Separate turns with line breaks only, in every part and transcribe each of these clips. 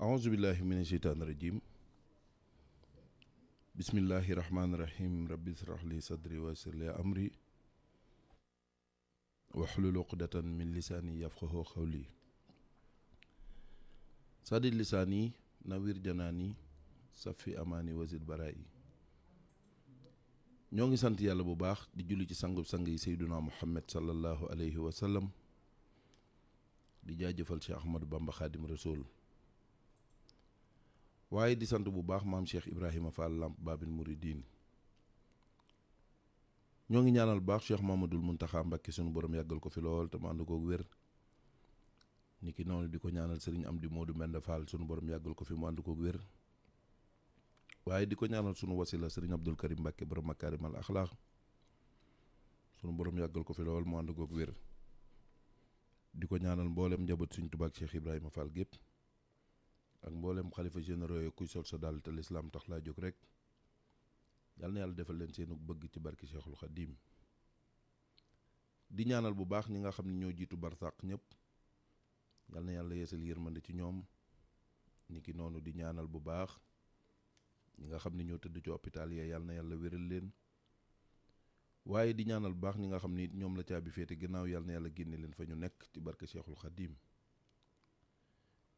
أعوذ بالله من الشيطان الرجيم بسم الله الرحمن الرحيم رب اشرح لي صدري ويسر لي أمري واحلل عقدة من لساني يفقهوا قولي سدد لساني نوير جناني صفي أماني وزد برائي ñoo ngi sant yàlla bu baax di julli ci sangub sang yi Seyduna Muhammad sallallahu alayhi wa sallam di jaajëfal Cheikh Ahmadou Bamba Khadim Rasoul waaye di sant bu baax maam Cheikh Ibrahima Fall Lamp Babil Mouridine ñoo ngi ñaanal baax Cheikh Mamadul Muntaxa Mbakke sunu borom yàggal ko fi lool te mu ànd koog wér niki noonu di ko ñaanal Serigne Amdi Modou Mbenda Fall sunu borom yàggal ko fi mu ànd koog wér waaye di ko ñaanal sunu wasila Serigne Abdul Karim Mbakke borom Makarimal Axlaax sunu borom yàggal ko fi lool mu ànd koog wér di ko ñaanal mboolem njaboot Serigne Touba ak Cheikh Ibrahima Fall gépp ak mboolem xalifa généraux yi kuy sol sa dàll te lislaam tax laa jóg rek yal na yàlla defal leen seenu bëgg ci barki Cheikhul Khadim di ñaanal bu baax ñi nga xam ne ñoo jiitu barsàq ñëpp yal na yàlla yeesal yërmande ci ñoom niki noonu di ñaanal bu baax ñi nga xam ne ñoo tëdd ci hôpital yi yal na yàlla wéral leen waaye di ñaanal bu baax ñi nga xam ni ñoom la caabi féete ginnaaw yal na yàlla génne leen fa ñu nekk ci barke Cheikhul Khadim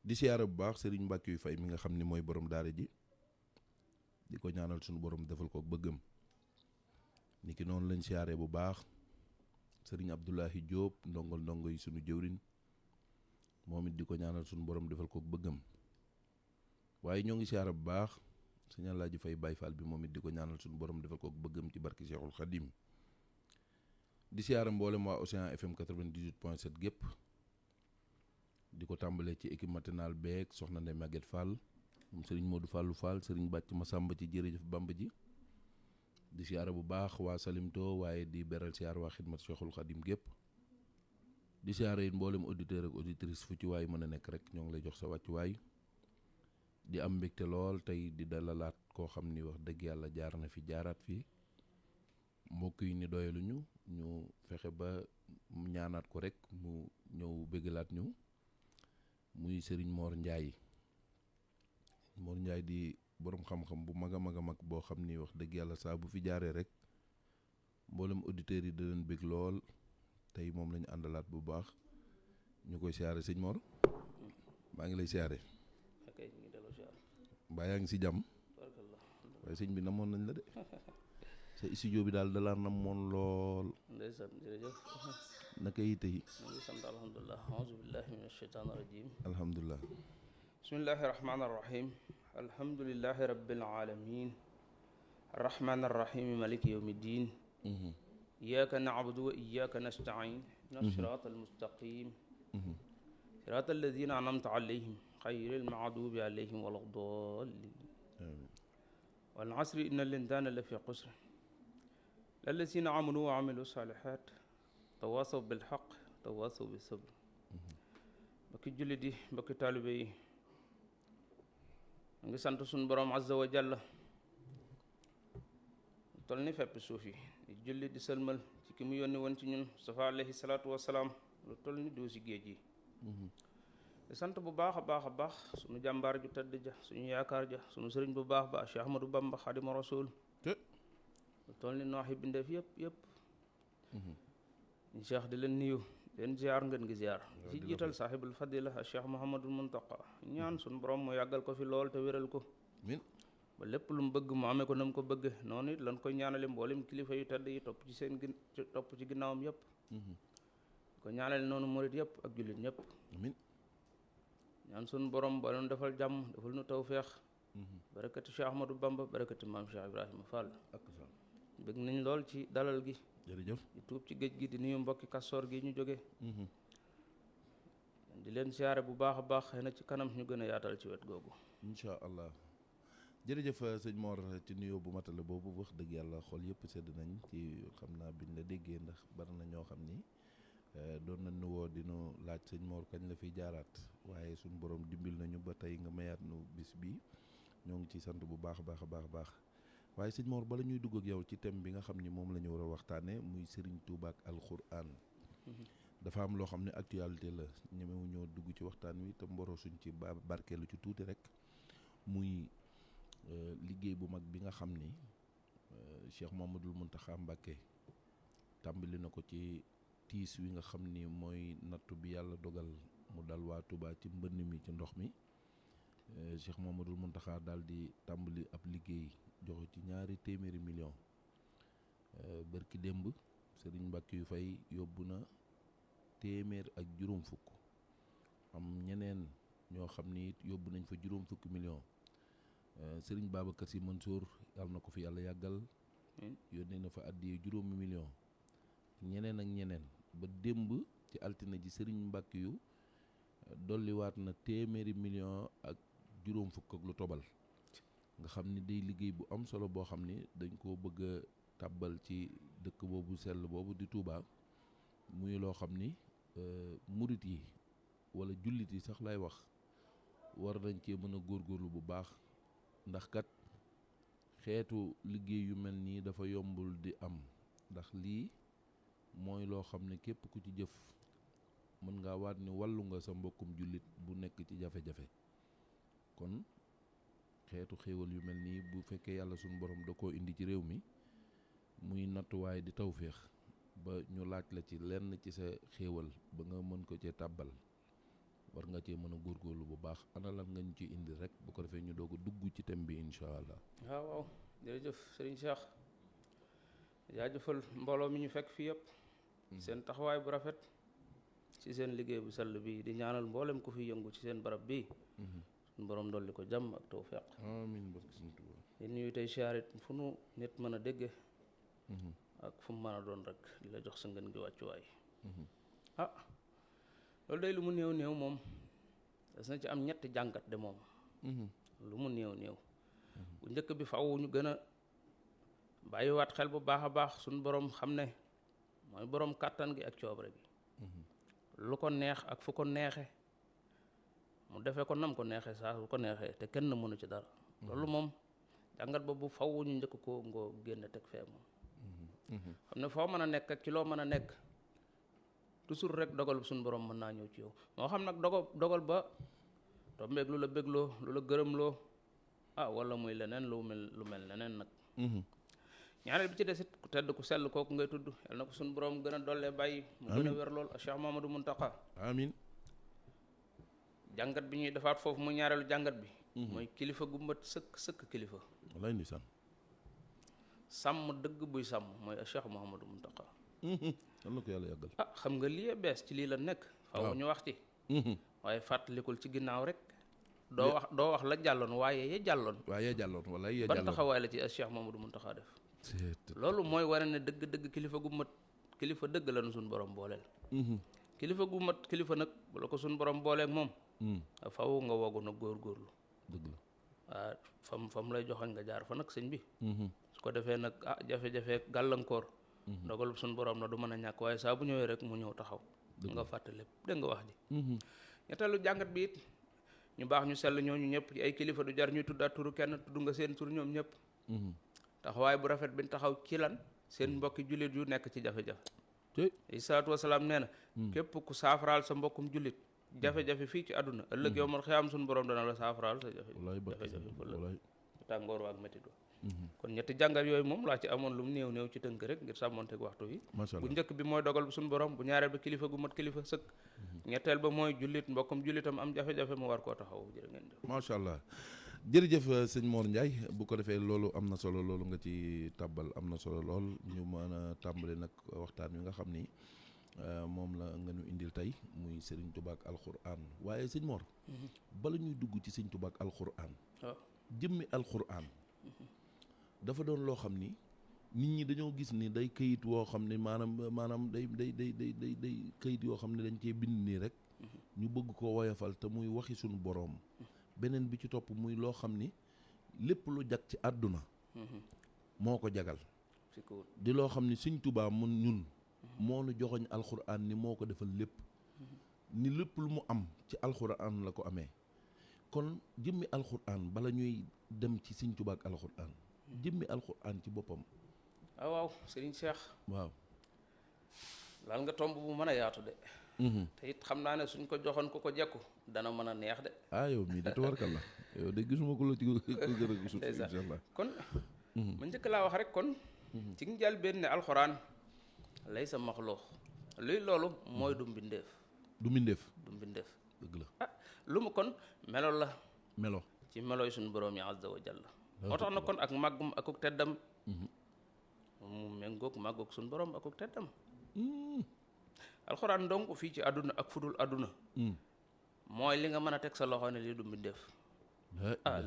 di siyaare bu baax Serigne Mbacke yu fay mi nga xam ni mooy borom daara ji di ko ñaanal suñu borom defal ko bëggam niki noonu lañ siyaare bu baax Serigne Abdoulahi Diop ndongo yi suñu jëwrin moom it di ko ñaanal suñu borom defal ko bëggam waaye ñoo ngi siyaare bu baax Sëñ Alaaji Fay Baay Faal bi moom it di ko ñaanal suñu borom defal ko bëggam ci barki Cheikhul Khadim di siyaare mboolem waa Océan FM 98.7 gépp di ko tàmbalee ci équipe matinale beeg soxna Ndeye Maguette Fall moom Serigne Modou Fallou Fall Serigne Bàcc Masamba ci jërëjëf Bamba ji di siyaare bu baax waa Salimto waaye di beral siyaare waa xidmat Cheikhul Khadim gépp di siyaare it mboolem auditeur ak auditrice fu ci waay mën a nekk rek ñoo ngi lay jox sa wàccuwaay di am mbégte lool tey di dalalaat koo xam ni wax dëgg yàlla jaar na fi jaaraat fii mbokk yi ni doyaluñu ñu fexe ba ñaanaat ko rek mu ñëw bëggalaat ñu muy Serigne Mor Ndiaye di borom xam-xam bu mag a mag boo xam ni wax dëgg yàlla saa bu fi jaaree rek mboolem auditeurs yi da leen bëgg lool tey moom la ñu àndalaat bu baax ñu koy siyaare sëñ Mor maa ngi lay siyaare.
ok ñu ngi delloo siyaare.
mbaa yaa ngi si jàmm.
barakallah.
waaye sëñ bi namoon nañ la de. sa studio bi daal da laa namoon lool.
ndeysaan jërëjëf.
naka yitte yi.
ñu ngi sant alhamdulilah auzu billahi min ashaytaan rajim.
alhamdulilah.
bismillahi rahmaani rahim. alhamdulilahi rabbil alamin. arrahmaani arrahim maliki yawmi ddin. iyyaka na'budu wa iyyaka nasta'in. ihdinas siraatal mustaqim. siraatal lazina an'amta alayhim xayril maxduubi alayhim wala ddaalliin.
amiin.
wal asri inna l-insaana la fi xusr lillazina aamanu wa amilu saalihaat tawaasaw bil xaq tawaasaw bis sabr. mbokki jullit yi mbokki taalibe yi ngi sant suñu borom azza wa jalla tol ni fepp suuf yi di julli di sëlmal ci ki mu yónni woon ci ñun Mustafa alayhi salaatu wa salaam lu toll ni doo si géej yi. di sant bu baax a baax suñu jàmbaar ju tëdd ja suñu yaakaar ja suñu sëriñ bu baax ba Cheikh Ahmadou Bamba Xaadimu Rasuul lu toll ni noox yi bindeef yëpp ñu Cheikh di leen nuyu leen ziar ngeen gi ziar ci jiital saaxibul fadila Cheikh Mouhamadul Muntaqa ñaan suñu borom mu yàggal ko fi lool te wéral ko ba lépp lu mu bëgg mu amee ko na mu ko bëgg noonu it lan koy ñaanale mboolem kilifa yu tëdd yi topp ci ginnaawam yëpp ko ñaanale noonu murit yëpp ak jullit ñëpp ñaan suñu borom ba doon defal jàmm defal nu tawféex barakati Cheikh Ahmadou Bamba barakati maam Cheikh Ibrahima Fall bëgg nañ lool ci dalal gi
jërëjëf
di tuub ci géej gi di nuyu mbokki Kastoor gi ñu jóge di leen siyaare bu baax a baax xëy na ci kanam ñu gën a yaatal ci wet googu
incha allah jërëjëf sëñ Mor ci nuyoo bu matale boobu wax dëgg yàlla xol yëpp sedd nañ ci xam naa biñ la déggee ndax bari na ñoo xam ni doon nañ nu woo dinu laaj sëñ Mor kañ la fiy jaaraat waaye suñu borom dimbil nañu ba tey nga mayaat nu bis bi ñoo ngi ciy sant bu baax a baax waaye sëñ Mor bala ñuy dugg ak yow ci thème bi nga xam ni moom la ñu war a waxtaanee muy Serigne Touba ak alxuraan dafa am loo xam ne actualité la ñemewu ñoo dugg ci waxtaan wi te mboro suñ ci barkeelu ci tuuti rek muy liggéey bu mag bi nga xam ni Cheikh Mouhamadoul Mountakha Mbacké tàmbali na ko ci tiis wi nga xam ni mooy nattu bi yàlla dogal mu dal waa Touba ci mbënn mi ci ndox mi Cheikh Mouhamadoul Mountakha daal di tàmbali ab liggéey joxe ci 200 millions bërki démb Serigne Mbacké yu fay yóbbu na 150 am ñeneen ñoo xam ni it yóbbu nañ fa 50 millions Serigne Babacar Sy Mansour yàlla na ko fi yàlla yàggal yónnee na fa àddiyee 5 millions ñeneen ak ñeneen ba démb ci altine ji Serigne Mbacké yu dolliwaat na 100 millions ak 50 ak lu tobal nga xam ni day liggéey bu am solo boo xam ni dañ koo bëgg a tàbbal ci dëkk boobu sell boobu di Touba muy loo xam ni murit yi wala jullit yi sax lay wax war nañ cee mën a góorgóorlu bu baax ndax kat xeetu liggéey yu mel nii dafa yombul di am ndax lii mooy loo xam ne képp ku ci jëf mën ngaa waat ni wàllu nga sa mbokkum jullit bu nekk ci jafe-jafe kon xeetu xéewal yu mel nii bu fekkee yàlla suñu borom da koo indi ci réew mi muy nattuwaay di tawféex ba ñu laaj la ci lenn ci sa xéewal ba nga mën ko cee tàbbal war nga cee mën a góorgóorlu bu baax ana lan nga ñu ci indi rek bu ko defee ñu doog a dugg ci thème bi incha allah.
waaw jërëjëf Serigne Cheikh jaajëfal mbooloo mi ñu fekk fii yëpp seen taxawaay bu rafet ci seen liggéey bu sell bi di ñaanal mboolem ku fi yëngu ci seen barab bi suñu borom dolli ko jàmm ak tawfeex
amiin barke Sëñ Tuubaa
di nuyu tey siyaarit fu nu nit mën a dégge ak fu mu mën a doon rek di la jox sa ngën gi wàccuwaay loolu day lu mu néew néew moom des na ci am ñetti jàngat de moom lu mu néew néew bu njëkk bi faw ñu gën a bàyyiwaat xel bu baax a baax suñu borom xam ne mooy borom kàttan gi ak coobare gi lu ko neex ak fu ko neexe mu defee ko nam ko neexee saa su ko neexee te kenn mënu ci dara loolu moom jàngat boobu faw ñu njëkk ko ngoo génn teg fee moom xam ne foo mën a nekk ak ci loo mën a nekk toujours rek dogal suñu borom mën naa ñëw ci yow moo xam nag dogal ba tombeeg lu la bégloo lu la gërëmloo wala muy leneen lu mel leneen nag ñaareel bi ci desit ku tedd ku sell kooku ngay tudd yal na ko suñu borom gën a dollee bàyyi mu gën a wér lool a Cheikh Mouhamadoul Mountakha
amiin
jàngat bi ñuy defaat foofu mu ñaareelu jàngat bi mooy kilifa gu mat sëkk kilifa
wallaay ndeysaan
sàmm dëgg buy sàmm mooy a Cheikh Mouhamadoul Mountakha
yal na ko yàlla yàggal
xam nga lii bees ci lii la nekk faaw ñu wax ci waaye fàttalikul ci ginnaaw rek doo wax la jàlloon waaye ya jàlloon
wallaay ya
ban
jàlloon
taxawaay la ci a Cheikh Mouhamadoul Mountakha def loolu mooy wane ne dëgg kilifa gu mat kilifa dëgg la nu suñu borom booleel kilifa gu mat kilifa nag bu la ko suñu borom booleeg moom faw nga wogu na góorgóorlu
dëgg la
fam lay joxañ nga jaar fa nag sëñ bi su ko defee nag jafe-jafe gàllankoor ndogal suñu borom na du mën a ñàkk waaye saa bu ñëwee rek mu ñëw taxaw nga fàtte lépp dégg nga wax ji ñetteelu jàngat bi it ñu baax ñu sell ñooñu ñëpp ci ay kilifa du jar ñuy tuddaat turu kenn tudd nga seen tur ñoom ñëpp taxawaay bu rafet bi ñu taxaw ci lan seen mbokki jullit yu nekk ci jafe-jafe salaatu wasalaam nee na képp ku saafaraal sa mbokkum jullit jafe-jafe fii ci àdduna ëllëg yow man xiyaam suñu borom dana la saafaraal sa jafe-jafe ëllëg tàngoor wa ak métti do kon ñetti jàngat yooyu moom laa ci amoon lu mu néew ci tënk rek ngir sàmmonteeg waxtu yi bu njëkk bi mooy dogal bu suñu borom bu ñaareel ba kilifa gu mat kilifa sëkk ñetteel ba mooy jullit mbokkum jullitam am jafe-jafe mu war koo taxaw jërë ngeen jëf
macha allah jërëjëf sëñ Mor Ndiaye bu ko defee loolu am na solo loolu nga ci tàbbal am na solo lool ñu mën a tàmbali nag waxtaan wi nga xam ni moom la nga ñu indil tey muy Serigne Touba ak alxuraan waaye sëñ Mor bala ñuy dugg ci Serigne Touba ak alxuraan jëmmi alxuraan dafa doon loo xam ni nit ñi dañoo gis ni day këyit woo xam ne maanaam day këyit yoo xam ne dañ cee bind nii rek ñu bëgg ko woyofal te muy waxi suñu boroom beneen bi ci topp muy loo xam ni lépp lu jag ci àdduna moo ko jagal di loo xam ni Sëñ Tuubaa mun ñun moo nu joxoñ alxuraan ni moo ko defal lépp ni lépp lu mu am ci alxuraan la ko amee kon jëmmi alxuraan bala ñuy dem ci Sëñ Tuubaa ak alxuraan jëmmi alxuraan ci boppam
waaw Serigne Cheikh
waaw
laal nga tomb bu mën a yaatu de. te it xam naa ne suñ ko joxoon ko jekku dana mën a neex de.
ah yow mii de tawarkal la yow de gisuma ko la ci ko gën a gisul incha allah
kon ma njëkk laa wax rek kon ci njëlbéen ne alxuraan lay sa maxloox luy loolu mooy du mbindeef
dëgg la
ah lu mu kon melo la
melo
ci melooy suñu borom yi azza wa jalla moo tax na kon ak màggum akuk teddam mu méngoog màggoog suñu borom akuk teddam alxuraan donc fii ci àdduna ak fudul àdduna mooy li nga mën a teg sa loxo ne lii du mbindeef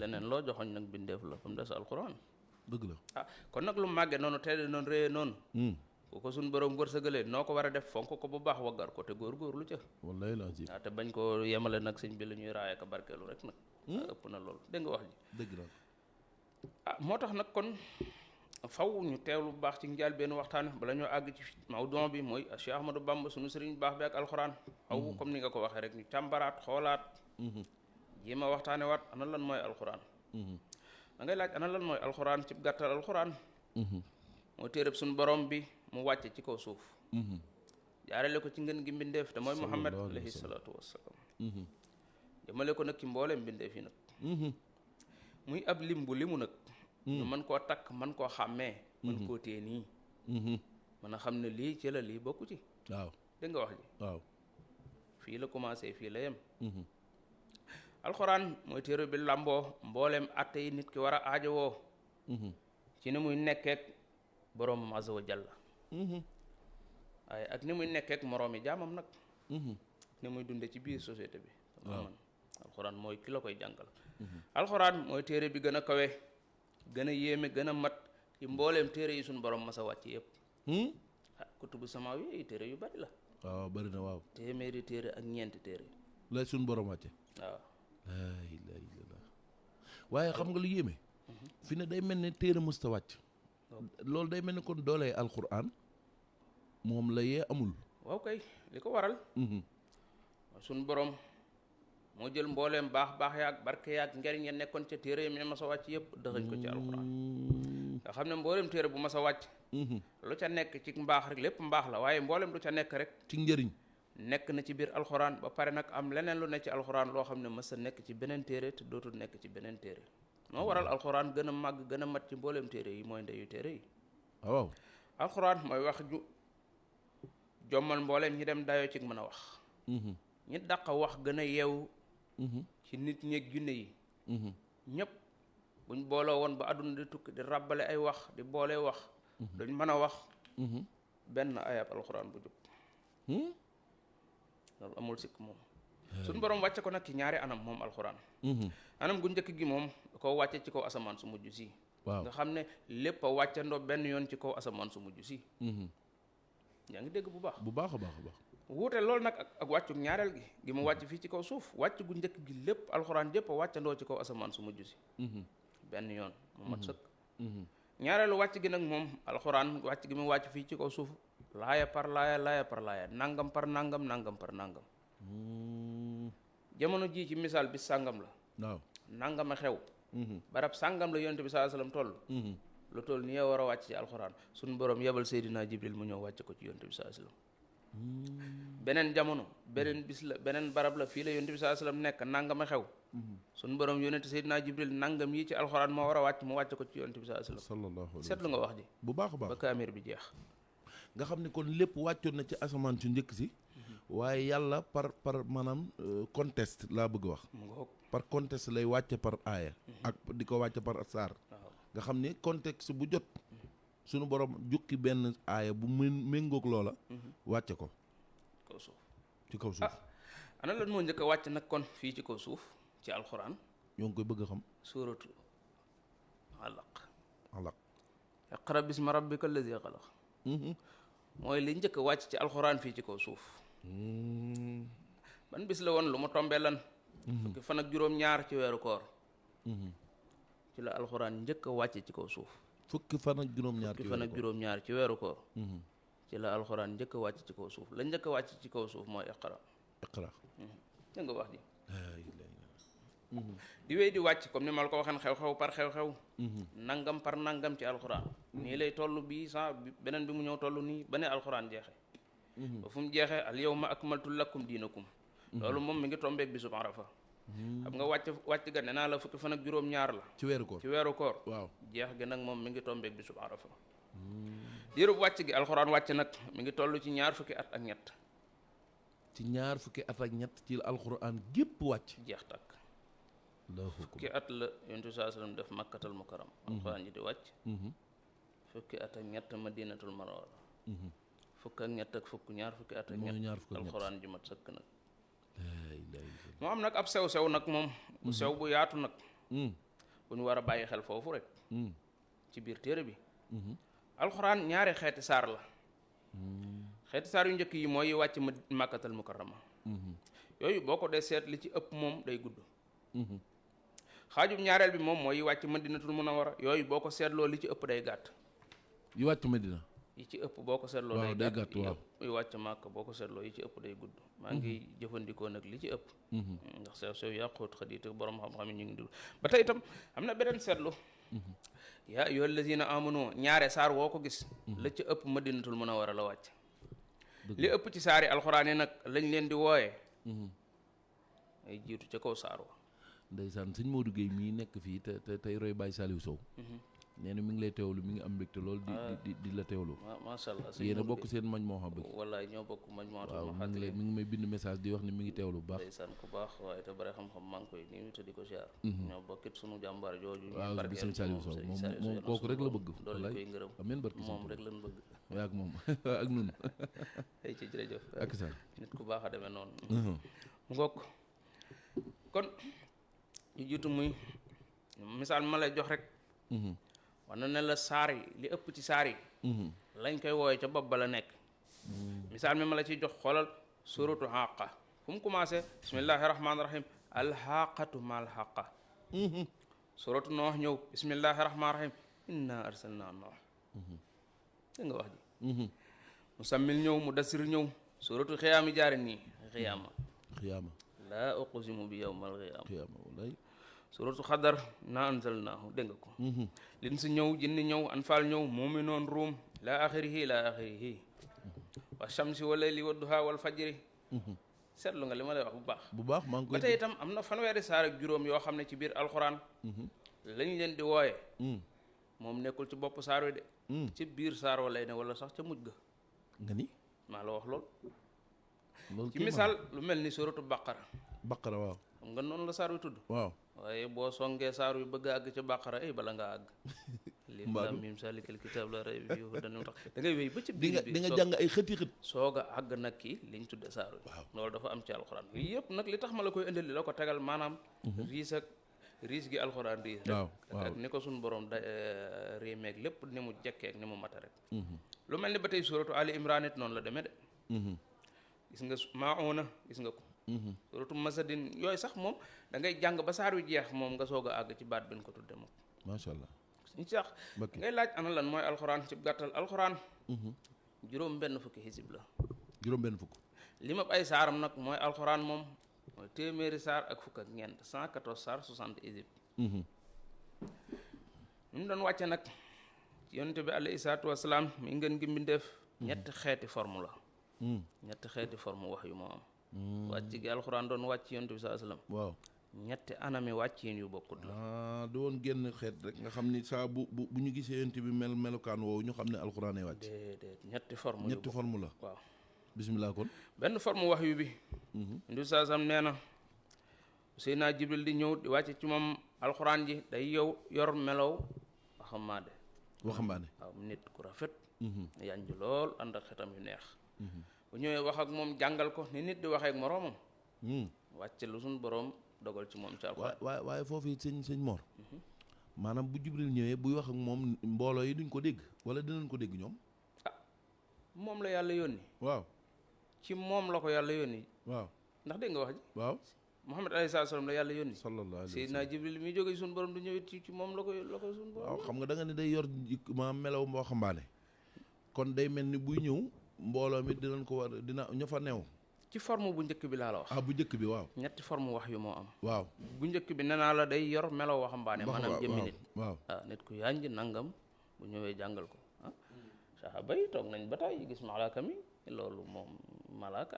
leneen loo joxoñ nag mbindeef la comme des alxuraan
dëgg la
kon nag lu màggee noonu tedde noonu réyee noonu ku ko suñ borom wërsëgalee noo ko war a def fonk ko bu baax waggar ko te góor-góorlu ca
wallaay lazim
te bañ ko yemale nag sëñ bi la ñuy raaya ka barkeelu rek nag ëpp na loolu dégg nga wax ji
dëgg la
moo tax nag kon faw ñu teewlu bu baax ci njaal benn waxtaan bala ñoo àgg ci mawduu bi mooy Cheikh Ahmadou Bamba suñu sëriñ baax bi ak alxuraan faw comme ni nga ko waxee rek ñu càmbaraat xoolaat jéem a waxtaane waat ana lan mooy alxuraan da ngay laaj ana lan mooy alxuraan ci gàttal alxuraan mooy téereb suñu borom bi mu wàcce ci kaw suuf jaarale ko ci ngën gi mbindeef te mooy Muhammad alayhi salaatu wassalaam jëmale ko nag ci mbooleem mbindeef yi nag muy ab lim bu limu nag ñu mën koo takk mën koo xàmmee mën koo téye nii mën a xam ne lii ci la lii bokku ci
waaw
dégg nga wax ji
waaw
fii la commencé fii la yem alxuraan mooy téere bi làmboo mbooleem atte yi nit ki war a aajowoo ci ni muy nekkeek boroomam azza wa jalla waaye ak ni muy nekkeek moroomi jaamam nag ni muy dunde ci biir société bi man alxuraan mooy ki la koy jàngal alxuraan mooy téere bi gën a kawe gën a yéeme gën a mat ci mbooleem téere yi suñu borom masa wàcc yëpp kutubu samaawi yi téere yu bari la
waaw bari na waaw
téeméeri téere ak ñeenti téere
lay suñu borom wàcce
waaw
laa ilaaha illallaah waaye xam nga lu yéeme fi ne day mel ne téere musta wàcc loolu day mel ni kon doolee alxuraan moom la yee amul
waaw kay li ko waral suñu borom moo jël mbooleem baax yaag barke yaag njariñ ya nekkoon ca téere yi masa wàcc yëpp dëxañ ko ci alxuraan nga xam ne mbooleem téere bu masa wàcc lu ca nekk ci mbaax rek lépp mbaax la waaye mbooleem lu ca nekk rek
ci njëriñ
nekk na ci biir alxuraan ba pare nag am leneen lu nekk ci alxuraan loo xam ne mës a nekk ci beneen téere te dootul nekk ci beneen téere moo waral alxuraan gën a màgg gën a mat ci mbooleem téere yi mooy ndeyu téere yi
waaw
alxuraan mooy wax ju jommal mbooleem ñi dem dayoo ci mën a wax ñi dàq wax gën a yeewu ci nit ñeeg junne yi ñëpp buñ booloo woon ba àdduna di tukki di ràbbale ay wax di boole wax duñ mën a wax benn ayab alxuraan bu jub loolu amul sikk moom suñu borom wàcce ko nag ci ñaari anam moom alxuraan anam gu njëkk gi moom da ko wàcce ci kaw asamaan su mujj si
waaw
nga xam ne lépp a wàccandoo benn yoon ci kaw asamaan su mujj si yaa ngi dégg bu baax
bu baax a baax a baax
wuute loolu nag ak wàccu ñaareel gi mu wàcc fii ci kaw suuf wàcc gu njëkk gi lépp alxuraan jépp a wàccandoo ci kaw asamaan su mujj si benn yoon mu mat sëkk ñaareelu wàcc gi nag moom alxuraan wàcc gi mu wàcc fii ci kaw suuf laaya par laaya nangam par nangam jamono jii ci misaal bis sàngam la
waaw
nangam a xew barab sàngam la yonent bi sallallahu alayhi wasallam toll lu toll ni yow war a wàcc ci alxuraan suñu borom yebal Seydina Jibril mu ñëw wàcc ko ci yonent bi sallallahu alayhi wasallam beneen jamono beneen bis la beneen barab la fii la yonent bi sallallahu alayhi wasallam nekk nangam a xew suñu borom yonent Seydina Jibril nangam yi ci alxuraan moo war a wàcc mu wàcc ko ci yonent bi sallallahu alayhi wasallam seetlu nga wax ji
bu baax a baax
ba kaamir bi jeex
nga xam ne kon lépp wàccoon na ci asamaan su njëkk si waaye yàlla par maanaam contexte laa bëgg wax par contexte lay wàcce par aaya ak di ko wàcce par saar nga xam ne contexte bu jot sunu borom jukki benn aaya bu méngoog loola wàcce ko
kaw suuf
ci kaw suuf
ana lan moo njëkk a wàcc nag kon fii ci kaw suuf ci alxuraan
ñoo ngi koy bëgg a xam
suuratu alaq
alaq
iqra bismi rabbika allazi xalaq mooy li njëkk a wàcc ci alxuraan fii ci kaw suuf ban bis la woon lu mu tombee lan fukki fan ak juróom-ñaar ci weeru koor ci la alxuraan njëkk a wàcc ci kaw suuf
fukki fan ak juróom-ñaar
ci weeru koor ci la alxuraan njëkk a wàcc ci kaw suuf la njëkk a wàcc ci kaw suuf mooy iqra da nga wax ji di wéy di wàcc comme ni ma la ko waxee xew-xew par xew-xew nangam par nangam ci alxuraan nii lay toll bii beneen bi mu ñëw toll nii ba ne alxuraan jeexe ba fu mu jeexee al yawma akmaltu lakum diinakum loolu moom mi ngi tombeeg bisub arafa xam nga wàcc ga nee naa la fukki fan ak juróom-ñaar la
ci weeru koor
ci weeru koor
waaw
jeex gi nag moom mi ngi tombeeg bisub arafa diirub wàcc gi alxuraan wàcc nag mi ngi toll ci ñaar fukki at ak ñett
ci ñaar fukki at ak ñett ci alxuraan gépp wàcc
jeex tàkk
allahu
fukki at la yonent bi saa sallam def makkatal mukarram alxuraan ji di wàcc fukki at ak ñett madinatul munawwara fukk ak ñett ak fukk ñaar fukki at ak ñett alxuraan ji mat sëkk nag moo am nag ab sew-sew nag moom bu sew bu yaatu nag bu ñu war a bàyyi xel foofu rek ci biir téere bi alxuraan ñaari xeeti saar la xeeti saar yu njëkk yi mooy wàcc makkatal mukarrama yooyu boo ko dee seet li ci ëpp moom day gudd xaajub ñaareel bi moom mooy wàcc madinatul munawwara yooyu boo ko seetloo li ci ëpp day gàtt
yi wàcc madina
yi ci ëpp boo ko seetloo
waaw day gàtt waaw
yi wàcc màkk boo ko seetloo yi ci ëpp day gudd maa ngi jëfandikoo nag li ci ëpp ndax sew yàqoot xadiit ak borom xam-xam yi ñu ngi dugg ba tey itam am na beneen seetlu yaa ayyuhal lazina amanu ñaare saar woo ko gis la ci ëpp madinatul munawwara la wàcc li ëpp ci saari alxuraan yi nag lañ leen di wooye ay jiitu ca kaw saar wa
ndeysaan sëñ Modou Guèye mii nekk fii te tey roy Baye Saliou Sow nee na mi ngi lay teewlu mi ngi am mbégte lool di la teewlu
macha allah
yéen a bokk seen mañ moo xam bëgg
wallaay ñoo bokk mañ moo
waaw mi ngi may bind message di wax ni mi ngi teewlu bu baax
ndeysaan ku baax waaye te bare xam-xam maa ngi koy nii te di ko ziar ñoo bokkit sunu jàmbaar jooju
waaw bi sëñ Saliou Sow moom kooku rek la bëgg
doole koy ngërëm
amiin barki
moom rek lañ bëgg
waaw ak moom ak nun
ay ci jërëjëf
ak sa
nit ku baax a demee noonu mu ngokk kon yu jiitu muy misaal ma lay jox rek war na ne la saar yi li ëpp ci saar yi lañ koy wooye ca bopp ba la nekk misaal mi ma la ciy jox xoolal suratu Haqqa fu mu commencé bismillahi rahmaani rahim alxaqatu ma alxaqa suratu Noox ñëw bismillahi rahmaani rahim inna arsalna Noox dégg nga wax ji musammil ñëw mudassir ñëw suratu xiyaami jaare nii xiyaama laa uqsimu bi yawmal xiyaama wallaay suratu xadar naa anzalnaahu dégg nga ko lin si ñëw jinni ñëw anfaal ñëw muuminoon ruum laa axirihi wa shamsi wa layli wa duha wal fajri seetlu nga li ma lay wax bu baax
maa ngi koy
ba tey itam am na fanweeri saar ak juróom yoo xam ne ci biir alxuraan lañ leen di wooye moom nekkul ci bopp saar wi de ci biir saar wa lay ne wala sax ca mujj ga
nga ni
maa la wax lool ci misaal lu mel ni suratu baqara
waaw
xam nga noonu la saar wi tudd
waaw
waaye boo songee saar wi bëgg a àgg ca bàqara bala nga àgg liif laam miim zaalikal kitaab laa rayba fiihi hudan lil muttaqiin da ngay wéy ba ci biir bi
di nga jàng ay xët
soog a àgg nag kii liñ tudde saar wi loolu dafa am ci alxuraan lii yëpp nag li tax ma la koy indil li la ko tegal maanaam riis gi alxuraan riis rek ak ni ko suñu borom da réemeeg lépp ni mu jekkee ak ni mu mata rek lu mel ni ba tey suratu Ali Imran it noonu la demee de gis nga Mauna gis nga ko suratu Masadin yooyu sax moom da ngay jàng ba saar wi jeex moom nga soog a àgg ci baat bi ñu ko tudde moom
macha allah
ñu sax ngay laaj ana lan mooy alxuraan ci gàttal alxuraan juróom benn fukki xisib la
juróom benn fukk
li ma ay saaram nag mooy alxuraan moom mooy téeméeri saar ak fukk ak ñeent 114 saar 60 xisib ñu doon wàcce nag ci yonente bi alayhi salaatu wasalaam mi ngeen gi mbindeef ñetti xeeti forme la ñetti xeeti forme wax yu moo am wàcc gi alxuraan doon wàcc yonent bi sallallahu alayhi wasallam
waaw
ñetti anami wàcc yéen yu bokkut la
du woon génn xeet rek nga xam ni saa bu ñu gisee yonent bi melokaan woowu ñu xam ne alxuraan ay wàcc
déedéet ñetti forme
la
waaw
bismillah kon
benn forme wax yu bi yonent bi sallallahu alayhi wasallam nee na Seydina Jibril di ñëw di wàcc ci moom alxuraan ji day yor melow waxambaane waaw nit ku rafet yanj lool ànd ak xetam yu neex bu ñëwee wax ak moom jàngal ko ni nit di waxee ak moroomam wàcce lu suñ boroom dogal ci moom ci alxuraan
waaye foofu sëñ Mor maanaam bu Jibril ñëwee buy wax ak moom mbooloo yi duñ ko dégg wala dinañ ko dégg ñoom
moom la yàlla yónni
waaw
ci moom la ko yàlla yónni
waaw
ndax dégg nga wax ji
waaw
Muhammad alayhi salaam la yàlla yónni
sallallahu alayhi wa sallam
Seydina Jibril mi jóge suñu borom du ñëwee ci moom la ko suñu borom
waaw xam nga da nga ne day yor ma melaw moo xambaane kon day mel ni buy ñëw mbooloo mi dinañ ko war dina ña fa neew
ci forme bu njëkk bi laa la wax
bu njëkk bi waaw
ñetti forme wax yu moo am
waaw
bu njëkk bi nee naa la day yor melaw waxambaane maanaam jëmmi nit
waaw
nit ku yanj nangam bu ñëwee jàngal ko saxaaba yi toog nañ ba tey gis malaaka mi loolu moom malaaka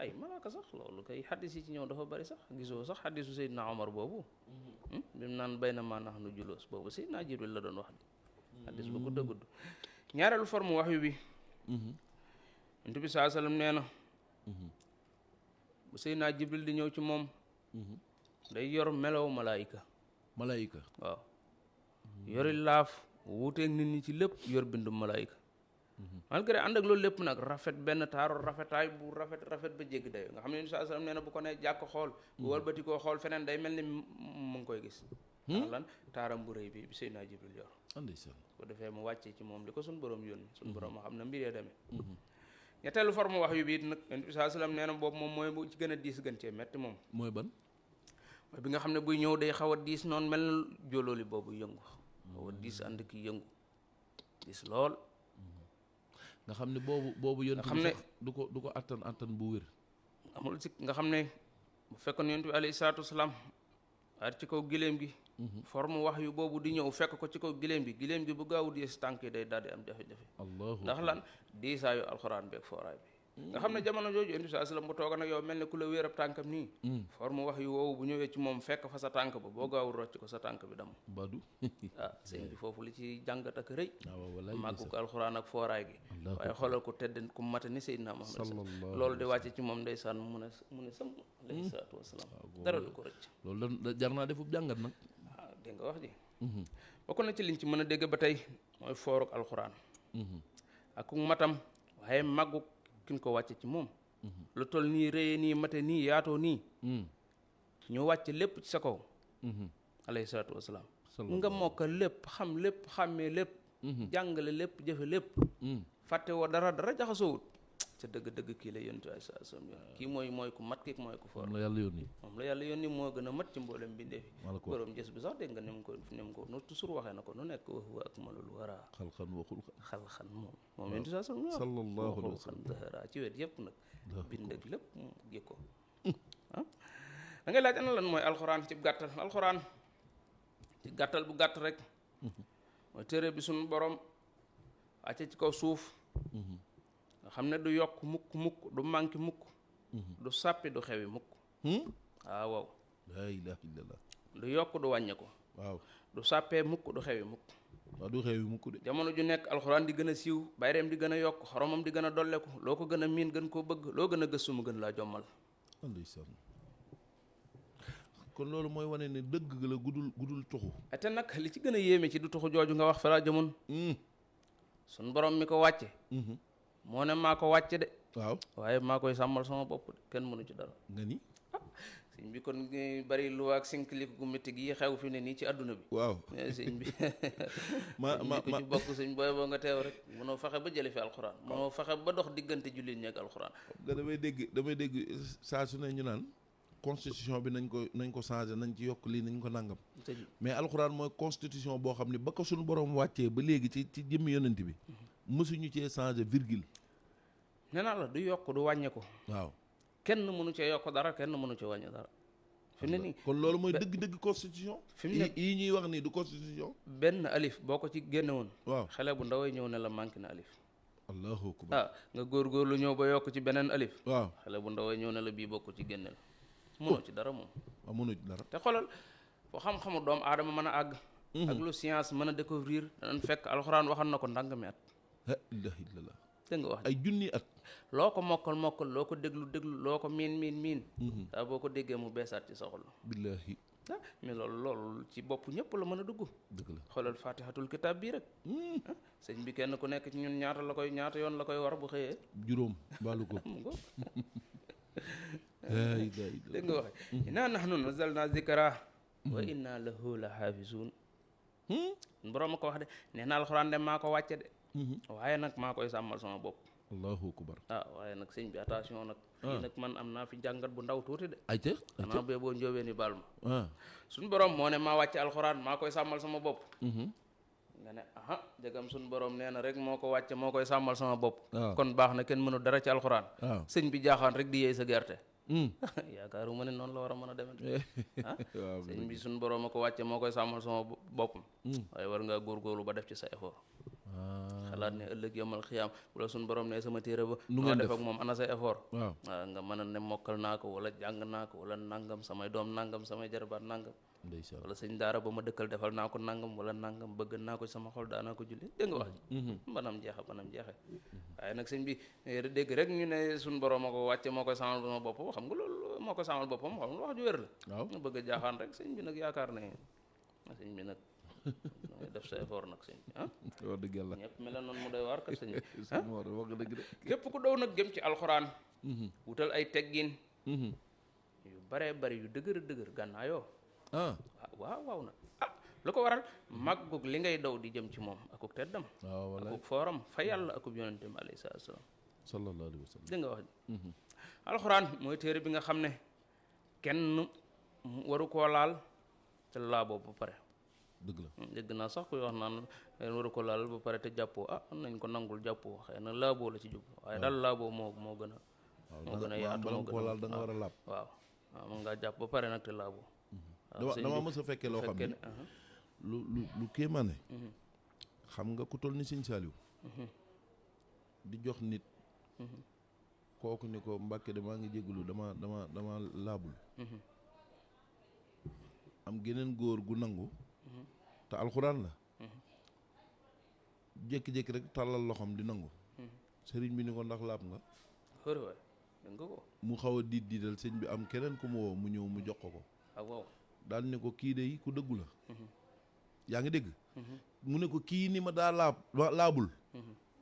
sax loolu kay xaddis yi ci ñëw dafa bari sax gisoo sax xaddisu Seydina Omar boobu bi mu naan bay na maa nax nu julóos boobu Seydina Jibril la doon wax di xaddis bu gudd a gudd ñaareelu forme wax yu bi Yonent bi saa sallam nee na bu Seydina Jibril di ñëw ci moom day yor melow malaayika waaw yori laaf wuuteeg nit ñi ci lépp yor bindu malaayika malgré ànd ak loolu lépp nag rafet benn taaru rafetaay bu rafet ba jéggi dayo nga xam ne Yonent bi saa sallam nee na bu ko ne jàkk xool bu walbati koo xool feneen day mel ni mu ngi koy gis lan taaram bu rëy bi Seydina Jibril yor ko defee mu wàccee ci moom li ko suñu borom yónni suñu borom ma xam na mbiree demee ñetteelu forme wax yu biit nag Yonent bi saa sallam nee na boobu moom mooy bu ci gën a diis gën cee metti moom
mooy ban
mooy bi nga xam ne buy ñëw day xaw a diis noonu mel na jóolooli boobu yëngu xaw a diis ànd ki yëngu diis lool
nga xam ne boobu yonent bi sax du ko attan bu wér
amul si nga xam ne bu fekkoon Yonent bi alayhi salaatu wasalaam ar ci kaw giléem gi forme wax yu boobu di ñëw fekk ko ci kaw giléem gi bu gaawu diis tànk yi day daal di am jafe-jafe ndax lan diisaayu alxuraan beeg fooraay bi nga xam ne jamono jooju Yonent bi sallallahu alayhi wasallam bu tooga nag yow mel ne ku la wéer ab tànkam nii forme wax yu woowu bu ñëwee ci moom fekk fa sa tànk ba boo gaawul rocc ko sa tànk bi dam
badu
sëñ bi foofu li ci jàngat ak rëy màggu ko alxuraan ak fooraay gi waaye xoolal ko tedd ku mata ni Seydina Muhammad loolu di wàcce ci moom ndeysaan mu ne sam alayhi salaatu wasalaam dara du ko rëcc
loolu jar naa defub jàngat nag
dégg nga wax ji bokk na ci liñ ci mën a dégg ba tey mooy fooruk alxuraan ak ku matam waaye màggu kin ko wàcce ci moom lu toll nii rëyee nii mate nii yaatoo nii ñu wàcce lépp ci sa kaw alayhi salaatu wasalaam nga mokkal lépp xam lépp xàmmee lépp jàngale lépp jëfe lépp fàtte woo dara jaxasoowut ca dëgg-dëgg kii la yónni ay saa soom yoon kii mooy ku mat kii mooy ku foor
moom la yàlla yónni
moo gën a mat ci mboolem bindee fi borom jës bi sax dégg nga ni mu ko nu toujours waxee na ko nu nekk wa huwa akmalul wara xalxan moom yónni saa soom
sallallahu alayhi wa
sallam dahara ci wet yëpp nag bind ak lépp mu gi ko da ngay laaj ana lan mooy alxuraan ci gàttal alxuraan ci gàttal bu gàtt rek mooy téere bi suñu borom wàcce ci kaw suuf nga xam ne du yokk mukk du manqué mukk du sàppi du xewi mukk waaw
laa ilaaha illallah
du yokk du wàññe ko
waaw
du sàppee mukk du xewi mukk
waaw du xewi mukk de
jamono ju nekk alxuraan di gën a siiw bayreem di gën a yokk xoromam di gën a dolleku loo ko gën a miin gën koo bëgg loo gën a gëstu mu gën laa jommal
kon loolu mooy wane ne dëgg la gudul tuxu
te nag li ci gën a yéeme ci du tuxu jooju nga wax fa laa jëmoon suñ borom mi ko wàcce moo ne maa ko wàcce de
waaw
waaye maa koy sàmmal sama bopp de kenn mënu ci dara
nga ni
sëñ bi kon bari lu ak sinklik gu métti gi xew fi ne nii ci àdduna bi
waaw
sëñ bi ma ci bokk sëñ booy boo nga teew rek mënoo fexe ba jële fi alxuraan mënoo fexe ba dox diggante jullit ñi ak alxuraan
nga damay dégg saa su ne ñu naan constitution bi nañ ko changé nañ ci yokk lii nañ ko nangam mais alxuraan mooy constitution boo xam ne ba ko suñu borom wàccee ba léegi ci jëmmi yonent bi mësuñu cee changé virgule
nee naa la du yokk du wàññe ko
waaw
kenn mënu cee yokk dara kenn mënu cee wàññe dara fi mu ne nii
kon loolu mooy dëgg-dëgg constitution
fi mu ne
yi ñuy wax nii du constitution
benn alif boo ko ci génne woon
waaw
xale bu ndaway ñëw ne la manqué na alif
allahu akbar
nga góorgóorlu ñëw ba yokk ci beneen alif
waaw
xale bu ndaway ñëw ne la bii bokk ci génne la mënoo ci dara moom
waaw mënoo ci dara
te xoolal foo xam-xamu doomu aadama mën a àgg ak lu science mën a découvrir danañ fekk alxuraan waxal na ko ndàngami at
la ilaha illallah
dégg nga wax
ay junni at
loo ko mokkal loo ko déglu loo ko miin daa boo ko déggee mu beesaat ci sa xol
billahi
mais loolu ci bopp ñëpp la mën a dugg
dëgg la
xoolal fatihatul kitab bii rek sëñ bi kenn ku nekk ci ñun ñaata yoon la koy war bu xëyee
juróom baalu ko
dégg nga waxe inna nahnu nazzalna zikra wa inna lahu la xaafizuun borom ma ko wax de nee na alxuraan de maa ko wàcce de waaye nag maa koy sàmmal sama bopp
allahu akbar
waaye nag sëñ bi attention nag fii nag man am naa fi jàngat bu ndaw tuuti de
ayca
xanaa bee boo njóobee ni baal ma suñ borom moo ne maa wàcce alxuraan maa koy sàmmal sama bopp nga ne aha jegam suñ borom nee na rek moo ko wàcce moo koy sàmmal sama bopp kon baax na kenn mënu dara ci alxuraan sëñ bi jaaxaan rek di yeey sa gerte yaakaaruma ne noonu la war a mën a demee sëñ bi suñ borom a ko wàcce moo koy sàmmal sama boppam waaye war ngaa góorgóorlu ba def ci sa effort xalaat ne ëllëg yomal xiyaam wala suñ borom ne sama téere ba
nu
noo
ngeen
def
def
ak moom ana say effort
waaw
waaw nga mën a ne mokkal naa ko wala jàng naa ko wala nangam samay doom nangam samay jarabaat nangam
ndeysaan
wala sëñ daara ba ma dëkkal defal naa ko nangam wala nangam bëgg naa ko sama xol daanaa ko julli dégg nga wax ji banam jeexe waaye nag sëñ bi dégg rek ñu ne suñ borom moo ko wàcce moo koy samal sama boppam xam nga loolu moo ko samal boppam xam nga wax ju wér la
waaw
nga bëgg a jaaxaan rek sëñ bi nag yaakaar ne sëñ bi nag def sa effort nag sëñ bi
wax dëgg yàlla
ñëpp mel na noonu mu doy waar kat sëñ bi
sëñ Mor wax nga dëgg de
képp ku daw nag jëm ci alxuraan wutal ay teggin yu baree bari yu dëgër gànnaayoo waaw nag lu ko waral màggug li ngay daw di jëm ci moom akuk teddam akuk fooram fa yàlla akub yonentam alayhi salaatu salaam
sallallahu alayhi wa sallam
dégg nga wax ji alxuraan mooy téere bi nga xam ne kenn waru koo laal te laaboo ba pare
dëgg la
dégg naa sax kuy wax naan waru ko laal ba pare te jàppoo nañ ko nangul jàppoo xëy na laaboo la ci jub waaye daal laaboo moo gën a yaatu moo gën a
laal da nga war a laab
waaw mën ngaa jàpp ba pare nag te laaboo
dama mës a fekkee loo xam ne lu kéemaane xam nga ku toll ni Sëñ Saaliw di jox nit kooku ni ko Mbàkke de maa ngi jégalu dama laabul am geneen góor gu nangu te alxuraan la jékki-jékki rek tàllal loxoom di nangu sëriñ bi ni ko ndax laab nga
xërëwaay dégg nga ko
mu xaw a diidal sëñ bi am keneen ku mu woo mu ñëw mu jox ko
waaw
daal ne ko kii de ku dëggu la yaa ngi dégg mu ne ko kii ni ma daa laabul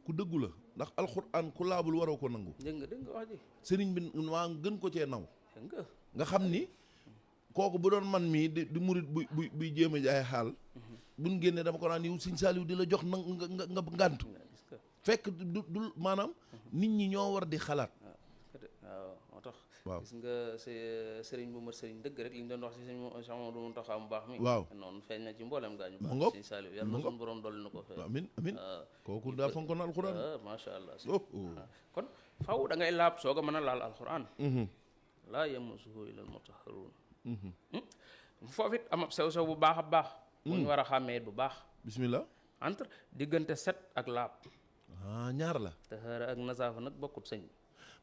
ku dëggu la ndax alxuraan ku laabul waroo ko nangu
dégg nga wax ji
sëriñ bi maa gën ko cee naw
dégg
nga xam ni kooku bu doon man mii di murit buy jéem a jaay xaal buñ génnee dama ko naan yow Sëñ Saaliw di la jox na nga ngàntu fekk du maanaam nit ñi ñoo war di xalaat
waaw moo tax
waaw
gis nga sëriñ bu mat sëriñ dëgg rek li ñu doon wax ci sëñ Mamadou Mountakha mu baax mi
waaw
noonu feeñ na ci mboolem gaañu
ma
baax Sëñ Saaliw yàlla na suñu borom dolli na ko fee
amin kooku daa fonkoon alxuraan
macha allah kon faw da ngay laab soog a mën a laal alxuraan laa yamassuhu illal mutahharuun foofu it am ab sew bu baax a baax bu ñu war a xàmmee bu baax
bismillah
entre diggante set ak laab
ñaar la
tahaara ak nasaafa nag bokkut sëñ bi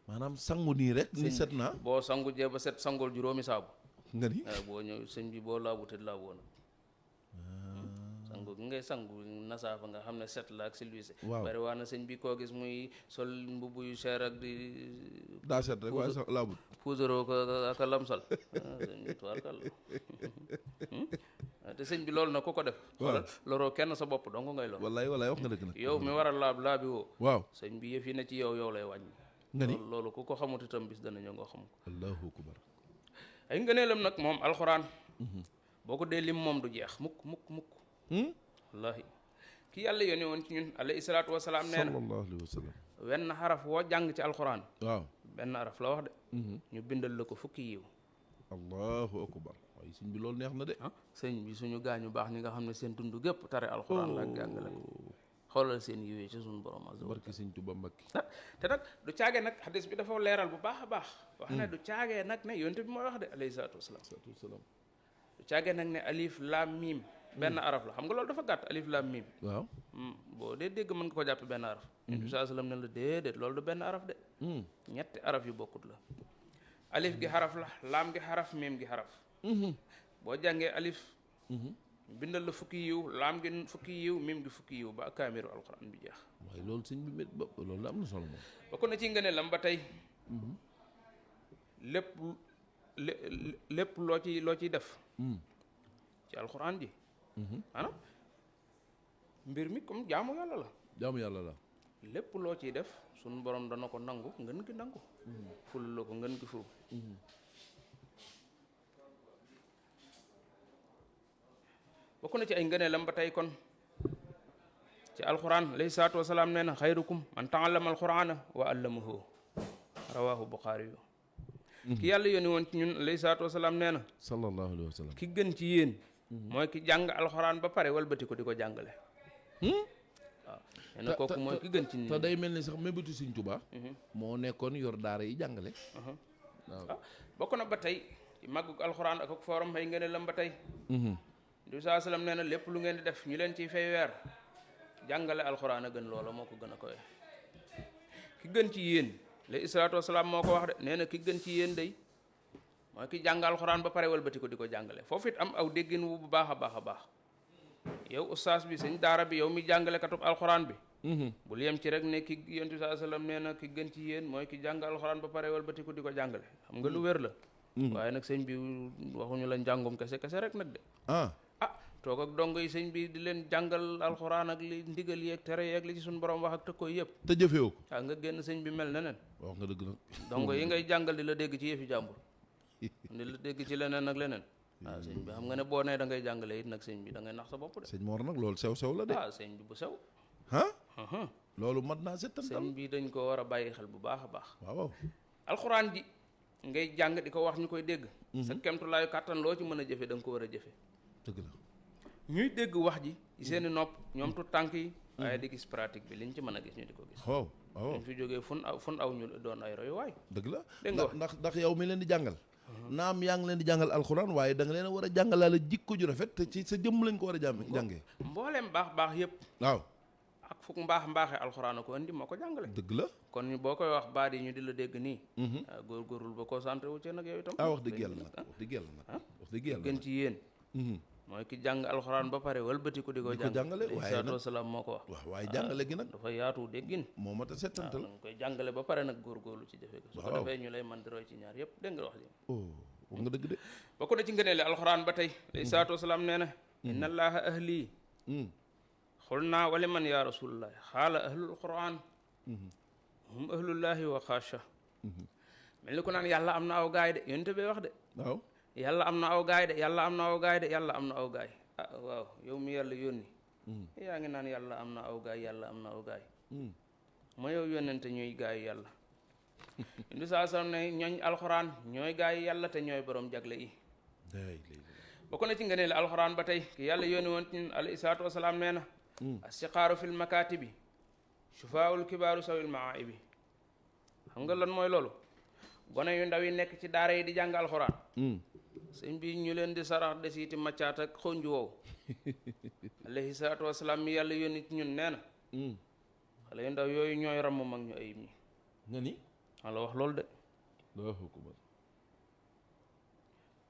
maanaam sangu nii rek ni set naa
boo sangu jee ba set sangul juróomi saabu
nga ni
boo ñëw sëñ bi boo laabu te laaboo nag sangu gi ngay sangu nasaafa nga xam ne set la ak silvissé bari waa na sëñ bi koo gis muy sol mbubb yu cher ak di
daa set rek waaye sax laabut
puudaroo ko ak a lamsal sëñ bi tubaarkal te sëñ bi loolu nag ku ko def xoolal loroo kenn sa bopp dong ngay lor
wallaay wax nga dëgg nag
yow mi war a laabi woo
waaw
sëñ bi yëf yi ne ci yow lay wàññi
nga ni
loolu ku ko xamut itam bis dana ñëw nga xam ko
allahu akbar
ay ngëneelam nag moom alxuraan boo ko dee lim moom du jeex mukk wallaahi ki yàlla yónni woon ci ñun alayhi salaatu wasalaam nee na
sallallahu alayhi wa sallam
wenn xaraf woo jàng ci alxuraan
waaw
benn xaraf la wax de ñu bindal la ko fukki yiw
allahu akbar waaye sëñ bi loolu neex na de
sëñ bi suñu gaañu baax ñi nga xam ne seen dund gépp tare alxuraan la ak jàngale ko xoolal seen yiwee ci suñu borom azza wa
barke sëñ Tuba Mbakke
te nag du caagee nag xadis bi dafa leeral bu baax a baax wax ne du caagee nag ne yonte bi mooy wax de alayhi salaatu wasalaam du caagee nag ne alif laam miim benn araf la xam nga loolu dafa gàtt alif laam miim
waaw
boo dee dégg mën nga ko jàppe benn araf yonte bi saa sallam ne la déedéet loolu du benn araf de ñetti araf yu bokkut la alif gi xaraf la laam gi xaraf miim gi xaraf boo jàngee alif bindal la fukki yiw laam gi fukki yiw miim gi fukki yiw ba kaamiru alxuraan bi jeex
waaye loolu sëñ bi met ba loolu la am na solo moom
bokk na ci ngëneel lam ba tey lépp loo ciy def ci alxuraan ji maanaam mbir mi comme jaamu yàlla la lépp loo ciy def suñu borom dana ko nangu ngën gi nangu ful la ko ngën gi ful bokk na ci ay ngëneelam ba tey kon ci alquran alayhi salaatu wasalaam nee na xayrukum man taallama alqurana wa allamahu rawahu buxaari yu ki yàlla yónni woon ci ñun alayhi salaatu wasalaam nee na
sallallahu alayhi wa sallam
ki gën ci yéen mooy ki jàng alxuraan ba pare walbati ko di ko jàngale waaw nee na kooku mooy ki gën ci nit
te day mel ni sax mébétu Sëñ Tuubaa moo nekkoon yor daara yi jàngale
waaw bokk na ba tey ci màggug alxuraan ak fooram may ngeen lam ba tey du saa salaam nee na lépp lu ngeen di def ñu leen ciy fay weer jàngale alxuraan a gën loola moo ko gën a koy ki gën ci yéen alayhi salaatu wasalaam moo ko wax de nee na ki gën ci yéen day mooy ki jàng alxuraan ba pare walbati ko di ko jàngale foofu it am aw déggin wu bu baax a baax a baax yow ustaas bi sëñ daara bi yow mi jàngale katub alxuraan bi bul yem ci rek ne ki yonent bi sallallahu alayhi wasallam nee na ki gën ci yéen mooy ki jàng alxuraan ba pare walbati ko di ko jàngale xam nga lu wér la waaye nag sëñ bi waxuñu la njàngum kese kese rek nag de toog ak dongo yi sëñ bi di leen jàngal alxuraan ak li ndigal yeeg tere yeeg li ci suñu borom wax ak tëkkoo yëpp
te jëfewu ko
nga génn sëñ bi mel neneen
wax nga dëgg nag
dongo yi ngay jàngal di la dégg ci yëfi jàmbur di la dégg ci leneen ak leneen waaw sëñ bi xam nga ne boo nee da ngay jàngale it nag sëñ bi da ngay nax sa bopp de
sëñ Mor nag loolu sew la de
sëñ bi bu sew
loolu mat naa settantal
sëñ bi dañ ko war a bàyyi xel bu baax a baax
waaw
alxuraan ji ngay jàng di ko wax ñu koy dégg sa kemtulaayu kàttan loo ci mën a jëfe da nga ko war a jëfe
dëgg la
ñuy dégg wax ji ci seeni nopp ñoom tu tànk yi waaye di gis pratique bi liñ ci mën a gis ñu di ko gis
waaw
ñu fi jógee fun aw ñu doon ay royu waay
dëgg la
dégg nga wax
ndax yow mi leen di jàngal naam yaa ngi leen di jàngal alxuraan waaye da nga leen a war a jàngalaale jikko ju rafet te ci sa jëmm lañ ko war a jàngee
mbooleem baax yëpp
waaw
ak fukk mbaaxee alxuraan ko andi moo ko jàngale
dëgg la
kon boo koy wax baat yi ñu di la dégg nii góorgóorlu ba concentré wu ci nag yow itam
wax dëgg yàlla nag wax dëgg yàlla
gën ci yéen mooy ki jàng alxuraan ba pare walbati ko di ko
jàngale waaye nag
salaam moo ko wax
waaw waaye jàngale gi nag
dafa yaatu déggin
moo mat a settantal
nga koy jàngale ba pare nag góorgóorlu ci jëfe ko su ko defee ñu lay man di roy ci ñaar yëpp dégg nga wax ji
wax nga dëgg de
bokk na ci ngëneeli alxuraan ba tey alayhi salaatu wasalaam nee na inna allaha ahli xul naa wali man ya rasulullah xaala ahlul quran hum ahlullahi wa xaasha mel ni ko naan yàlla am na aw gaay de yonent bi wax de
waaw
yàlla am na aw gaay de yàlla am na aw gaay de yàlla am na aw gaay waaw yow mi yàlla yónni yaa ngi naan yàlla am na aw gaay yàlla am na aw gaay ma yow yónnente ñooy gaay yàlla indi saa sam ne ñooñ alxuraan ñooy gaay yàlla te ñooy borom jagle yi bokk na ci ngëneel alxuraan ba tey ki yàlla yónni woon ci ñun alayhi salaatu wasalaam nee na astiqaaru fil makaatibi shufaa'ul kibaaru sawil maaibi xam nga lan mooy loolu gone yu ndaw yi nekk ci daara yi di jàng alxuraan sëñ bi ñu leen di sarax desiiti maccaat ak xonju wow alayhi salaatu wasalaam mi yàlla yónni ci ñun nee na xale yu ndaw yooyu ñooy ramm mag ñu ayib ñi
nga ni
la wax loolu de
Allahu akbar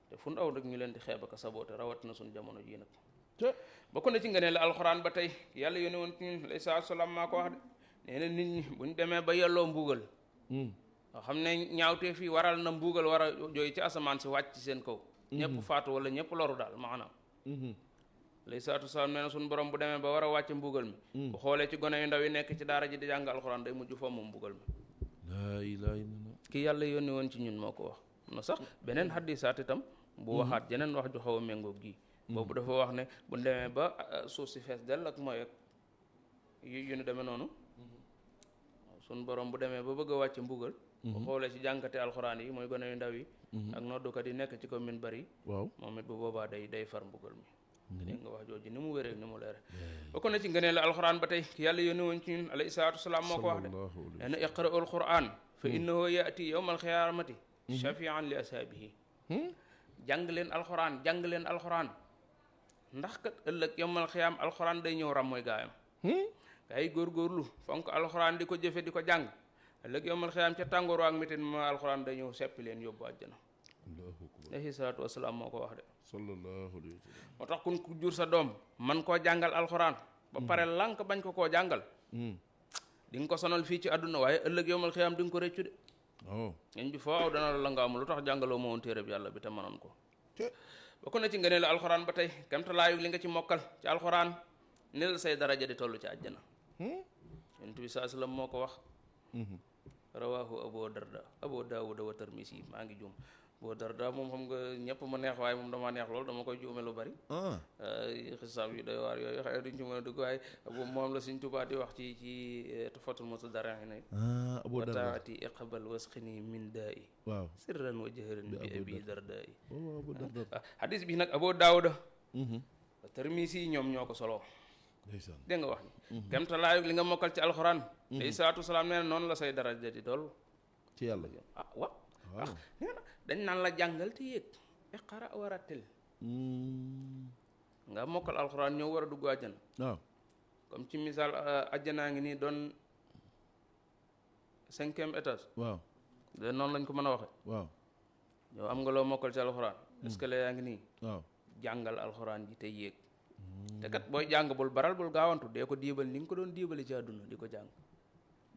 te fu ndaw rek ñu leen di xeeb ak saboote rawatina suñu jamono jii nag bokk na ci nga ne la alxuraan ba tey yàlla yónni woon ci ñun alayhi salaatu wasalaam maa ko wax de nee na nit ñi buñ demee ba yelloo mbuugal nga xam ne ñaawtee fii waral na mbuugal war a jooy ci asamaan si wàcc ci seen kaw ñëpp faatu wala ñëpp loru daal maanaam alayhi salaatu wasalaam nee na suñu borom bu demee ba war a wàcc mbuugal mi bu xoolee ci gone yu ndaw yi nekk ci daara ji di jàng alxuraan day mujj fomm mbuugal mi
laa ilaaha illallaah
ki yàlla yónni woon ci ñun moo ko wax na sax beneen xaddisaat itam bu waxaat jeneen wax ju xaw a méngoog gii boobu dafa wax ne bu demee ba suuf si fees dell ak mooy ak yu ñu demee noonu suñu borom bu demee ba bëgg a wàcc mbuugal bu xoolee ci jànkate alxuraan yi mooy gone yu ndaw yi ak noddukat yi nekk ci commune bari
waaw
moom it bu boobaa day far mbugal mi dégg nga wax jooju ni mu wéree ni mu leere bokk na ci ngëneel la alxuraan ba tey yàlla yónni woon ci ñun alayhi salaatu wasalaam moo ko wax de nee na iqra'ul qur'an fa innahu ya'ti yawmal qiyaamati shafi'an li ashaabihi jàng leen alxuraan ndax kat ëllëg yawmal qiyaam alxuraan day ñëw ram mooy gaayam gaa yi góorgóorlu fonk alxuraan di ko jëfe di ko jàng ëllëg yawmal qiyaam ca tàngooru ak mitin ma alxuraan day ñëw seppi leen yóbbu àjjana alayhi salaatu wasalaam moo ko wax de
sallallahu alayhi wa sallam
moo tax kun ku jur sa doom man koo jàngal alxuraan ba pare lànk bañ ko koo jàngal di nga ko sonal fii ci àdduna waaye ëllëg yawmal qiyaam di nga ko réccu de ñañ bi foo aw dana la nga am lu tax jàngaloo ma woon téere bi yàlla bi te mënoon ko bokk na ci nga ne la alxuraan ba tey kamtalaayu li nga ci mokkal ci alxuraan ni la say daraja di toll ci àjjana yonent bi saa sallam moo ko wax rawaahu abu daawuda wa tirmisi maa ngi juum Abu Darda moom xam nga ñëpp ma neex waaye moom dama neex lool dama koy juume lu bari xisaab yu doy waar yooyu xëy duñ ci mën a dugg waaye moom la Sëñ Tuubaa di wax ci Tuhfatul Mutadarri'in
Abu Darda
wataati iqbal wasxini min daa'i waaw sirran wa jahran bi abi dardaa'i hadis bi nag Abu Daawuda Tirmisi ñoom ñoo ko soloo dégg nga wax ni kemtalaayu li nga mokkal ci alxuraan alayhi salaatu wasalaam nee na noonu la say daraja di dool
ci yàlla
waaw nee na dañ naan la jàngal te yéeg iqra warattil nga mokkal alxuraan ñëw war a dugg àjjana
waaw
comme ci misaal ajjanaa ngi nii doon 5e étage.
waaw
de noonu lañ ko mën a waxe
waaw
yow am nga loo mokkal ci alxuraan escalier yaa ngi nii
waaw
jàngal alxuraan ji te yéeg te kat booy jàng bul baral bul gaawantu dee ko diibal ni nga ko doon diibali ci àdduna di ko jàng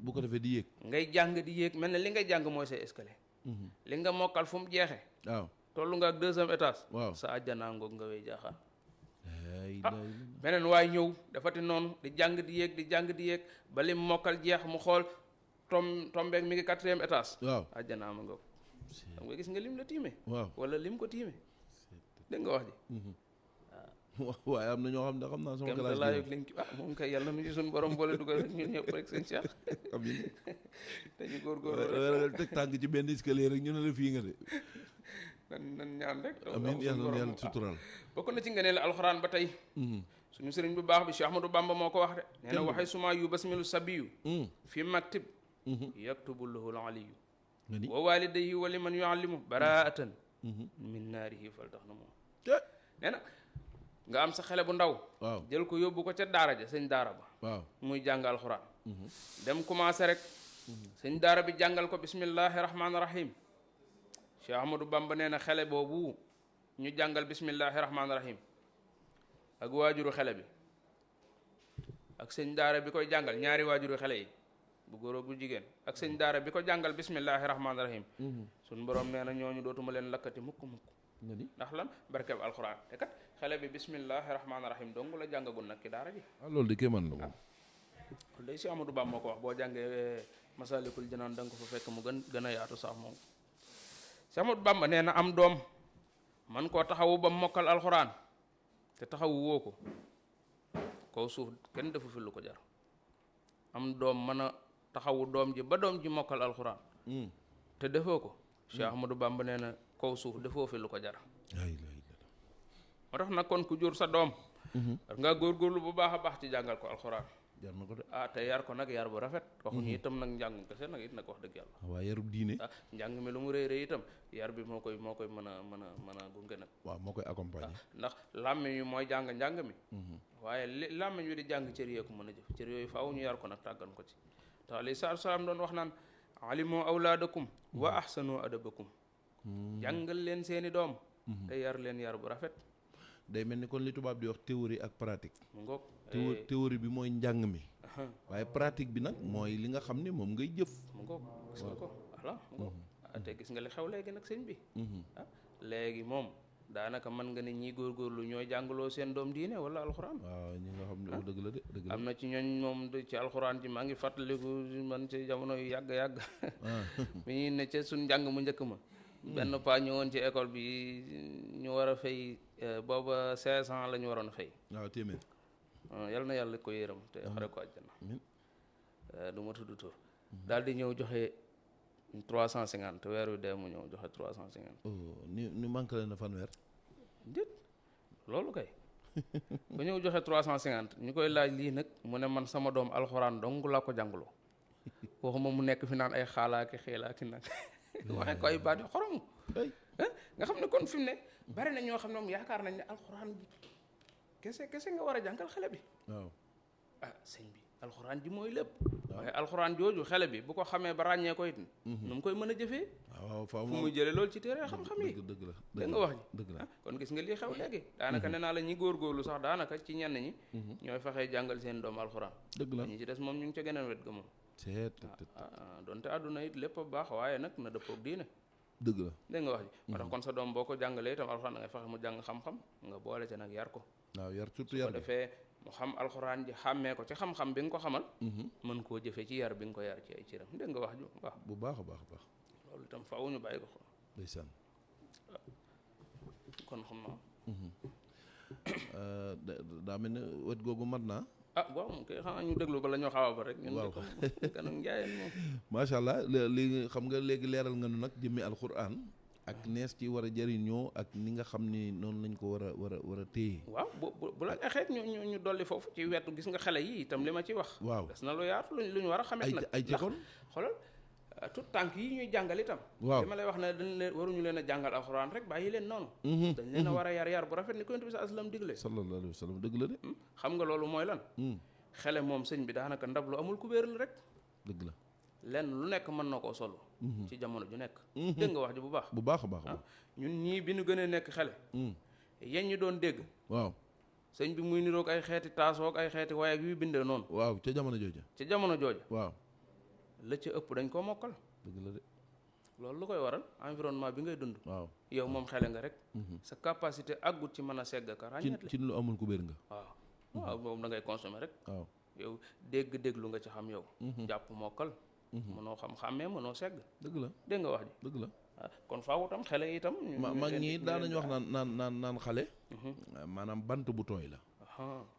bu ko defee di yéeg
ngay jàng di yéeg mel ne li ngay jàng mooy say escalier li nga mokkal fu mu jeexee
waaw
tollu nga ak 2e étage
waaw
sa àjjanaa ngoog nga wey jaaxaan
ay
beneen waay ñëw dafati noonu di jàng di yéeg di jàng di yéeg ba lim mokkal jeex mu xool tombeeg mi ngi 4e étage
waaw
àjjanaa ma ngoog xam nga gis nga lim la tiime
waaw
wala lim ko tiime dégg nga wax ji
waaye am na ñoo xam ne xam naa sama
kem da laa yëg liñ moom kay yàlla mu ci suñu borom boole dugal rek ñun ñëpp rek seen Cheikh
amiin
dañu góorgóorlu rek
teg tànk ci benn escalier rek ñu ne la fii nga de
nan ñaan rek
amiin yàlla sutural
bokk na ci nga ne la alxuraan ba tey suñu sëriñ bu baax bi Cheikh Ahmadou Bamba moo ko wax de nee na waxee suma yu basmilu sabiyu fi maktib yaktubu lahu aliyu wa walidayhi wa liman yuallimu baraatan min naarihi fal tax na moom nee na nga am sa xale bu ndaw
waaw
jël ko yóbbu ko ca daara ja sëñ daara ba
waaw
muy jàng alxuraan dem commencé rek sëñ daara bi jàngal ko bismillahi rahmaani rahim Cheikh Ahmadou Bamba nee na xale boobu ñu jàngal bismillahi rahmaani rahim ak waajuru xale bi ak sëñ daara bi koy jàngal ñaari waajuru xale yi bu góor ak bu jigéen ak sëñ daara bi ko jàngal bismillahi rahmaani rahim suñ borom nee na ñooñu dootuma leen lakkati mukk ndax lan barkeb alxuraan te kat xale bi bismillahi rahmaani rahim dong la jàngagul nag ki daara ji
loolu di kéemaan la moom
loolu day si Amadou Bamba moo ko wax boo jàngee Masalikul Jinaan da nga ko fa fekk mu gën a yaatu sax moom si Amadou Bamba nee na am doom man koo taxawu ba mokkal alxuraan te taxawu woo ko kaw suuf kenn defu fi lu ko jar am doom mën a taxawu doom ji ba doom ji mokkal alxuraan te defoo ko Cheikh Ahmadou Bamba nee na kaw suuf defoo fi lu ko jar moo tax nag kon ku jur sa doom war ngaa góorgóorlu bu baax a baax ci jàngal ko alxuraan
jar na ko de
te yar ko nag yar bu rafet waxuñu itam nag njàngum kese nag it nag wax dëgg yàlla
waaw yarub diine
njàng mi lu mu rëy rëy itam yar bi moo koy mën a gunge nag
waaw moo koy accompagner
ndax làmmiñ wi mooy jàng njàng mi waaye li làmmiñ wi di jàng cër yee ko mën a jëf cër yooyu faaw ñu yar ko nag tàggan ko ci te alayhi salaatu salaam doon wax naan alimu awlaadakum wa ahsanu adabakum jàngal leen seeni doom te yar leen yar bu rafet
day mel ni kon li tubaab di wax théorie ak pratique
mu ngoog
théorie bi mooy njàng mi waaye pratique bi nag mooy li nga xam ne moom ngay jëf
mu ngoog gis nga ko voilà mu ngoog te gis nga li xew léegi nag sëñ bi léegi moom daanaka mën nga ne ñii góorgóorlu ñooy jàngaloo seen doom diine wala alxuraan
waaw ñi nga xam ne dëgg la de dëgg la
am na ci ñooñ moom ci alxuraan ci maa ngi fàttaliku man ci jamono yu yàgg bi ñuy ne ca suñ njàng mu njëkk ma benn paa ñëwoon ci école bi ñu war a fay booba 500 la ñu waroon a fay
waaw téeméer
yal na yàlla ko yéram te xare ko àjjana du ma tudd tur daal di ñëw joxe 350 te weer wi dee mu ñëw joxe 350
ni manqué leen na fanweer
déet loolu kay ba ñëw joxe 350 ñu koy laaj lii nag mu ne man sama doom alxuraan dong laa ko jàngaloo waxuma mu nekk fi naan ay xaalaaki xeelaaki nag waxe ko ay baat yu xorom nga xam ne kon fi mu ne bari na ñoo xam ne moom yaakaar nañ ne alxuraan bi kese nga war a jàngal xale bi
waaw
sëñ bi alxuraan ji mooy lépp waaye alxuraan jooju xale bi bu ko xamee ba ràññee ko it nu mu koy mën a jëfee
waaw faaw
fu muy jëlee loolu ci téere xam-xam yi
dëgg la
dégg nga wax ji
dëgg la
kon gis nga lii xew léegi daanaka nee naa la ñi góorgóorlu sax daanaka ci ñenn ñi ñooy fexee jàngal seen doom alxuraan
dëgg la
ñi ci des moom ñu ngi ca geneen wet ga moom donte àdduna it lépp a baax waaye nag na dëppoog diine
dëgg la
dégg nga wax ji moo tax kon sa doom boo ko jàngalee itam alxuraan da ngay fexe mu jàng xam-xam nga boole ca nag yar ko
waaw yar surtout yar
ko defee mu xam alxuraan ji xàmmee ko ci xam-xam bi nga ko xamal mën koo jëfee ci yar bi nga ko yar ci ay cëram dégg nga wax ju waaw
bu baax a baax a baax
loolu itam faaw ñu bàyyi ko xel
ndeysaan
kon xam naa
daa mel ne wet googu mat naa
waaw moom kay xanaa ñu déglu bala ñoo xawa ba rek ñun
waaw
kanam njaayeen moom
macha allah li xam nga léegi leeral nga nu nag jëmmi alxuraan ak nees ci war a jëriñoo ak ni nga xam ni noonu lañ ko war a téye
waaw bu la neexee ñu dolli foofu ci wetu gis nga xale yi itam li ma ci wax
waaw
des na lu yaatu lu ñu war a xamit nag
ay jëkkoon
xoolal tout tànk yi ñuy jàngal itam
waaw
li ma lay wax ne dañ leen waruñu leen a jàngal alxuraan rek bàyyi leen noonu dañ leen a war a yar bu rafet ni ko Yonent bi sallallahu alayhi wasallam digle
sallallahu alayhi wasallam dëgg la de
xam nga loolu mooy lan xele moom sëñ bi daanaka ndab lu amul kubéer la rek.
dëgg la.
lenn lu nekk mën na koo solo. ci jamono ju nekk. dégg nga wax ji bu baax.
bu baax a baax.
ñun ñii bi ñu gënee nekk xele. yéen ñu doon dégg.
waaw.
sëñ bi muy niroog ay xeeti taasoog ay xeeti waaye ak yu bindee noonu.
waaw ca jamono jooja.
ca jamono jooja.
waaw.
la ca ëpp dañ koo mokkal.
dëgg la de.
loolu lu koy waral environnement bi ngay dund.
waaw
yow moom xele nga rek. sa capacité àggut ci mën a segg ka ràññeet
ci lu amul kubéer nga.
waaw waaw moom da ngay consommer rek.
waaw
yow dégg-déglu nga ci xam yow. jàpp mokkal. mënoo xam-xàmmee mënoo segg.
dëgg la
dégg nga wax ji.
dëgg la.
kon faaw tam xele itam.
mag ñi daan nañu wax naan xale. maanaam bant bu tooy la.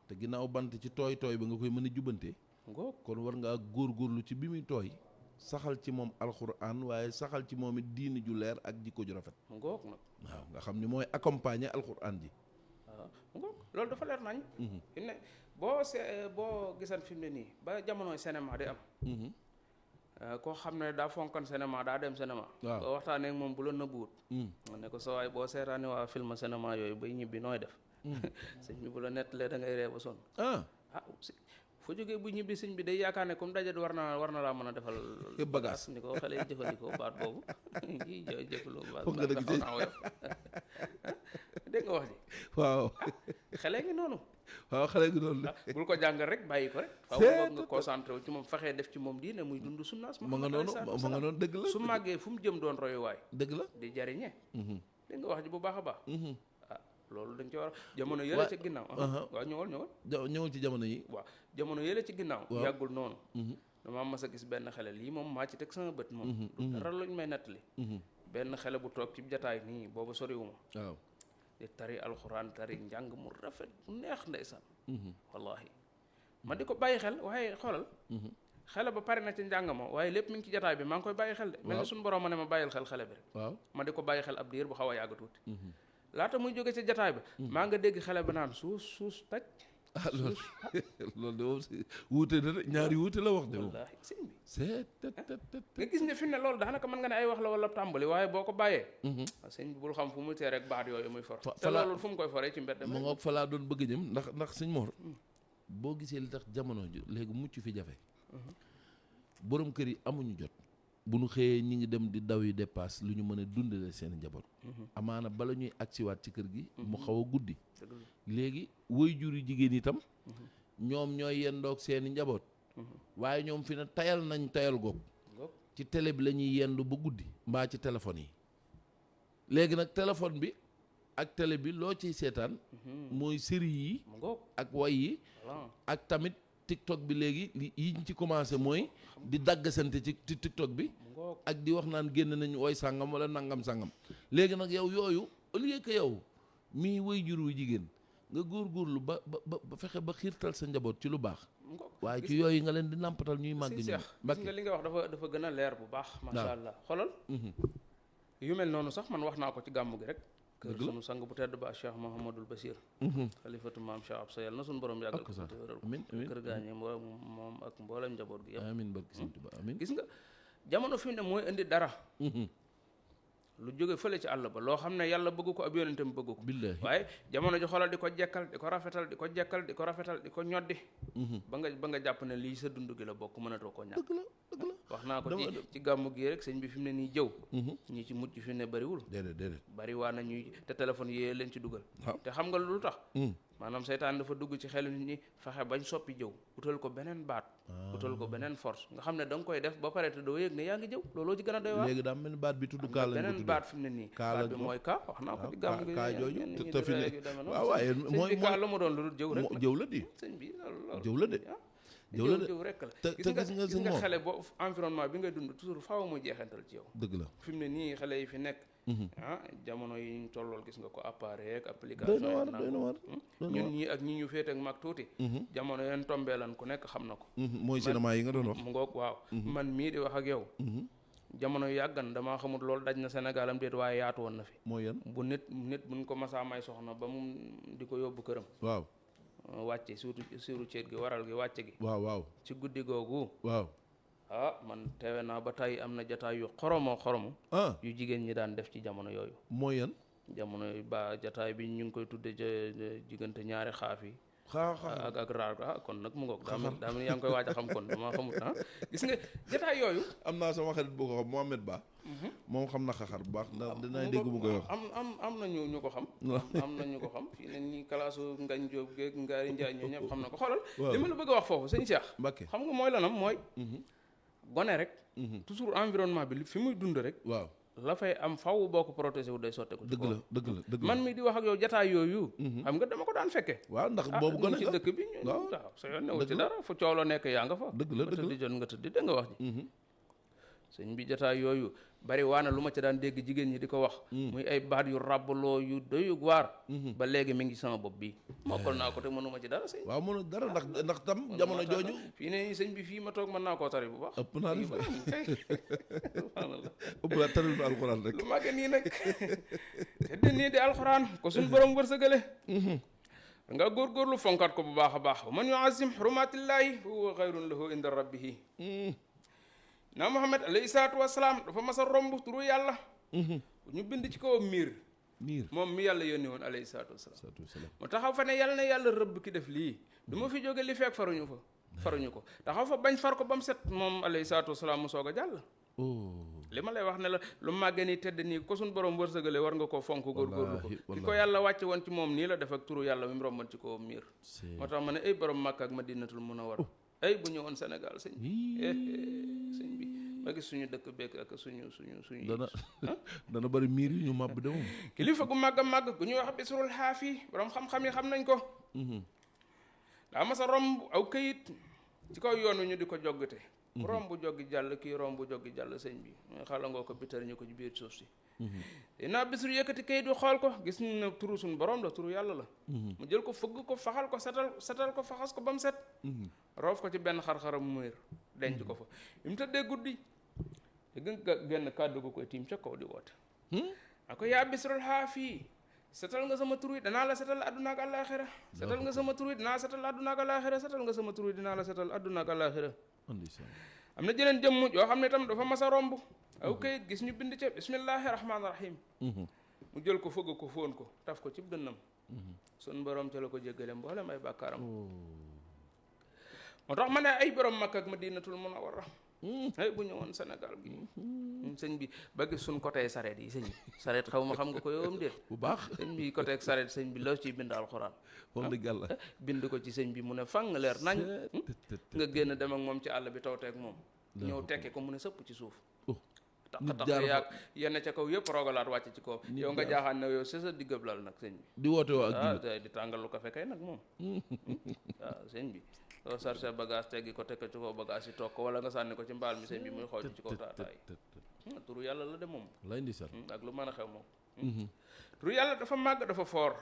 te ginnaaw bant ci tooy ba nga koy mën a jubbante.
ngoog
kon war ngaa góorgóorlu ci bi muy tooy. saxal ci moom alxuraan waaye saxal ci moom it diini ju leer ak jikko ju rafet.
ngoog nag.
waaw nga xam ni mooy accompagner alxuraan ji.
waaw ngoog loolu dafa leer nañ. fi ne boo gisan fi mu ne nii ba jamonoy cinéma di am. koo xam ne daa fonkan cinéma daa dem cinéma.
waaw
boo waxtaanee ak moom bu la nëbbuwut. nga ne ko sa waay boo seetaani waa film cinéma yooyu bay ñibbi nooy def. sëñ bi bu la nettalee da ngay ree ba sonn. foo jógee bu ñibbi sëñ bi day yaakaar ne comme daje war na laa mën a defal.
bagage
ni ko xale yi jëfandikoo baat boobu. ji jëfandikoo baat
foog nga dëgg
xaw naa woyof. dégg nga wax ji.
waaw.
xale ngi noonu.
waaw xale gi noonu.
bul ko jàngal rek bàyyi ko rek. faaw nga concentré wu ci moom fexee def ci moom diine muy dund sunnaas.
ma nga noonu dëgg la.
su màggee fu mu jëm doon royuwaay.
dëgg la
di jariñe. dégg nga wax ji bu baax a baax. loolu dañ ci war a jamono yële ci ginnaaw. waaw
ñëwal ci jamono yi.
waaw jamono yële ci ginnaaw. yàggul noonu. dama mas a gis benn xale lii moom maa ci teg sama bët moom. du dara luñ may nettali. benn xale bu toog ci jataay nii boobu soriwuma.
waaw
di tari alxuraan tari njàng mu rafet mu neex ndeysaan. wallahi ma di ko bàyyi xel waaye xoolal. xale ba pare na ci njàng ma waaye lépp mi ngi ci jataay bi maa ngi koy bàyyi xel de. mel ni suñu borom ma ne ma bàyyil xel xale bi rek. waaw ma di ko bàyyi xel ab diir bu xaw a yàgg tuuti. laata muy jóge ci jataay ba. maa nga dégg xale ba naan suus taj.
loolu de moom si wuute na de ñaari wuute la wax de moom.
wallaahi sëñ bi.
nga
gis ne fi ne loolu daanaka mën nga ne ay wax la wala tàmbali waaye boo ko bàyyee. sëñ bi bul xam fu muy tee rek baat yooyu muy for. te loolu fu mu koy foree ci mbedd.
mu ngoog fa laa doon bëgg ñëm ndax sëñ Mor. boo gisee li tax jamono ji léegi mucc fi jafe. borom kër yi amuñu jot. bu nu xëyee ñi ngi dem di daw yi dépasse lu ñu mën a dundale seen njaboot. amaana bala ñuy agsiwaat ci kër gi. mu xaw a guddi. léegi waajur yu jigéen itam. ñoom ñooy yendoog seeni njaboot. waaye ñoom fi ne tayal nañ tayal googu. ci télé bi la ñuy yendu ba guddi. mbaa ci téléphone yi. léegi nag téléphone bi ak télé bi loo ciy seetaan. mooy série yi. ak way yi. ak tamit TikTok bi léegi yi ñu ci commencé mooy. di daggasante ci TikTok bi. ak di wax naan génn nañu woy sàngam wala nangam sàngam. léegi nag yow yooyu au lieu que yow mii waajur wu jigéen nga góorgóorlu ba fexe ba xiirtal sa njaboot ci lu baax. waaye ci yooyu nga leen di nàmpatal ñuy màgg ñu.
gis nga li nga wax dafa gën a leer bu baax. macha allah xolal. yu mel noonu sax man wax naa ko ci gàmmu gi rek. kër sunu sang bu tedd ba Cheikh Mouhamadul Bachir. xalifatu maam Cheikh Absa yàlla na sunu borom yàggal ko te wéral ko. kër gaañee moom ak mboolem njaboot gi yëpp. amiin barke Sëñ Tuubaa amiin. gis nga jamono fi mu ne mooy indi dara. lu jóge fële ci àll ba loo xam ne yàlla bëgg ko ab yonentam bëgg ko. billaahi waaye jamono ji xoolal di ko jekkal di ko rafetal di ko jekkal di ko rafetal di ko ñoddi. ba nga jàpp ne lii sa dund gi la bokk mënatoo koo ñàkk. dëgg la wax naa ko ci gàmmu gi rek sëñ bi fi mu ne nii jëw. ñi ci mucc fi mu ne bariwul. déedéet bari waa na ñuy te téléphone yee leen ci dugal. te xam nga lu tax. maanaam seytaan dafa dugg ci xelu nit ñi fexe bañ soppi jëw utal ko beneen baat. utal ko beneen force nga xam ne da nga koy def ba pare te doo yëg ne yaa ngi jëw looloo ci gën a doy waar. léegi daa mel ni baat bi tudd kaa lañ ko tuddee baat fi mu ne nii. baat bi mooy kaa wax naa ko ci gàmm gi. kaa jooju te fi ne waaw waaye mooy kaa la mu doon lu dul jëw rek la. jëw la di sëñ bi loolu jëw la de. jëw rek la gis nga xale boo environnement bi ngay dund toujours faaw muy jeexantal ci yow. dëgg la fi mu ne nii xale yi fi nekk. jamono yi ñu tollool gis nga ko appareil ak application ñun ñii ak ñi ñu féete ak mag tuuti. jamono yeen tombeelan ku nekk xam na ko. mooy cinéma yi nga doon wax mu ngoog waaw. man mii di wax ak yow. jamono yàggan damaa xamul loolu daj na Sénégal am déet waaye yaatu woon na fi. mooy yan bu nit buñ ko masaa may soxna ba mu di ko yóbbu këram. waaw wàcce surtout ceet gi waral gi wàcce gi. waaw ci guddi googu. waaw man teewe naa ba tey am na jataay yu xoromo yu jigéen ñi daan def ci jamono yooyu. mooy yan jamono yu ba jataay bi ñu ngi koy tudde diggante ñaari xaaf yi. ak raar kon nag mu ngoog daa mel yaa ngi koy waaj a xam kon dama xamut gis nga jotaay yooyu
am naa sama xarit boo ko xam Mohamed Ba moom xam na xaxar bu baax ndax dinaa dégg mu koy wax
am na ñu ko xam am na ñu ko xam fii ne ñi kalaasu Ngañ Jóob geeg Ngaari Njaay ñoo ñëpp xam na ko xoolal li ma la bëgg a wax foofu sëñ Cheikh
Mbacké
xam nga mooy lanam mooy gone rek toujours environnement bi fi muy dund rek
waaw
la fay am faw boo ko protégé wu day sotte ko
dëgg la
man mi di wax ak yow jataay yooyu xam nga dama ko daan fekke
waaw ndax boobu gone
ci dëkk bi waaw sa yoon newu ci dara fu coow la nekk yaa nga fa
dëgg la
tëddi jot nga tëddi da nga wax ji sëñ bi jataay yooyu bari waana lu ma ca daan dégg jigéen ñi di ko wax muy ay baat yu ràbbaloo yu doyu waar ba léegi mi ngi sama bopp bi mokkal naa ko te mënuma ci dara sëñ
waaw mënu dara ndax tam jamono jooju
fii ne sëñ bi fii ma toog mën naa koo tari bu baax
ëpp naa def
subhanallah
ëpp naa taril fa alxuraan rek
lu màgge nii nag te di nii di alxuraan ko suñ borom wërsëgale nga góorgóorlu fonkaat ko bu baax a baax man yuazim xurumatillahi fa huwa xayrun lahu inda rabbihi naa Muhammad alayhi salaatu wasalaam dafa mas a romb turu yàlla ñu bind ci kaw miir moom mi yàlla yónni woon alayhi salaatu wasalaam mu taxaw fa ne yàlla na yàlla rëbb ki def lii du ma fi jóge li fekk faruñu ko taxaw fa bañ far ko ba mu set moom alayhi salaatu wasalaam mu soog a jàll li ma lay wax ne la lu màggee nii tedd nii ko suñ borom wërsëgale war nga ko fonk góorgóorlu ko ki ko yàlla wàcce woon ci moom nii la def ak turu yàlla mi mu romboon ci kaw miir moo tax ma ne ay borom Makka ak Madinatul Munawwara ay bu ñëwoon Sénégal sëñ bi ma gis suñu dëkk bekk ak suñu
dana bari miir yu ñu màbb de moom
kilifa gu màgg a màgg gu ñuy wax Bisrul Xaafi borom xam-xam yi xam nañ ko daa mas a romb aw këyit ci kaw yoon wi ñu di ko joggate romb joggi jàll kii romb joggi jàll sëñ bi xala ngoo ko bitar ñu ko ci biir suuf si dinaa Bisru yëkkati këyit wi xool ko gis na turu suñu borom la turu yàlla la mu jël ko fëgg ko faxal ko setal ko faxas ko ba mu set roof ko ci benn xar-xaram muur denc ko fa bi mu tëddee guddi te genn kàddu gu koy tiim ca kaw di woote ako yaa Bisrul Xaafi setal nga sama tur wi danaa la setal adduna ak àllaaxira setal nga sama tur wi dinaa setal adduna ak àllaaxira setal nga sama tur wi dinaa la setal adduna ak àllaaxira am na jeneen jëmm yoo xam ne tam dafa mas a romb aw kayit gis ñu bind ca bismillahi rahmaani rahim mu jël ko fëgg ko fóon ko taf ko ci dënnam sun borom ca la ko jéggale mboolem ay bàkkaaram moo tax ma ne ay borom Makka ak Madinatul Munawwara ay bu ñëwoon Sénégal gi sëñ bi ba gis suñ côté sareet yi sëñ bi sareet xaw ma xam nga ko yowam déet
bu baax
sëñ bi côté sareet sëñ bi loo ciy bind alxuraan
wax dëgg yàlla
bind ko ci sëñ bi mu ne fang leer nañ nga génn dem ak moom ci àll bi tawteeg moom ñëw tekki ko mu ne sëpp ci suuf tax yaag yenn ca kaw yëpp rogalaat wàcc ci kaw yow nga jaaxaan ne yow c'est sa diggab lal nag sëñ bi
di woote woo ak
di tàngal lu kafe kay nag moom waaw sëñ bi soo sarse bagage teggi ko tekk ci kaw bagage yi toog ko wala nga sànni ko ci mbaal mi sëñ bi muy xooj ci kaw taataay turu yàlla la de moom
lay ndi sar
ak lu mën a xew moom turu yàlla dafa màgg dafa foor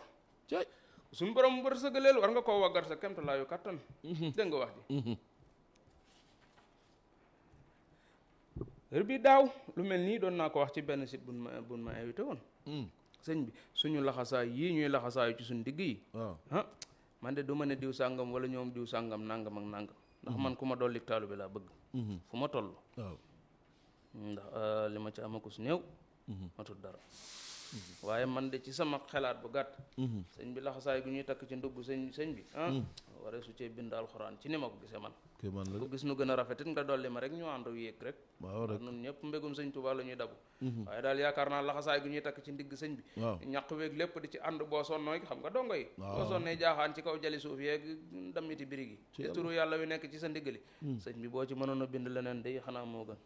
suñu borom wërsëgaleel war nga koo waggar sa kemtalaayu kattan dégg nga wax ji heure bi daaw lu mel nii doon naa ko wax ci benn site buñ ma invité woon sëñ bi suñu laxasaay yii ñuy laxasaayu ci suñu digg yi man de du ma ne diw sàngam wala ñoom diw sàngam nangam ak nangam ndax man ku ma dolli taalu bi laa bëgg fu ma toll ndax li ma ci amakus néew matul dara waaye man de ci sama xelaat bu gàtt sëñ bi laxasaay gu ñuy takk ci ndugg sëñ bi waree su cee bind alxuraan ci ni ma ko gisee man ku gis nu gën a rafetit nga dolli ma rek ñu ànd yéeg rek nun ñëpp mbégum sëñ Tuubaa la ñuy dabu waaye daal yaakaar naa laxasaay gu ñuy takk ci ndigg sëñ bi ñaq weeg lépp di ci ànd boo sonnooy xam nga dongo yi boo sonnee jaaxaan ci kaw jali suuf yeeg dammiti birig yi te turu yàlla wi nekk ci sa ndiggali sëñ bi boo ci mënoon a bind leneen day xanaa moo gën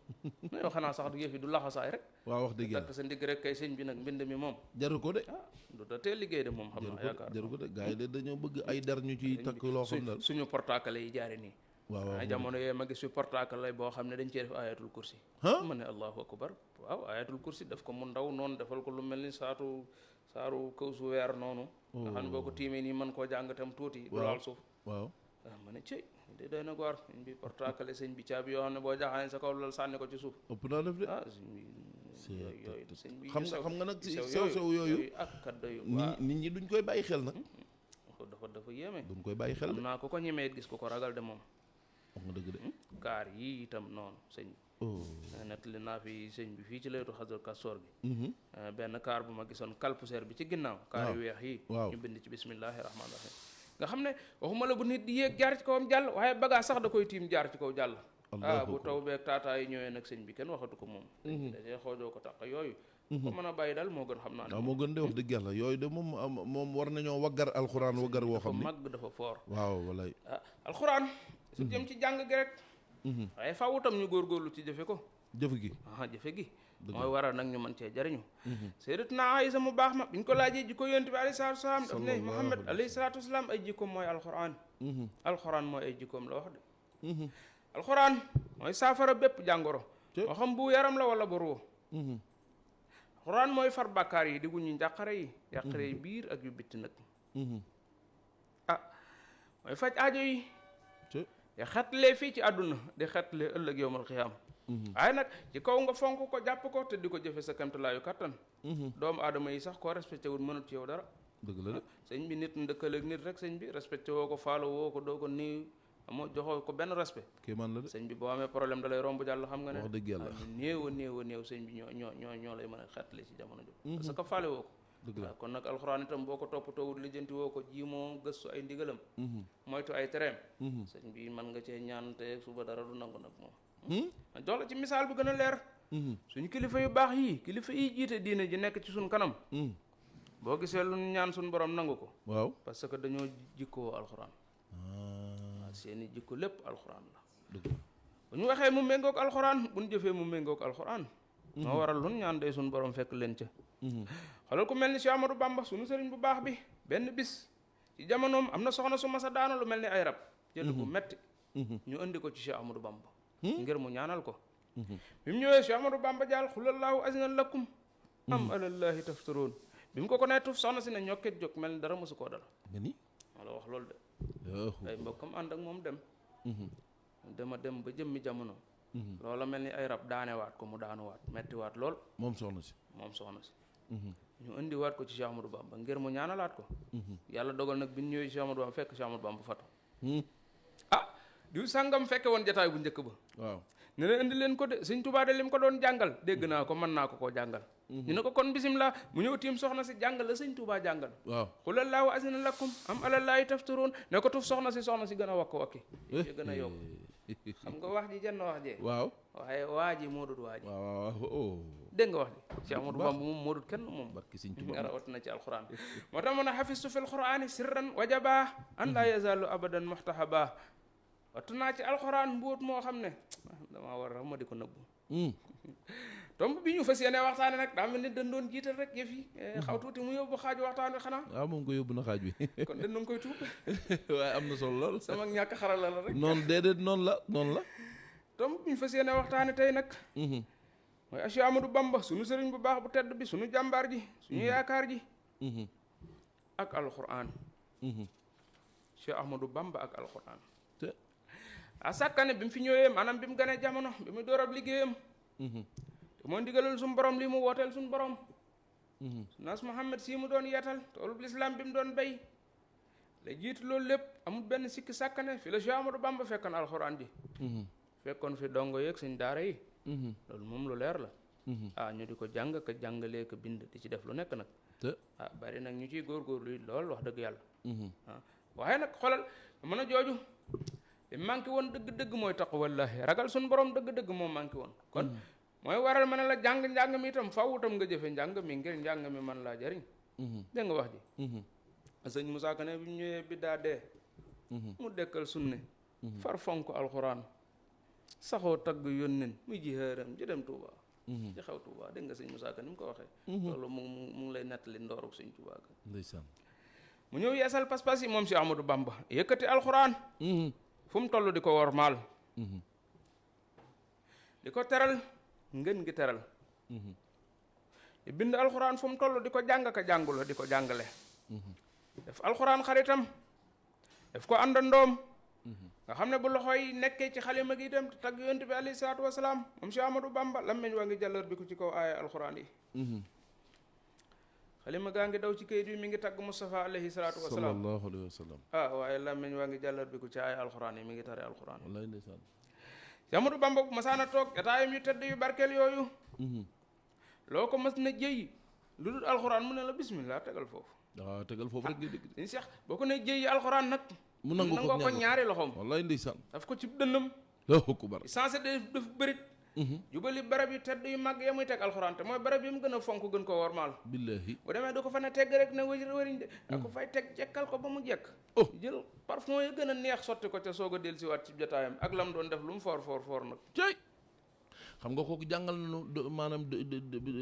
yow xanaa sax yëf yi du laxasaay rek
waaw wax dëgg
takk sa ndigg rek kay sëñ bi nag mbind mi moom
jaru ko de
du ta teel liggéey de moom xam naa yaakaar
jaru ko de gars yi de dañoo bëgg ay der ñu ciy takk loo xam ne
suñu portacle yi jaare nii waaw jamono yooyu ma gis fi portacle lay boo xam ne dañ cee def ayatul kursi ma ne allahu akbar waaw ayatul kursi def ko mu ndaw noonu defal ko lu mel ni saaru kaw su weer noonu nga xam ne boo ko tiimee nii mën koo jàng tam tuuti du laal suuf waaw ma ne cëy de doy na goor sëñ bi portacle sëñ bi caabi yoo xam ne boo jaaxaane sa kaw lal sànni ko ci suuf
ëpp naa def de
sëñ bi yooyu sëñ bi
xam nga nag sew yooyu
ak kaddu yu
nit ñi duñ koy bàyyi xel nag
dafa yéeme
duñ koy bàyyi xel
am naa ko ñemee gis ko ragal de moom
wax nga dëgg de
kaar yii itam noonu sëñ bi nettali naa fi sëñ bi fii ci laytu xasar kastoor gi benn kaar bu ma gisoon kalpuseer bi ci ginnaaw kaar yu weex yi ñu bind ci bismillahi rahmaani rahim nga xam ne waxuma la bu nit di yéeg jaar ci kawam jàll waaye bagage sax da koy tiim jaar ci kaw jàll bu taw beeg taataa yi ñëwee nag sëñ bi kenn waxatu ko moom dajee xoojoo ko tax yooyu ko mën a bàyyi daal moo gën xam naa ne
waaw moo gën de wax dëgg yàlla yooyu de moom war nañoo waggar alxuraan waggar woo xam ne
màgg dafa foor
waaw walay
alxuraan su jëm ci jàng gi rek waaye faaw tam ñu góorgóorlu ci jëfe ko
jëf gi
jëfe gi mooy waral nag ñu mën cee jariñu sayyidatuna Aysa mu baax ma biñ ko laajee jikko yonent bi alayhi salaatu wasalaam daf ne Muhammad alayhi salaatu wasalaam ay jikkoom mooy alxuraan alxuraan mooy ay jikkoom la wax de alxuraan mooy saafara bépp jàngoro moo xam bu yaram la wala bu ruu alxuraan mooy far bàkkaar yi diggu ñu njàqare yi biir ak yu bitti nag mooy faj aajo yi di xetlee fii ci àdduna di xetlee ëllëg yowmal xiyaam waaye nag ci kaw nga fonk ko jàpp ko te di ko jëfe sa kamtalaayu kattan doomu aadama yi sax koo respecté wul mënut ci yow dara
dëgg la de
sëñ bi nit ndëkkaleeg nit rek sëñ bi respecté woo ko faalo woo ko doo ko nii amoo joxoo ko benn respect
kii man la de
sëñ bi boo amee problème da lay romb jàll xam nga ne
wax dëgg yàlla
néew a néew sëñ bi ñoo lay mën a xeetli ci jamono jo parce que faale woo ko
dëgg la
kon nag alxuraan itam boo ko toppatoowul lijjanti woo ko ji moo gëstu ay ndigalam moytu ay tereem sëñ bi mën nga cee ñaan te suba dara du nangu nag moom jox la ci misaal bu gën a leer suñu kilifa yu baax yii kilifa yi jiite diine ji nekk ci suñ kanam boo gisee lu ñaan suñ borom nangu ko
waaw
parce que dañoo jikkoo alxuraan seeni jikko lépp alxuraan la bu ñu waxee mu méngoog alxuraan bu ñu jëfee mu méngoog alxuraan moo waral lu ñaan day suñ borom fekk leen ca xoolal ku mel ni Cheikh Amadou Bamba suñu sëriñ bu baax bi benn bis ci jamonoom am na soxna su masa daanu lu mel ni ay rab jël bu metti ñu indi ko ci Cheikh Amadou Bamba ngir mu ñaanal ko bi mu ñëwee Cheikh Amadou Bamba jaal xulallaahu azina lakum am alallahi taftaroon bi mu ko nee tuf soxna si ne ñokket jóg mel ni dara mosu koo dal wala wax loolu de ay mbokkam ànd ak moom dem dem ba jëmmi jamono loola mel ni ay rab daanewaat ko mu daanuwaat mettiwaat lool
moom soxna si
ñu indiwaat ko ci Cheikh Amadou Bamba ngir mu ñaanalaat ko yàlla dogal nag bi ñu ñëwee Cheikh Amadou Bamba fekk Cheikh Amadou Bamba fatu diw sàngam fekke woon jataay bu njëkk ba
waaw
ne leen indi leen ko de Sëñ Tuubaa de lim ko doon jàngal dégg naa ko mën naa ko koo jàngal ñu ne ko kon bisimilah mu ñëw tiim soxna si jàngal la Sëñ Tuubaa jàngal
waaw
xulallaahu azina lakum am alallaahi taftaroon ne ko tuf soxna si gën a wakki gën a yokk xam nga wax ji jenn wax jee
waaw
waaye waa ji moo dut waa ji
waaw
dégg nga wax ji Cheikh Amadou Bamba moom moo dut kenn moom
barki Sëñ Tuubaa
nga rawat na ci alquran moo tax mu ne xafistu fil qur'ani sirran wajaba an laa yazaalu abadan muhtahaba wattu naa ci alxuraan mbóot moo xam ne damaa war a ma di ko nëbbu tomb bi ñu fas yéene waxtaane nag daa mel ni dañ doon jiital rek yëf yi xaw tuuti mu yóbbu xaaju waxtaan wi xanaa
waaw moom ko yóbbu na xaaj bi
kon dañ doon koy tuub
waaye am na solo lool
sama ñàkk xarala la rek
noonu déedéet noonu la
tomb bi ñu fas yéene waxtaane tey nag mooy Cheikh Amadou Bamba suñu sëriñ bu baax bu tedd bi suñu jàmbaar ji suñu yaakaar ji ak alxuraan Cheikh Amadou Bamba ak alxuraan sàkkane bi mu fi ñëwee maanaam bi mu ganee jamono bi mu door ab liggéeyam te moo ndigalal suñu borom lii mu wooteel suñu borom naas Muhammad sii mu doon yeetal toolub lislaam bi mu doon béy la jiitu loolu lépp amul benn sikki sàkkane fi la Cheikh Amadou Bamba fekkoon alxuraan ji fekkoon fi dongo yeeg suñ daara yi loolu moom lu leer la ñu di ko jàng ka jàngalee ka bind di ci def lu nekk nag bari nag ñu ciy góorgóorlu lool wax dëgg yàlla waaye nag xoolal mën a jooju li manqué woon dëgg-dëgg mooy taqwallahi ragal suñu borom dëgg-dëgg moom manqué woon kon mooy waral ma ne la njàng mi itam faw itam nga jëfe njàng mi ngir njàng mi man laa jariñ dégg nga wax ji sëñ Moussa Ka ne bi ñëwee bi daa dee mu dekkal sunne far fonk alxuraan saxoo tagg yónneen muy jihaaram ji dem Touba ci xew Touba dégg nga sëñ Moussa Ka ni mu ko waxee loolu mu ngi lay nettali ndooruk sëñ Touba ka
ndeysaan
mu ñëw yeesal pas-pas yi moom si Amadou Bamba yëkkati alxuraan fu mu toll di ko wormaal di ko teral ngeen gi teral di bind alxuraan fu mu toll di ko jàng ka jàngula di ko jàngale def alxuraan xaritam def ko àndandoom nga xam ne bu loxo yi nekkee ci xalima gi dem te tagg yonent bi alayhi salaatu wasalaam moom Cheikh Amadou Bamba lammeñ waa ngi jàllar bi ko ci kaw aaya alxuraan yi xalima gaa ngi daw ci kayit bi mi ngi tagg Mustafa alayhi salaatu wasalaam
sallallahu alayhi wa sallam
waaye lammeñ waa ngi jàllar bi ko ci aaya alxuraan yi mi ngi tare alxuraan
wallaay ndeysaan
Cheikh Amadou Bamba bu masaana toog jataayam yu tëdd yu barkeel yooyu loo ko mas na jëy lu dul alxuraan mu ne la bismillah tegal foofu.
waaw tegal foofu rek ngay dégg.
dañ seex boo ko ne jëyi alxuraan nag.
mu nangu
ko ñaari loxoom.
wallaay ndeysaan.
daf ko ci dënnam.
Allahu akbar.
sensé daf bërit. jubali barab yu tedd yu màgg ya muy teg alxuraan te mooy barab yi mu gën a fonk gën ko wormaal.
billahi.
bu demee du ko fa ne tegg rek ne wëriñ de. da ko fay teg jekkal ko ba mu jekk. jël parfum yi gën a neex sotti ko ca soog a dellusiwaat ci jotaayam ak lam doon def lu mu foor nag.
cey xam nga kooku jàngal nañu maanaam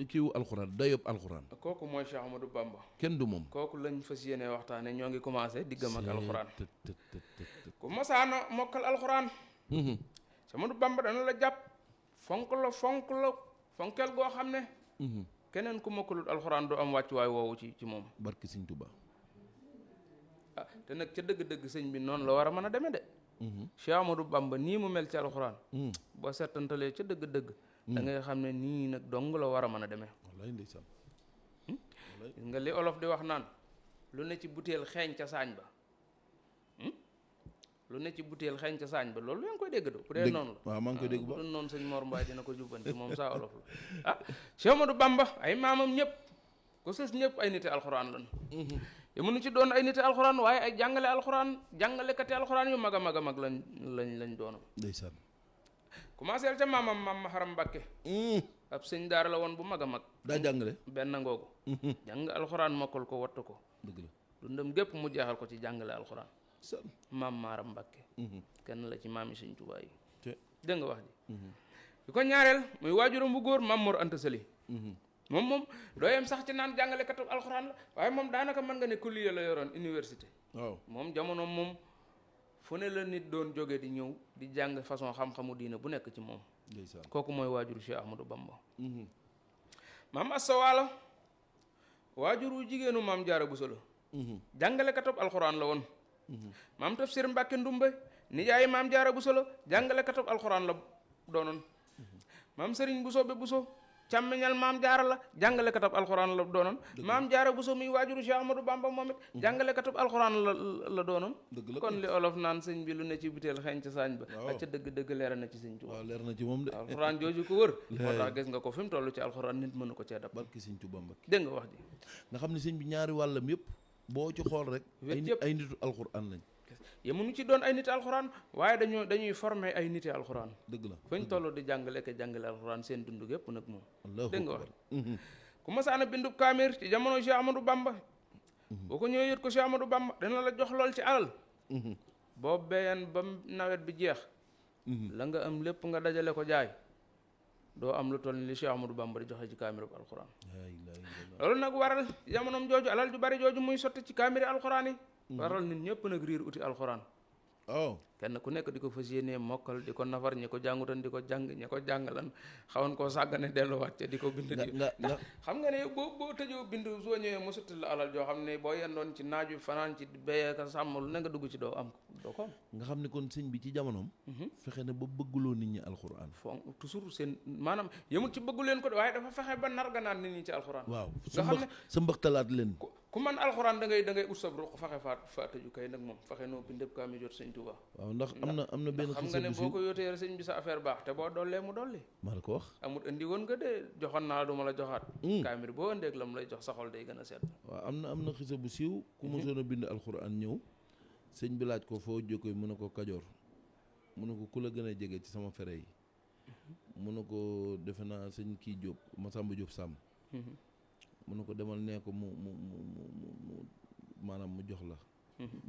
kiiwu alxuraan dayob alxuraan.
kooku mooy Cheikh Ahmadou Bamba.
kenn du moom.
kooku lañ fas yéene waxtaane ñoo ngi commencé diggam ak alxuraan. ku masaana mokkal alxuraan. Cheikh Ahmadou Bamba dana la jàpp fonk la fonkeel goo xam ne. keneen ku mokkalut alxuraan du am wàccuwaay woowu ci moom.
barki Sëñ Tuubaa.
ah te nag ca dëgg-dëgg sëñ bi noonu la war a mën a demee de. Cheikh Ahmadou Bamba nii mu mel ci alxuraan. boo seetantalee ca dëgg-dëgg. da ngay xam ne nii nag dong la war a mën a demee.
wallaay ndeysaan.
nga li olof di wax naan lu ne ci butéel xeeñ ca saañ ba. lu ne ci butéel xeeñ ca saañ ba loolu yaa ngi koy dégg do bu dee noonu la
waaw maa ngi koy dégg ba
bu doon noonu sëñ Mor Mbaye dina ko jubbanti moom saa olof la ah Cheikh Ahmadou Bamba ay maamam ñëpp ko sës ñëpp ay niti alxuraan lan te mënu ci doon ay niti alxuraan waaye ay jàngalekati alxuraan yu mag a mag a mag lañ doonam
ndeysaan.
commencé ca maam Maharam Mbakke ab sëñ daara la woon bu mag a mag
daa jàngale
benn ngoogu jàng alxuraan mokkal ko wattu ko
dëgg la
dundam gépp mu jeexal ko ci jàngale alxuraan maam Maharam Mbakke kenn la ci maam yi sëñ Tuubaa yi dégg nga wax ji yu ko ñaareel muy waajuram bu góor Maam Mor Anta Sali moom dooyam sax ci naan jàngalekatu alxuraan la waaye moom daanaka mën nga ne kulliya la yoroon université
waaw
moom jamono moom fu ne la nit doon jóge di ñëw di jàng façon xam-xamu diina bu nekk ci moom kooku mooy waajuru Cheikh Ahmadou Bamba maam Asta Waalo waajuru jigéenu maam Jaara Buso la jàngalekatu alxuraan la woon maam Tafsir Mbàkke Ndumbe nijaay maam Jaara Buso la jàngalekatu alxuraan la doonoon maam Sëriñ Buso be Buso càmmiñal maam Jaara la jàngalekatu alxuraan la doonoon maam Jaara Buso muy waajuru Cheikh Ahmadou Bamba moom it jàngalekatu alxuraan la doonoon kon li olof naan sëñ bi lu ne ci butéel xeeñ ca saañ ba ak ca dëgg-dëgg leer na ci sëñ Tuubaa
waaw leer na ci moom de
alxuraan jooju ko wër moo tax gis nga ko fi mu toll ci alxuraan nit mënu ko cee dab
barki sëñ Tuubaa Mbàkke
dégg nga wax ji
nga xam ne sëñ bi ñaari wàllam yëpp boo ci xool rek ay nitu alxuraan lañ
yemuñu ci doon ay niti alxuraan waaye dañuy former ay niti alxuraan
dëgg la
fañ toll di jàngale alxuraan seen dund gépp nag moom dégg nga wax
akbar
ku masaana bindub kaamir ci jamono Cheikh Ahmadou Bamba boo ko ñëwee yët ko Cheikh Ahmadou Bamba dana la jox lool ci alal boo béyan ba nawet bi jeex la nga am lépp nga dajale ko jaay doo am lu toll ni li Cheikh Ahmadou Bamba di joxe ci kaamirub alxuraan loolu nag waral jamonoom jooju alal ju bari jooju muy sotti ci kaamiri alxuraan yi waral nit ñëpp nag riir uti alxuraan kenn ku nekk di ko fas yéenee mokkal di ko nafar ñi ko jàngutan di ko jàng ñi ko jàngalan xawoon koo sàggane delluwaat te di ko bind ndax xam nga ne boo tëjoo bind soo ñëwee mu sotti la alal joo xam ne boo yendoon ci naaj wi fanaan ci béyee ka sàmm lu ne nga dugg ci doo am doo ko am
nga xam ne kon sëñ bi ci jamonoom fexe na ba bëgguloo nit ñi alxuraan
fon toujours seen maanaam yemul ci bëggu leen ko de waaye dafa fexe ba narganaan nit ñi ci alxuraan
waaw
nga xam ne
sa mbaxtalaat leen
ku man alxuraan da ngay ut sab ruq fexe fa tëju kay nag moom fexe noo bindëb kaa mi jot sëñ Tuubaa
waaw ndax am na benn
xam nga ne boo ko yóotee sëñ bi sa affaire baax te boo dollee mu dolli
maa la ko wax
amul indi woon nga de joxoon naa la du ma la joxaat kaamir boo ëndeeg la mu lay jox sa xol day gën a sedd
waaw am na xisa bu siiw ku mosoon a bind alxuraan ñëw sëñ bi laaj ko foo jógee mu ne ko Kajoor mu ne ko ku la gën a jege ci sama fere yi mu ne ko defe naa sëñ kii Jóob Masamba Jóob Sàmm mu ne ko demal nee ko mu maanaam mu jox la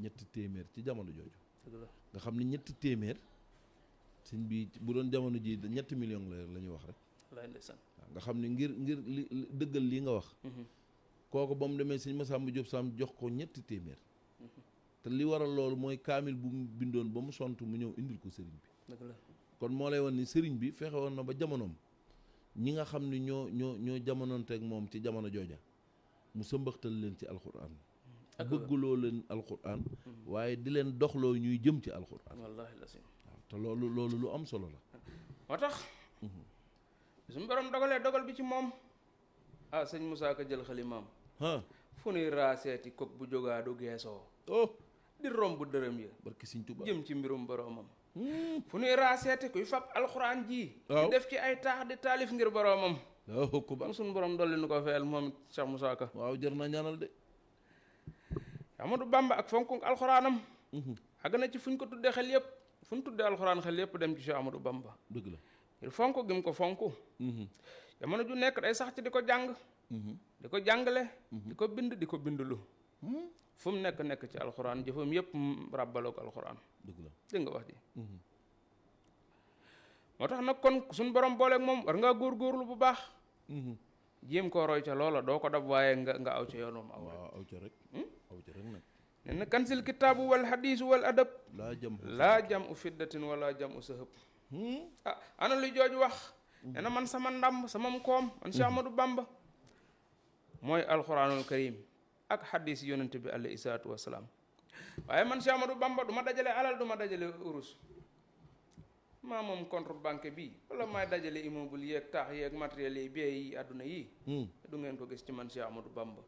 ñetti téeméer ci jamono jooju nga xam ne ñetti téeméer sëñ bi bu doon jamono ji ñetti million la ñuy wax rek
lay ndeysaan
nga xam ne ngir li dëggal lii nga wax kooku ba mu demee sëñ Masamba Jóob Sàmm jox ko ñetti téeméer te li waral loolu mooy kaamil bu mu bindoon ba mu sont mu ñëw indil ko sëriñ bi
dëgg la
kon moo lay wan ni sëriñ bi fexe woon na ba jamonoom ñi nga xam ni ñoo jamonoonteeg moom ci jamono jooja mu sëmbaxtal leen ci alxuraan bëgguloo leen alxuraan waaye di leen doxloo ñuy jëm ci alxuraan
wallaahi la si
waaw te loolu lu am solo la
moo tax suñu borom dogal bi ci moom sëñ Moussa Ka jël xalimaam fu nuy raaseeti kok bu jógaa du geesoo di romb dërëm ya
barki sëñ Tuubaa
jëm ci mbirum boromam fu nuy raaseeti kuy fab alxuraan ji di def ci ay taax di taalif ngir boromam
waaw ku baax
suñu borom dolli nu ko fayal moom it Cheikh Moussa Ka.
waaw jar na ñaanal de.
Amadou Bamba ak fonk alxuraanam. àgg na ci fu ñu ko tuddee xel yëpp fu ñu tuddee alxuraan xel yëpp dem ci Cheikh Amadou Bamba.
dëgg la.
ngir fonk gi mu ko fonk. jamono ju nekk day sax ci di ko jàng. di ko jàngale. di ko bind di ko bindlu. fu mu nekk ci alxuraan jëfam yëpp ràbbaloog alxuraan.
dëgg la
dégg nga wax ji. moo tax nag kon suñu borom booleeg moom war ngaa góorgóorlu bu baax. jéem koo roy ca loola doo ko dab waaye nga aw ca yoonum aw rek.
waaw aw ca rek. aw ca rek nag.
nee na kansil kitaabu wal hadiisu wal adab.
laa
jam u fiddatin wala jam u sahab. ana luy jooju wax. nee na man sama ndam sama koom man Cheikh Amadou Bamba. mooy alxuraanul karim ak hadiis yonent bi alayhi salaatu wasalaam. waaye man Cheikh Amadou Bamba du ma dajale alal du ma dajale urus. maa moom contre banque bi wala maay dajale immeuble yeeg taax yeeg matériel yi bie yi àdduna yi du ngeen ko gis ci man Cheikh Amadou Bamba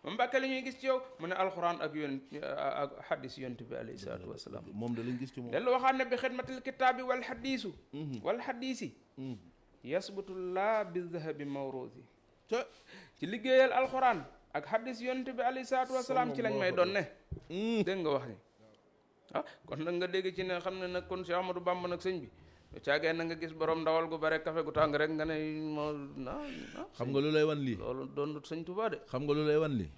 ma Mbàkke li ñuy gis ci yow mu ne alxuraan ak ak xadis yonent bi alayhi salaatu wasalaam
moom da lañ gis ci moom
dellu waxaat ne bi xidmatil kitaabi wal xadiisu wal xadiisi yasbutu laa bi zahabi mawruusi ci liggéeyal alxuraan ak xadis yonent bi alayhi salaatu wasalaam ci lañ may doon ne dégg nga wax ni kon nag nga dégg ci ne xam ne nag kon Cheikh Amadou Bamba nag sëñ bi caagee na nga gis borom ndawal gu bare café gu tàng rek nga ne moo
xam nga lu lay wan lii
loolu doon sëñ Touba de
xam nga lu lay wan lii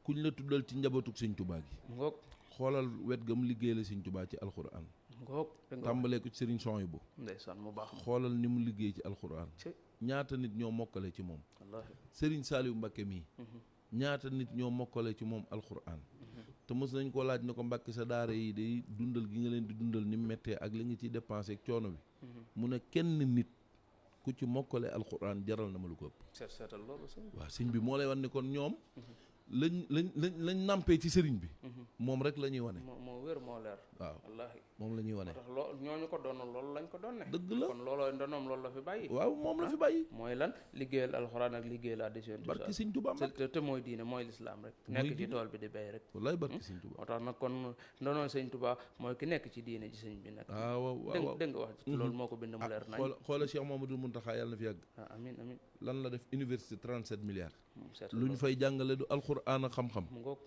kuñ la tuddal ci njabootug sëñ Touba gi
ngoog
xoolal wet gam liggéey la sëñ Touba ci alxuraan
ngoog
tàmbalee ko ci Serigne Souhaïbou
ndeysaan mu baax
xoolal ni mu liggéey ci alxuraan ñaata nit ñoo mokkale ci moom
wallaahi
Serigne Saliou Mbacké mii ñaata nit ñoo mokkale ci moom alxuraan te mos nañ ko laaj ne ko Mbàkke sa daara yi day dundal gi nga leen di dundal ni mu méttee ak li nga ciy dépensé ak coono bi mu ne kenn nit ku ci mokkale alxuraan jaral na ma lu ko ëpp
seetal loolu
waaw sëñ bi moo lay wan ne kon ñoom lañ nampee ci sëriñ bi moom rek la ñuy wane
moo wér moo leer
waaw
wallaahi
moom la ñuy wane
tax ñooñu ko doon loolu lañ ko doon ne
dëgg la
kon looloo ndonoom loolu la fi bàyyi
waaw moom la fi bàyyi
mooy lan liggéeyal alxuraan ak liggéeyal addition
barki sëñ Tuubaa
te mooy diine mooy lislaam rek nekk ci tool bi di béy rek
wallaay barki sëñ Tuubaa
moo tax nag kon ndonoo sëñ Tuubaa mooy ki nekk ci diine ji sëñ bi nag
waaw
dégg nga wax loolu moo ko bind mu leer nañ
xoola Cheikh Mamadou Mountakha yàlla na fi yàgg
amin amin
lan la def université 37 milliards lu ñu fay jàngale du alxuraan ak xam-xam
ngoog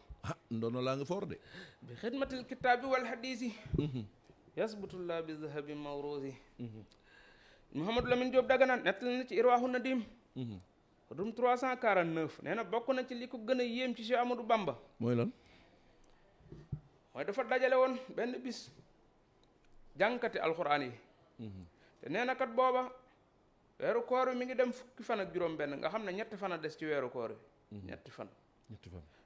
ndono laa nga foor de
bi xidmatil kitaabi wal hadiisi yasbutullah bi zahabi mawruusi Mouhamadou Lamine Diop Dagana nettali na ci Irwaahu Nadim rum 349 nee na bokk na ci li ko gën a yéem ci Cheikh Amadou Bamba
mooy lan
mooy dafa dajale woon benn bis jàngkati alxuraan yi te nee na kat booba weeru koor wi mi ngi dem fukki fan ak juróom benn nga xam ne ñetti fan a des ci weeru koor wi ñetti fan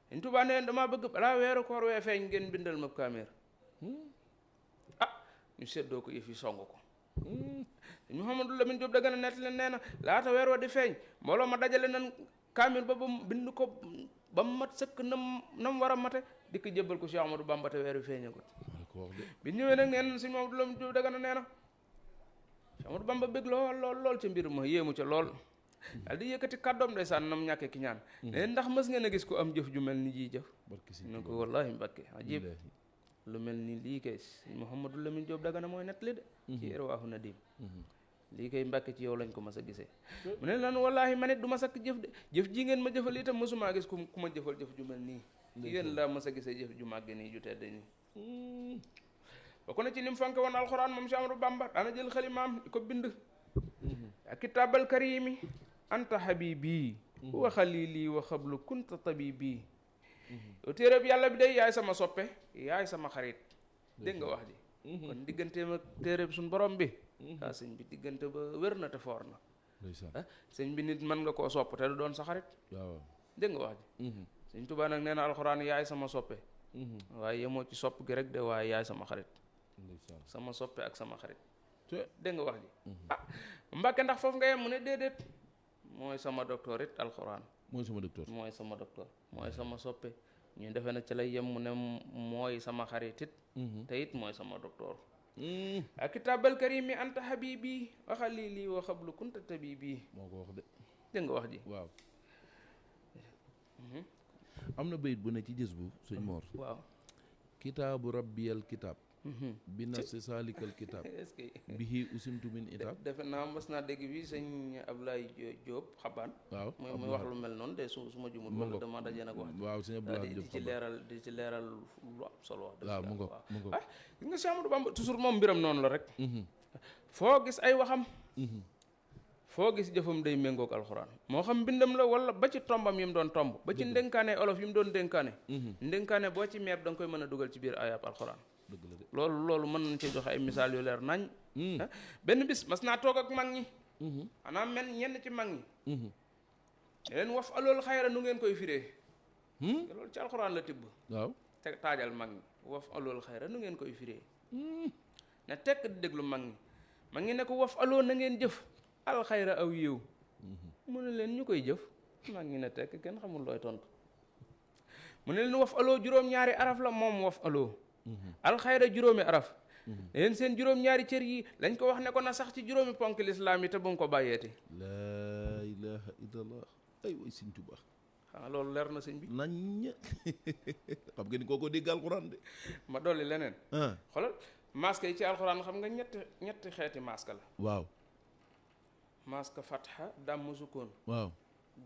Sëñ Tuubaa nee damaa bëgg balaa weeru koor wee feeñ ngeen bindal ma kaamir ñu seddoo ko yëf yi song ko Mouhamadou Lamine Diop Dagana nett leen nee na laata weer wa di feeñ mbooloo ma dajale nan kaamir ba mu bind ko ba mu mat sëkk nam war a mate di ko jébbal ko Cheikh Amadou Bamba te weer wi feeñagut bi ñëwee nag nee na sëñ Mouhamadou Lamine Diop Dagana nee na Cheikh Amadou Bamba bëgg lool ca mbir ma yéemu ca lool daal di yëkkati kàddoom ndeysaan nam ñàkkee ki ñaan ne ndax mës ngeen a gis ko am jëf ju mel ni ji jëf ne ko wallaahi Mbàkke ajib lu mel ni lii kay Mouhamadou Lamine Diop Dagana mooy nettali de ci Irwaahu Nadim lii kay Mbàkke ci yow lañ ko mas a gisee mu ne lan wallaahi man it du ma sakk jëf de jëf ji ngeen ma jëfal itam mësumaa gis ku ma jëfal jëf ju mel nii ci yéen laa mas a gisee jëf ju màgge nii ju tedd nii bokk na ci lim fonke woon alxuraan moom Cheikh Amadou Bamba daana jël xalimaam di ko bind ak kitaabal karimi anta habibi wa xalili wa xablu kunta tabibi yow téere bi yàlla bi day yaay sama soppe yaay sama xarit dégg nga wax ji kon digganteem ak téere bi suñ borom bi sëñ bi diggante ba wér na te foor na sëñ bi nit mën nga koo sopp te du doon sa xarit dégg nga wax ji sëñ Tuubaa nag nee na alxuraan yaay sama soppe waaye yemoo ci sopp gi rek de waaye yaay sama xarit sama soppe ak sama xarit dégg nga wax ji Mbàkke ndax foofu nga yem mu ne déedéet mooy sama docteur it alxuraan
mooy sama docteur
mooy sama soppe ñu defee na ci lay yem mu ne mooy sama xarit it te it mooy sama docteur ak kitaabal karimi anta habibi wa xalili wa xablu kunta tabibi
moo ko wax de
dégg nga wax ji
waaw am na bayit bu ne ci jës bu sëñ Mor
waaw
kitaabu rabbiyal kitaab bi nafsi saalikal kitaab
est-ce que
bihi usimtu min itaab.
defe naa mas naa dégg bi sëñ Ablaye Diop xabaan
waaw
muy wax lu mel noonu de su ma jumul wala dama dajee nag wax
waaw sëñ Abdoulaye Diop
di ci leeral lu am solo wax
waaw mu ngoog mu ngoog.
gis nga Cheikh Amadou Bamba toujours moom mbiram noonu la rek foo gis ay waxam foo gis jëfam day méngoog alxuraan moo xam mbindam la wala ba ci tombam yi mu doon tomb ba ci ndénkaane olof yi mu doon dénkaane ndénkaane boo ci meeb da nga koy mën a dugal ci biir ayab alxuraan
dëgg la de
loolu mën nañ ci joxe ay misaal yu leer nañ benn bis mas naa toog ak mag ñi xanaa men ñenn ci mag ñi ne leen waf alool xayra nu ngeen koy firee loolu ci alxuraan la tibb
waaw
te taajal mag ñi waf alool xayra nu ngeen koy firee ne tekk di déglu mag ñi ne ko waf aloo na ngeen jëf alxayra aw yiw mu ne leen ñu koy jëf mag ñi ne tekk kenn xamul looy tontu mu ne leen waf aloo juróom-ñaari araf la moom waf aloo alxayra juróomi araf leen seen juróom-ñaari cër yi lañ ko wax ne ko na sax ci juróomi ponk lislaam yi te bu mu ko bàyyeeti
laa ilaha illallah ay way sëñ Tuubaa
xanaa loolu leer na sëñ bi
nañ xam nga ni kooko dégg alxuraan de
ma dolli leneen xoolal masque yi ci alxuraan xam nga ñetti xeeti masque la
waaw
masque fatha dàmm sukkoon
waaw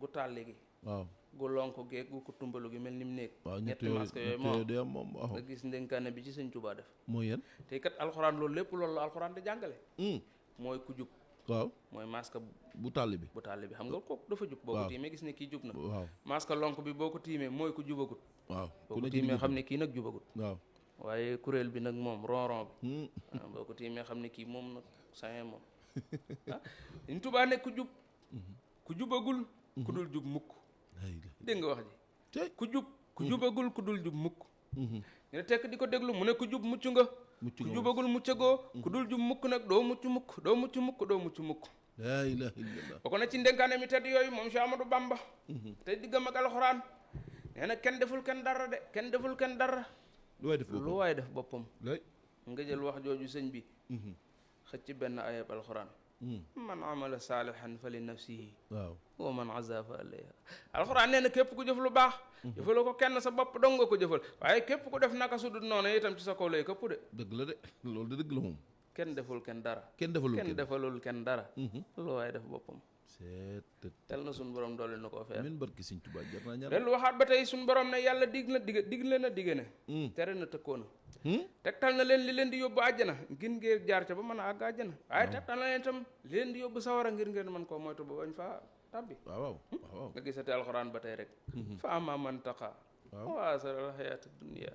gu tàlli gi
waaw
gu lonk geeg gu ko tumbalu gi mel ni mu néeg
waaw
ñetti masque yooyu
de moom waaw
nga gis ndénkaane bi ci sëñ Tuubaa def
mooy yan
te kat alxuraan loolu lépp loolu la alxuraan di jàngale mooy ku jub
waaw
mooy masque
bu tàlli bi
xam nga kooku dafa jub boo ko tiimee gis ne kii jub na
waaw
masque lonk bi boo ko tiimee mooy ku jubagut
waaw
boo ko tiimee xam ne kii nag jubagut
waaw
waaye kuréel bi nag moom ron bi boo ko tiimee xam ne kii moom nag saye moom Sëñ Tuubaa ne ku jub ku jubagul ku dul jub mukk dégg nga wax ji ku jubagul ku dul jub mukk ñu ne tekk di ko déglu mu ne ku jub mucc nga ku jubagul muccagoo ku dul jub mukk nag doo mucc mukk
laa ilaaha illallah
bokk na ci ndénkaane mi tedd yooyu moom Cheikh Amadou Bamba te diggam ak alxuraan nee na kenn deful kenn dara lu waay def boppam nga jël wax jooju sëñ bi xëcc benn ayab alxuraan man amala saalihan fa li nafsihi
waaw
wa man azafa alayha alxuraan nee na képp ku jëf lu baax jëfaloo ko kenn sa bopp dong nga ko jëfal waaye képp ku def naka su dul noonu itam ci sa kaw lay këpp de
dëgg la de loolu de dëgg la moom
kenn deful kenn dara
kenn
defalul kenn dara lu waaye def boppam tel na suñu borom doole na koo feer
min barki Sëñ Tuubaa jar naa ñaan
dellu waxaat ba tey suñu borom ne yàlla digle na dige ne tere na tëkkoo na tegtal na leen li leen di yóbbu àjjana ngir jaar ca ba mën a àgg àjjana waaye tegtal na leen itam li leen di yóbbu sawara ngir ngeen mën koo moytu ba bañ faa tabbi
waaw
nga gisate alxuraan ba tey rek fa ama man taqa wa asara al xayaata dunia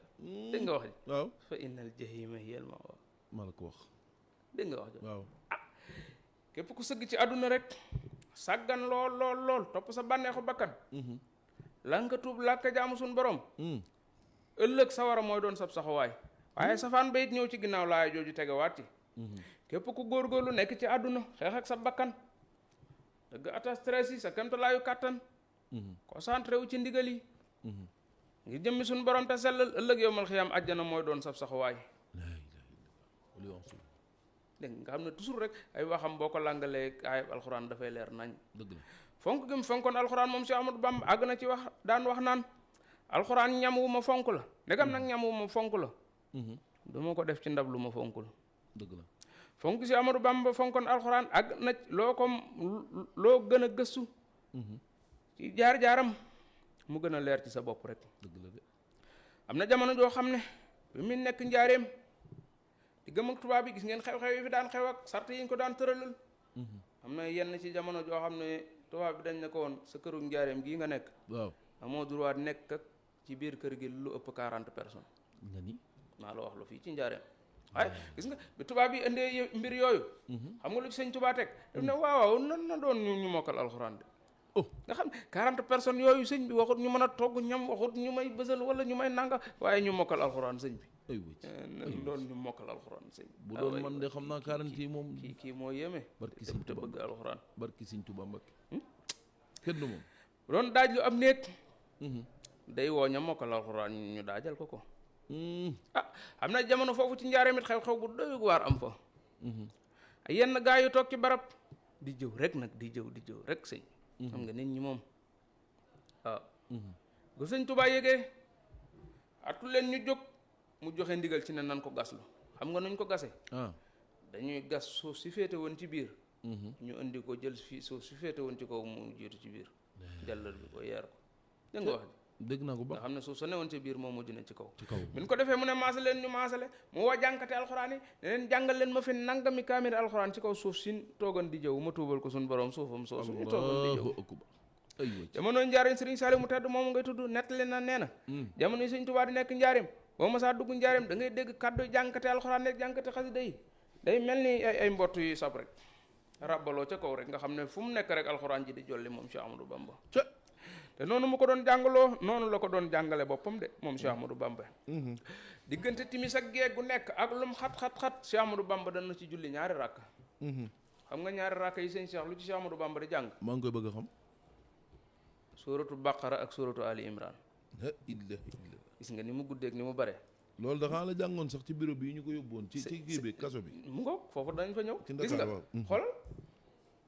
dégg nga wax ji
waaw
fa innal jahima hiya al mawa
maa la ko wax
dégg nga wax ji
waaw
képp ku sëgg ci àdduna rek sàggan lool topp sa bànneexu bakkan la nga tuub làkka jaamu suñ borom ëllëg sawara mooy doon sab saxuwaay waaye safaan ba it ñëw ci ginnaaw laay jooju tegewaat ci képp ku góorgóorlu nekk ci àdduna xeex ak sa bakkan dëgg ata stress yi sa kemtalaayu kàttan concentré wu ci ndigal yi ngir jëmmi suñ borom te sellal ëllëg yowmal xiyaam àjjana mooy doon sab saxuwaay dégg nga xam ne toujours rek ay waxam boo ko làngalee ay alxuraan dafay leer nañ
dëgg la
fonk gi mu fonkoon alxuraan moom Cheikh Amadou Bamba àgg na ci wax daan wax naan alxuraan ñam wu ma fonk la ndegam nag ñam wu ma fonk la du ma ko def ci ndab lu ma fonkul
dëgg la
fonk si Amadou Bamba fonkoon alxuraan àgg na loo gën a gëstu ci jaar-jaaram mu gën a leer ci sa bopp rek
dëgg la de
am na jamono joo xam ne bi mu nekk njaareem di gëm ak tubaab bi gis ngeen xew-xew yi fi daan xew ak sart yi ñu ko daan tëralal am na yenn ci jamono joo xam ne tubaab bi dañ ne ko woon sa këru njaareem gii nga nekk
waaw
amoo droit nekk ak ci biir kër gi lu ëpp 40 personnes
nga ni
maa la wax lu fii ci njaareem waaye gis nga bi tubaab yi indee mbir yooyu xam nga lu ci sëñ Tuubaa teg daf ne waaw na doon ñu mokkal alxuraan de nga xam 40 personnes yooyu sëñ bi waxut ñu mën a togg ñam waxut ñu may bësal wala ñu may nanga waaye ñu mokkal alxuraan sëñ bi
ay wëcc
doon ñu mokkal alxuraan sëñ bi
bu doon man de xam naa 40 yi moom
kii moo yéeme
barki Sëñ
te
Tuubaa
bëgg alxuraan
barki Sëñ Tuubaa Mbakke kenn du moom
bu doon daaj lu am néeg day woo ña mokkal alxuraan ñu daajal ko am na jamono foofu ci njaareem it xew-xew bu doy waar am fa yenn gaa yu toog ci barab di jëw rek nag di jëw rek sëñ xam nga nit ñi moom waaw gu sëñ Tuubaa yégee atu leen ñu jóg mu joxe ndigal ci ne nan ko gaslu xam nga nuñ ko gase
ah
dañuy gas suuf si féete woon ci biir ñu indi ko jël fii suuf si féete woon ci kaw mu jiitu ci biir jàllal bi ko yeer ko dégg nga wax
dégg naa ko ba
nga xam ne suuf sa newoon ci biir moom mujj na ci kaw
ci kaw
bi ñu ko defee mu ne maase leen ñu maasale mu woo jànkate alxuraan yi ne leen jàngal leen ma fi nangami kaamil alxuraan ci kaw suuf si toogan di jëw ma tuubal ko suñu borom suufam soosu ñu toogan di jëw jamono njaarim Sëriñ Saaliw mu tedd moom ngay tudd nettali na nee na jamono yi Sëriñ Tuubaa di nekk njaarim boo ma saa dugg njaarim da ngay dégg kàddu jànkate alxuraan rek jànkate xasida yi day mel ni ay mbott yu sab rek rabbaloo ca kaw rek nga xam ne fu mu nekk rek alxuraan ji di jolli moom Cheikh Amadou Bamba te noonu mu ko doon jàngaloo noonu la ko doon jàngale boppam de moom Cheikh Amadou Bamba diggante timis ak gee gu nekk ak lum xat-xat-xat Cheikh Amadou Bamba dana ci julli ñaari rakk xam nga ñaari rakk yi sëñ Cheikh lu ci Cheikh Amadou Bamba di jàng
maa ngi koy bëgg a xam
suratu Baqara ak suratu Ali Imran
la ilaha illallah
gis nga ni mu guddeeg ni mu bare
loolu daxaa la jàngoon sax ci bureau bi ñu ko yóbboon ci kii bi kaso bi
mu ngoog foofu dañ fa ñëw
ci
gis nga
Ndakaar waaw
xoolal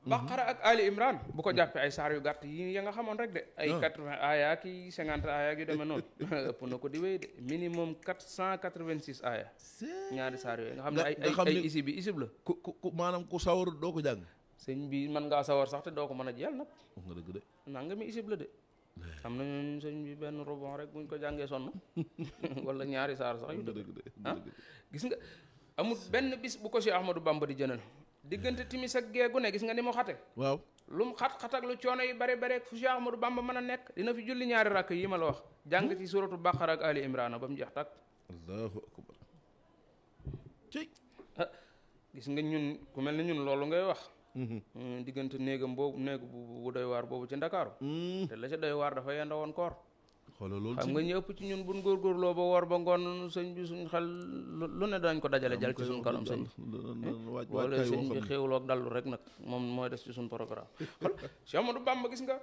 Baqara ak Ali Imran bu ko jàppee ay saar yu gàtt yi ya nga xamoon rek de ay 80 aaya ki 50 aaya yu demee noonu ëpp na ko di wéy de minimum 486 aaya ñaari saar yooyu nga xam ne ay isib la
ku maanaam ku sawar doo ko jàng
sëñ bi mën ngaa sawar sax te doo ko mën a jiyal nag
wax nga dëgg de
nanga mi isib la de am na ñun sëñ bi benn rebond rek buñ ko jàngee sonn wala ñaari saar sax yu dëgg gis nga amul benn bis bu ko Cheikh Ahmadou Bamba di jënal diggante timis ak gee gu ne gis nga ni mu xate
waaw
lu mu xat-xat ak lu coono yi bare bare fu Cheikh Ahmadou Bamba mën a nekk dina fi julli ñaari rakk yi ma la wax jàng ci suratu Baqara ak Ali Imran ba mu jeex tàkk
allahu akbar
gis nga ñun ku mel ne ñun loolu ngay wax diggante néegam boobu néeg bu doy waar boobu ci Ndakaaru te la ca doy waar dafa yenda woon koor
xoolal loolu
xam nga ñu ëpp ci ñun buñ góorgóorloo ba woor ba ngoon sëñ bi suñ xel lu ne dañ ko dajale jal ci suñ kanam sëñ bi wala sëñ bi xéewloog dallu rek nag moom mooy des ci suñ programme xool Cheikh Amadou Bamba gis nga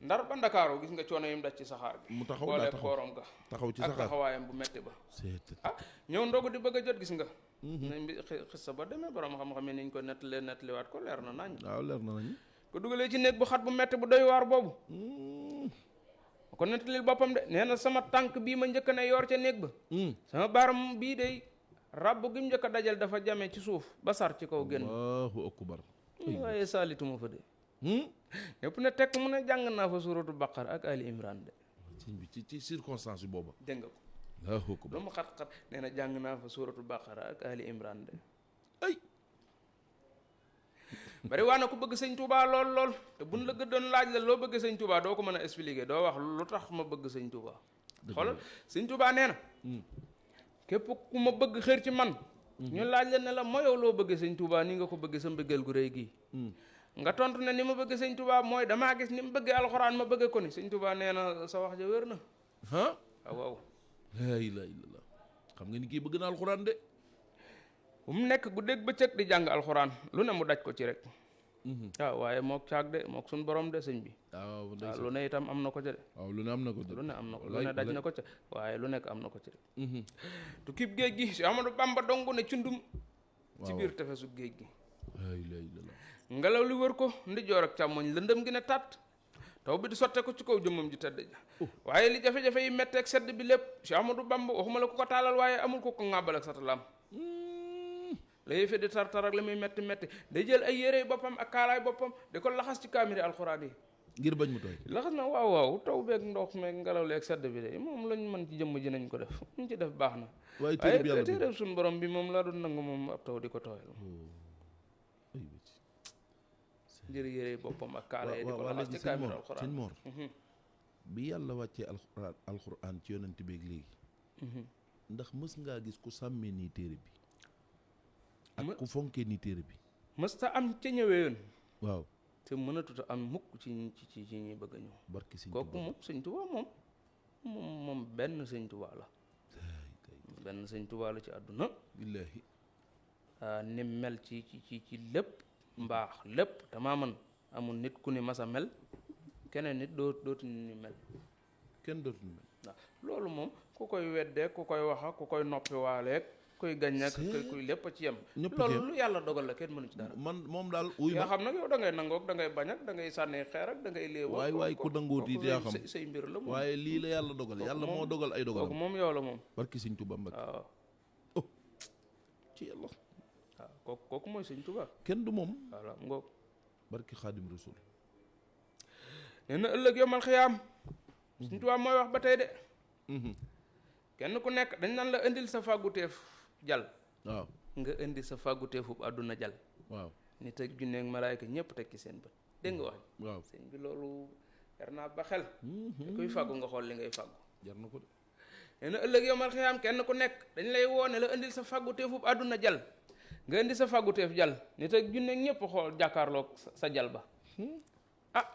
Ndar ba Ndakaaru gis nga coono yim daj ci saxaar gi
mu taxaw
boole koorom ga
taxaw ci
ak
saxaar
taxawaayam bu metti ba ñëw ndogu di bëgg a jot gis nga nañ bi xis sa ba demee borom xam-xam yi niñ ko nettaliwaat ko leer na nañ
waaw leer na nañ
ko dugalee ci néeg bu xat bu metti bu doy waar boobu kon nettalil boppam de nee na sama tànk bii ma njëkk ne yor ca néeg ba sama baaram bii de ràbb gi mu njëkk a dajal dafa jame ci suuf ba sar ci kaw génn
allahu akbar
waaye saalituma fa de ñëpp ne tekk mu ne jàng naa fa suratu Baqara ak Ali Imran de
sëñ bi ci circonstance yi booba
dégg nga ko
allahu akbar
lu mu xat-xat nee na jàng naa fa suratu Baqara ak Ali Imran de
ay
bari waa na ku bëgg sëñ Touba lool te buñ la gëddoon laaj la loo bëgg sëñ Touba doo ko mën a expliquer doo wax lu tax ma bëgg sëñ Touba xoolal sëñ Touba nee na képp ku ma bëgg xër ci man ñu laaj la ne la moyow loo bëgg sëñ Touba ni nga ko bëgg sa mbëggeel gu rëy gii nga tontu ne ni ma bëgg sëñ Touba mooy damaa gis ni mu bëggee alxuraan ma bëgg ko ni sëñ Touba nee na sa wax ja wér na waaw
laa ilaaha illallaah xam nga ni kii bëgg na alxuraan de
bu mu nekk guddeeg bëccëg di jàng alxuraan lu ne mu daj ko ci rek waaw waaye mook caag de mook suñ borom de sëñ bi waaw lu ne itam am na ko ca de
waaw lu ne am na ko de
lu ne am na ko lu ne daj na ko ca waaye lu nekk am na ko ci rek tukkib géej gi si Amadou Bamba dong ne cundum ci biir tefesu géej gi
laa ilaaha illallaah
ngelaw li wër ko ndijoor ak càmmoñ lëndëm gi ne tàtt taw bi di sotte ko ci kaw jëmmam ji tedd ja waaye li jafe-jafe yi metteeg sedd bi lépp si Amadou Bamba waxuma la ko ko taalal waaye amul ko ko ŋàbbal ak satalaam la yëfe di tar-tar ak la muy metti day jël ay yére boppam ak kaalaay boppam di ko laxas ci kaamiri alxuraan yi
ngir bañ mu tooy
laxas na waaw taw beeg ndox meeg ngelaw leeg sedd bi de moom lañ mën ci jëmm ji nañ ko def ñu ci def baax na
waaye
téere suñu borom bi moom laa doon nangu moom ab taw di ko tooyal jël yére boppam ak kaala yi di ko laxas ci kaamiri alxuraan
sëñ Mor bi yàlla wàccee alxuraan ci yonent beeg léegi ndax mës ngaa gis ku sàmmee nii téere bi ak ku fonkee ni téere bi
mësta am ca ñëwee yoon
waaw
te mënatuta am mukk ci ñi bëgg a ñëw
barki sëñ
kooku moom sëñ Tuubaa moom benn sëñ Tuubaa la benn sëñ Tuubaa la ci àdduna
billaahi
ni mel ci lépp mbaax lépp damaa man amul nit ku ni masa mel keneen nit dootu ni mel
kenn dootu ni mel
waaw loolu moom ku koy weddee ku koy waxa ku koy noppi waaleeg kuy gañ ak kuy lépp ci yem loolu lu yàlla dogal la kenn mënu ci dara
man moom daal uy
yaa xam nag yow da ngay nangoog da ngay bañ ak da ngay sànni xeer ak da ngay léew
waay ku nangoot yi yaa xam
say mbir la moom
waaye lii la yàlla dogal yàlla moo dogal ay dogal
kooku moom yow la moom
barki Sëñ Tuubaa Mbàkke
waaw
ci yàlla
waaw kooku mooy sëñ Tuubaa
kenn du moom
voilà ngoog
barki xaadim rasul
nee na ëllëg yomal xiyaam sëñ Tuubaa mooy wax ba tey de kenn ku nekk dañ naan la indil sa fàgguteef jal
waaw
nga indi sa fàgguteefub àdduna jal
waaw
nit ak junne ak malaayka ñëpp teg ci seen bët dégg nga wax
waaw
sëñ bi loolu jar naa ba xel te kuy fàggu nga xool li ngay fàggu
jar na ko de
nee na ëllëg yomal xiyaam kenn ku nekk dañ lay woone la indil sa fàgguteefub àdduna jal nga indi sa fàgguteef jal nit ak junne ak ñëpp xool jàkkaarloog sa jal ba ah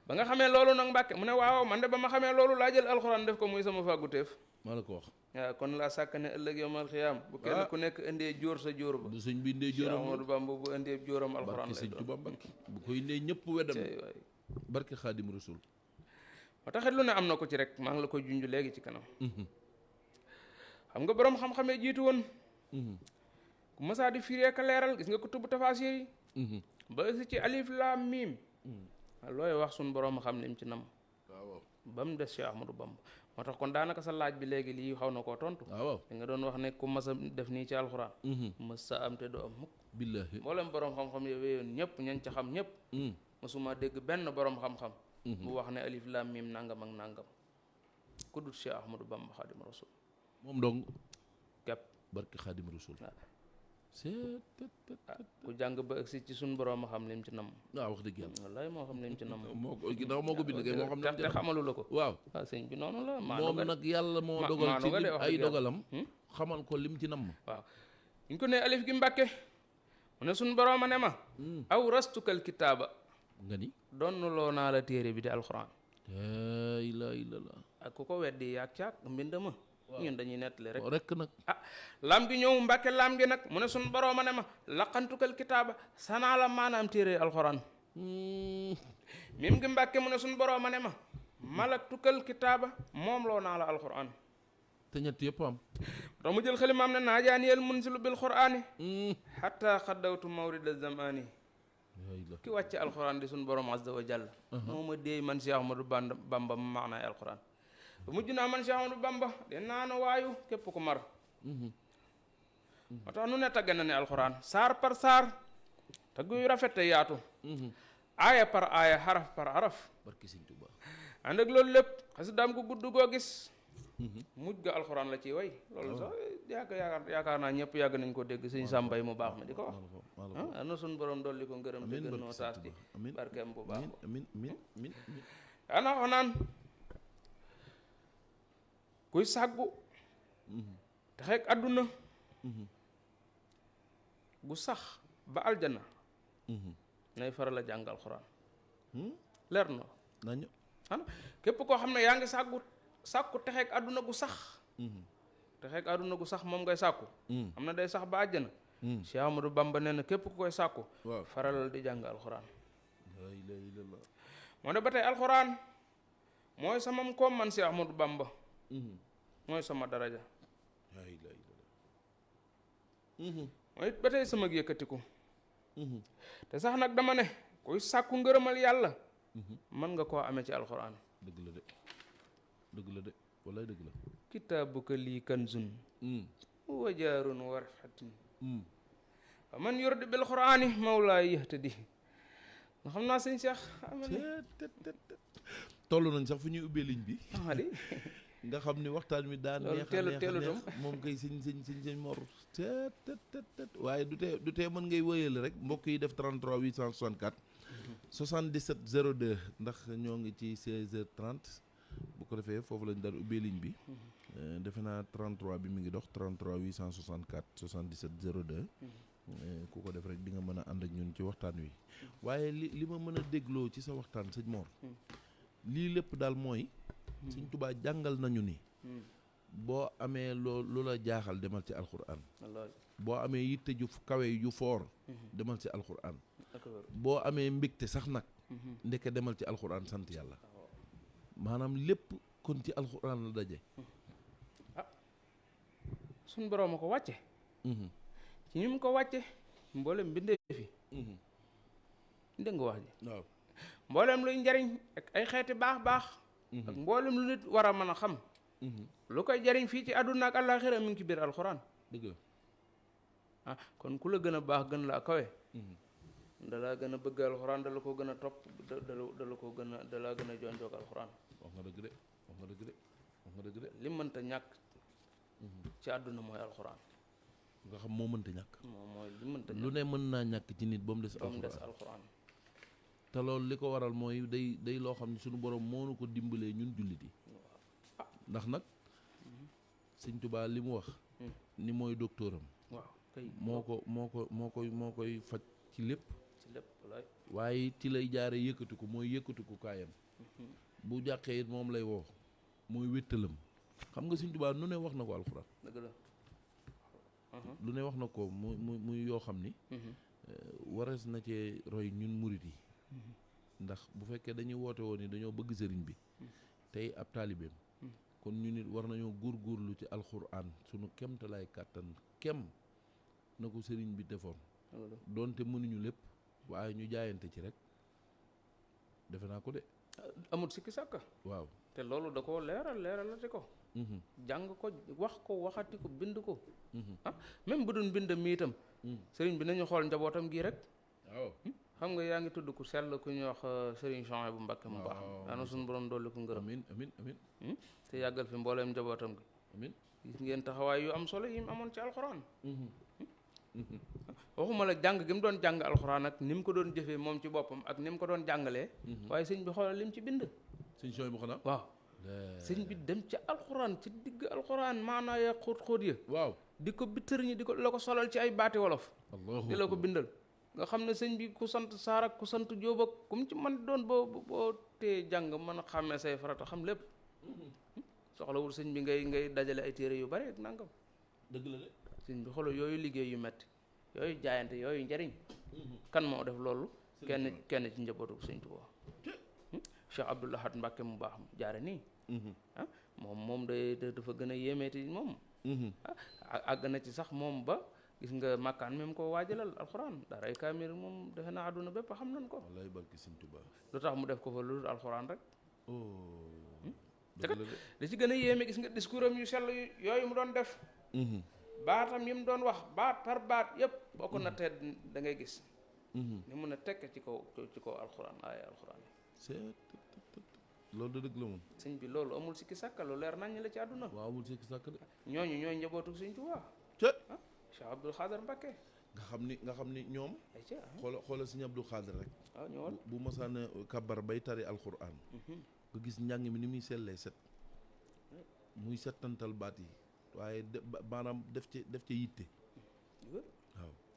ba nga xamee loolu nag Mbàkke mu ne waaw man de ba ma xamee loolu laa jël alxuraan def ko muy sama fàgguteef
maa la ko wax
waaw kon laa sàkk ne ëllëg yomal xiyaam bu kenn ku nekk indee jóor sa jóor ba
bu sëñ bi indee jóoram
Amadou Bamba bu indee jóoram alxuraan
barki
lay
sëñ
doon
Tuubaa Mbàkke bu koy indee ñëpp weddam
tey waay
barki xaadim rasul
moo taxit lu ne am na ko ci rek maa ngi la koy junj léegi ci kanam xam nga borom xam-xamee jiitu woon ku masaa di firee ka leeral gis nga ko tubb tafaasir yi ba si ci alif laam miim looy wax suñ borom xam lim ci nam
waaw
ba mu des Cheikh Ahmadou Bamba moo tax kon daanaka sa laaj bi léegi lii xaw na koo tontu
waaw
da nga doon wax ne ku mas a def nii ci alxuraan mas sa am te du am mukk
billaahi
mboolem borom xam-xam yo wéyoon ñëpp ñañ ca xam ñëpp masuma dégg benn borom xam-xam bu wax ne alif laam miim nangam ak nangam ku dut Cheikh Ahmadou Bamba Xaadim Rasul
moom dong
kepp
barki xaadim rasul
ku jàng ba agsi ci suñ borom a xam lim ci nam
waaw wax dëgg yàlla
wallaay moo xam lim ci nam
moo ko ginnaaw moo ko bind kay moo xam ne
te xamalu la ko
waaw
waaw sëñ bi noonu la
moom nag yàlla moo dogal ci lim ay dogalam xamal ko lim ci nam
waaw ñu ko ne alif gi Mbàkke mu ne suñ borom a ne ma aw rastukal kitaaba
nga ni
donnuloo naa la téere bi di alxuraan
laa ilaaha illallaah
ak ku ko weddi yaag caag mbind ma ñun dañuy nettali rek
rek nag
ah laam gi ñëw Mbàkke laam gi nag mu ne suñ borom a ne ma laqantukal kitaaba sanaa la maanaam téere alxuraan mim gi Mbàkke mu ne suñ borom a ne ma malaktukal kitaaba moom loo naa la alxuraan
te ñett yëpp am
tax mu jël xalimaam ne naajaaniyel munzilu bil qur'aani xatta xaddawtu mawrida zamaani ki wàcce alxuraan di suñ borom azza wa jalla moo ma déey man Cheikh Ahmadou Bamba ma maanaay alxuraan ba mujj naa man Cheikh Ahmadou Bamba de naana waayu képp ko mar moo tax nu ne tagge na ne alxuraan saar par saar tagg yu rafet te yaatu aaya par aaya xaraf par xaraf
barki sëñ Tuubaa
ànd ak loolu lépp xasidaam gu gudd goo gis mujj ga alxuraan la ci way loolu sax yaakaar naa ñëpp yàgg nañ ko dégg sëñ Sàmbay mu baax ma di ko wax ana suñ borom dolli ko ngërëm te gën noo taas ci barkeem bu baax
amiin amiin amiin
daana wax naan kuy sàggu texeeg àdduna gu sax ba aljana nay faral a jàng alxuraan leer na
nañu
xanaa képp koo xam ne yaa ngi sàkku texeeg àdduna gu sax texeeg àdduna gu sax moom ngay sàkku xam na day sax ba àjjana Cheikh Ahmadou Bamba nee na képp ku koy sàkku faralal di jàng alxuraan moo ne ba tey alxuraan mooy samam koom man Cheikh Ahmadou Bamba mooy sama daraja mooy ba tey sama yëkkatiku te sax nag dama ne kuy sàkku ngërëmal yàlla mën nga koo amee ci alxuraan
dëgg la de dëgg la de wallaay dëgg la
kitaabuka lii kanzun wa jaarun wa rafhatin wa man yurdi bil qur'ani mawlaay yahtadi nga xam naa sëñ Cheikh
toll nañ sax fu ñuy ubbee ligne bi
di
nga xam ni waxtaan mi daan neex neex moom kay sëñ Mor waaye du tee mën ngay wëyale rek mbokk yi def 33 864 77 02 ndax ñoo ngi ci 16h30 bu ko defee foofu lañ daan ubbee ligne bi defe naa 33 bi mi ngi dox 33 864 77 02 ku ko def rek di nga mën a ànd ak ñun ci waxtaan wi waaye li ma mën a dégloo ci sa waxtaan sëñ Mor lii lépp daal mooy sëñ Tuubaa jàngal nañu ni boo amee lu la jaaxal demal ci alxuraan boo amee yitte ju kawe yu foor demal ci alxuraan boo amee mbégte sax nag ndeke demal ci alxuraan sant yàlla maanaam lépp kon ci alxuraan la daje
suñ boroom a ko wàcce ci ñu mu ko wàcce mboolem bindee fi dégg nga wax ji
waaw
mboolem luy njariñ ak ay xeeti baax ak mboolem lu nit war a mën a xam lu koy jariñ fii ci àdduna ak àllaaxira mi ngi ci biir alxuraan
dëgg la
kon ku la gën a baax gën laa kawe dalaa gën a bëgg alxuraan dala ko gën a topp dala ko gën a dalaa gën a jonjoog alxuraan.
wax nga dëgg de wax nga dëgg de wax nga dëgg de.
li mënta ñàkk ci àdduna mooy alxuraan.
nga xam moo mënta ñàkk.
moom mooy li mënta ñàkk
lu ne mën naa ñàkk ci nit ba mu des alxuraan. te loolu li ko waral mooy day loo xam ne suñu borom moo nu ko dimbalee ñun jullit yi. ndax nag sëñ Tuubaa li mu wax. ni mooy docteuram.
waaw kay
moo koy faj ci lépp.
walaay.
waaye ci lay jaare yëkkati ko mooy yëkkati ko kaayam. bu jàqee it moom lay woo mooy wéttalam. xam nga sëñ Tuubaa nu ne wax na ko alxuraan.
dëgg la.
lu ne wax na ko muy yoo xam ni. warees na cee roy ñun murit yi. ndax bu fekkee dañuy woote woon ni dañoo bëgg sëriñ bi. tey ab taalibeem. kon ñu nit war nañoo góorgóorlu ci alxuraan sunu kemtalaay kàttan na ko sëriñ bi defoon. doonte mënuñu lépp waaye ñu jaayante ci rek defe naa ko de.
amut sikki sàkka.
waaw
te loolu da ko leeralati ko. jàng ko wax ko waxati ko bind ko. même bu doon bind mi itam. sëriñ bi nañu xool njabootam gii rek.
waaw
xam nga yaa ngi tudd ku sell ku ñuy wax sëriñ Souhaïbou Mbacké mu baax. daana suñu borom dolli ko ngërëm.
amiin
te yàggal fi mbooleem njabootam gi.
amiin
gis ngeen taxawaay yu am solo yi mu amoon ci alxuraan. waxuma la jàng gi mu doon jàng alxuraan ak ni mu ko doon jëfee moom ci boppam ak ni mu ko doon jàngalee. waaye sëñ bi xoolal lim ci bind.
sëñ Souhaïbou xanaa.
waaw sëñ bi dem ci alxuraan ci digg alxuraan maanaa ya xóot ya.
waaw
di ko bittër ñi di ko la ko solal ci ay baati wolof. di la ko bindal. nga xam ne sëñ bi ku sant Saar ak ku sant Jóob ak ku mu ci man doon boo tee jàng mën a xàmmee say farata xam lépp. soxlawul sëñ bi ngay dajale ay téere yu bari ak nangam.
dëgg la de.
sëñ bi xoolal yooyu liggéey yu metti yooyu jaayante yooyu njariñ. kan moo def loolu. kenn ci njabootu sëñ Tuubaa. Cheikh Abdoul Ahad Mbacké mu baax jaare nii. moom dafa gën a yéemeeti moom. àgg na ci sax moom ba. gis nga màkkaan même ko waajalal alxuraan daaray kaamil moom defe naa àdduna bépp xam nañ ko.
wallaay barki sëñ Tuubaa.
lu tax mu def ko fa lu dul alxuraan rek.
dëgg la de.
li ci gën a yéeme gis nga discours am yu sell yooyu mu doon def. baatam yi mu doon wax baat par baat yépp boo ko nattee da ngay gis. ni mun a tekk ci kaw alxuraan ay alxuraan.
loolu da dëgg la moom.
sëñ bi loolu amul sikki sàkka lu leer nañ la ci àdduna.
waaw amul sikki sàkk de.
ñooñu ñooy njabootu sëñ Tuubaa. Cheikh Abdoul Khader Mbacké.
nga xam ni ñoom. xoola sëñ Abdoul Khader rek.
waaw ñëwal
bu masaan kabar bay tari alxuraan. nga gis njàng mi ni muy sellee set. muy settantal baat yi. waaye maanaam def ci yitte.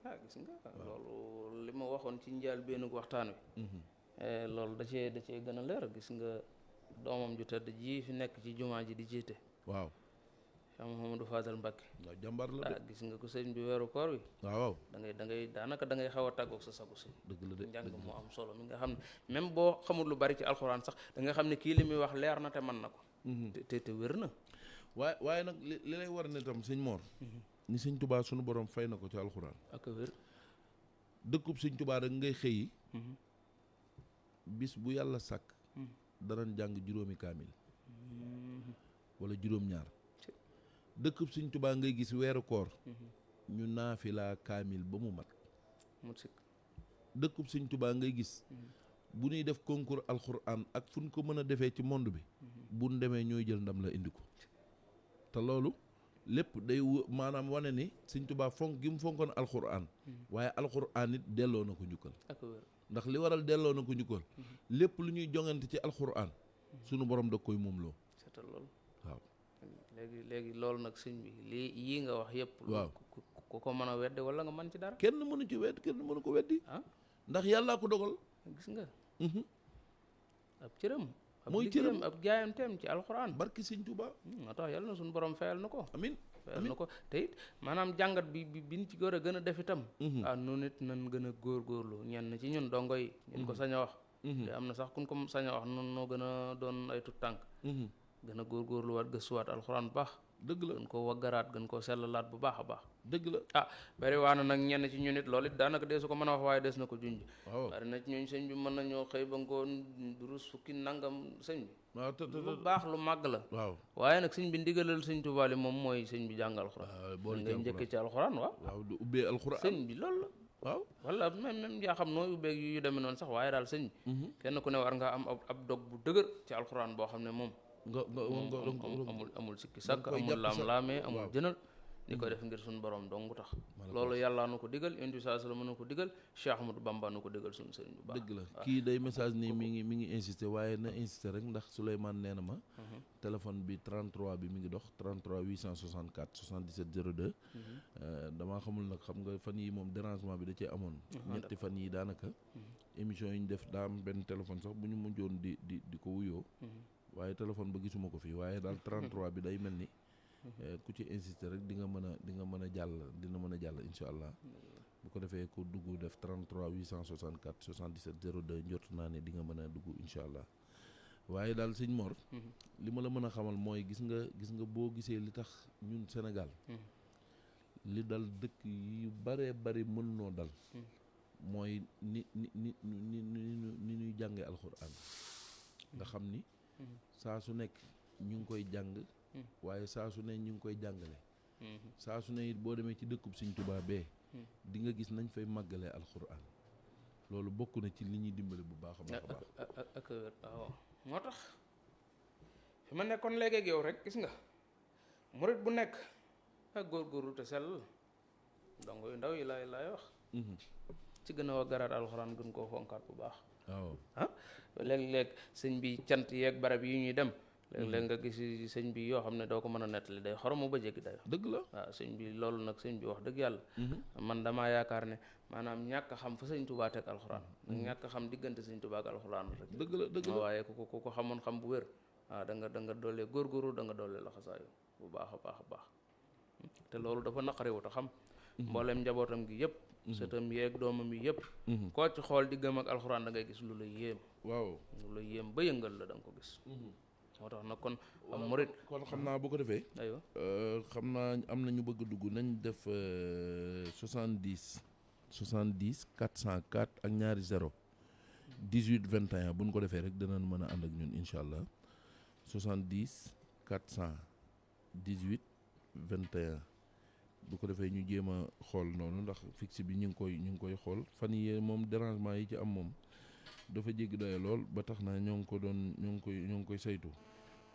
waaw
gis nga. loolu li ma waxoon ci njaal benn waxtaan wi. loolu da cee gën a leer gis nga doomam ju tëdd ji fi nekk ci jumaa ji di jiite.
waaw.
Cheikh Mouhamadou Fadal Mbacké.
waaw jàmbaar la de.
gis nga ko sëñ bi weeru koor wi.
waaw
da ngay daanaka da ngay xaw a tàggoog sa sagu si.
dëgg la de
njàng mu am solo mi nga xam ne même boo xamul lu bari ci alxuraan sax da nga xam ne kii li muy wax leer na te mën na ko. te wér na.
waaye nag li lay war ne tam sëñ Mor. ni sëñ Tuubaa sunu borom fay na ko ci alxuraan.
ak wér.
dëkkub sëñ Tuubaa rek ngay xëyi. bis bu yàlla sàkk. danañ jàng juróomi kaamil. wala juróom-ñaar. dëkkub sëñ Tuubaa ngay gis weeru koor. ñu naafila kaamil ba mu mat. dëkkub sëñ Tuubaa ngay gis. bu ñuy def concours alxuraan ak fu ñu ko mën a defee ci monde bi. bu ñu demee ñooy jël ndam la indi ko. te loolu lépp day maanaam wane ni sëñ Tuubaa fonk gi mu fonkoon alxuraan. waaye alxuraan it delloo na ko njukkal. ndax li waral delloo na ko njukkal. lépp lu ñuy jongante ci alxuraan. sunu borom da koy moom loo.
seetal loolu.
waaw.
léegi loolu nag sëñ bi yii nga wax yëpp.
waaw
ku ko mën a weddi wala nga mën ci dara.
kenn mënu ci wedd kenn mënu ko weddi. ndax yàllaa ko dogal.
gis nga. ab cëram.
mooy cëram
ab jaayanteem ci alxuraan.
barki sëñ Tuubaa.
moo tax yàlla na suñu borom fayal na ko.
amiin
fayal na ko te it maanaam jàngat bi biñ ci gën a gën a def itam. noonu it nan gën a góorgóorlu ñenn ci ñun dongo yi. ñun ko sañ a wax. te am na sax kun ko sañ a wax noonu noo gën a doon ay tut tànk. gën a góorgóorluwaat gëstuwaat alxuraan bu baax.
dëgg la
gën koo waggaraat gën koo sellalaat bu baax a baax.
dëgg la
bari waa na nag ñenn ci ñun it loolu it daanaka dee su ko mën a wax waaye des na ko junj.
waaw
bari na ci ñooñ sëñ bi mën nañoo xëy ba ngoon durus fukki nangam sëñ bi.
waaw
lu baax lu màgg la.
waaw
waaye nag sëñ bi ndigalal sëñ Tuubaa li moom mooy sëñ bi jàng alxuraan.
boole
ngay njëkkee ci alxuraan waaw.
waaw du ubbee alxuraan
sëñ bi loolu la.
waaw
wala même yaa xam nooy ubbeeg yu demee noonu sax waaye daal sëñ bi. kenn ku ne war nga am ab dog bu dëgër ci alxuraan boo xam ne moom. amul sikki sàkk amul laam-laamee amul jënal di ko def ngir suñu borom dong tax loolu yàlla nu ko digal yonent bi sallallahu alayhi wasallam nu ko digal Cheikh Ahmadou Bamba nu ko digal suñu sëriñ bu baax.
dëgg la kii day message nii mi ngi insister waaye na insister rek ndax Souleymane nee na ma téléphone bi 33 bi mi ngi dox 33 864 77 02 damaa xamul nag xam nga fan yi moom dérangement bi da cee amoon ñetti fan yi daanaka émission yi ñu def daa am benn téléphone sax bu ñu mujjoon di ko wuyoo waaye téléphone ba gisuma ko fii waaye daal 33 bi day mel ni ku ci insister rek di nga mën a jàll dina mën a jàll incha allah bu ko defee ku dugg def 33 864 77 02 njort naa ne di nga mën a dugg incha allah waaye daal sëñ Mor li ma la mën a xamal mooy gis nga boo gisee li tax ñun Sénégal li dal dëkk yu baree bari mën noo dal mooy ni ñuy jàngee alxuraan nga xam ni saa su nekk ñu ngi koy jàng waaye saa su ne ñu ngi koy jàngale saa su ne it boo demee ci dëkkub Sëñ Tuubaa bee di nga gis nañ fay màggalee alxuraan loolu bokk na ci li ñuy dimbale bu baax a baax a baax
ak waaw moo tax fi ma nekkoon léegi ak yow rek gis nga murit bu nekk ak góorgóorlu te sell donc yu ndaw yi laay wax ci gën a wa garaat alxuraan gën koo fonkaat bu baax
waaw
léeg-léeg sëñ bi cant yeeg barab yi ñuy dem léeg-léeg nga gis sëñ bi yoo xam ne doo ko mën a nettali day xoromu ba jéggi dayo
dëgg la
waaw sëñ bi loolu nag sëñ bi wax dëgg yàlla man damaa yaakaar ne maanaam ñàkk xam fa sëñ Tuubaa teg alxuraan ñàkk xam diggante sëñ Tuubaa ak alxuraan rek
dëgg la
waaye ku ko xamoon xam bu wér waaw da nga doolee góorgóorlu da nga doolee laxasaayu bu baax a baax te loolu dafa naqariwu te xam mbooleem njabootam gi yëpp sëtam yeeg doomam yi yëpp koo ci xool diggam ak alxuraan da ngay gis lu la yéem
waaw lu
la yéem ba yëngal la da nga ko gis moo tax nag kon am murit
kon xam naa bu ko defee
aywa
xam naa am na ñu bëgg a dugg nañ def 70 404 ak ñaari 0 18 21 bu ñu ko defee rek dinañ mën a ànd ak ñun incha allah 70 418 21 bu ko defee ñu jéem a xool noonu ndax fixe bi ñu ngi koy xool fan yii moom dérangement yi ci am moom dafa jéggi doye lool ba tax na ñoo ngi koy saytu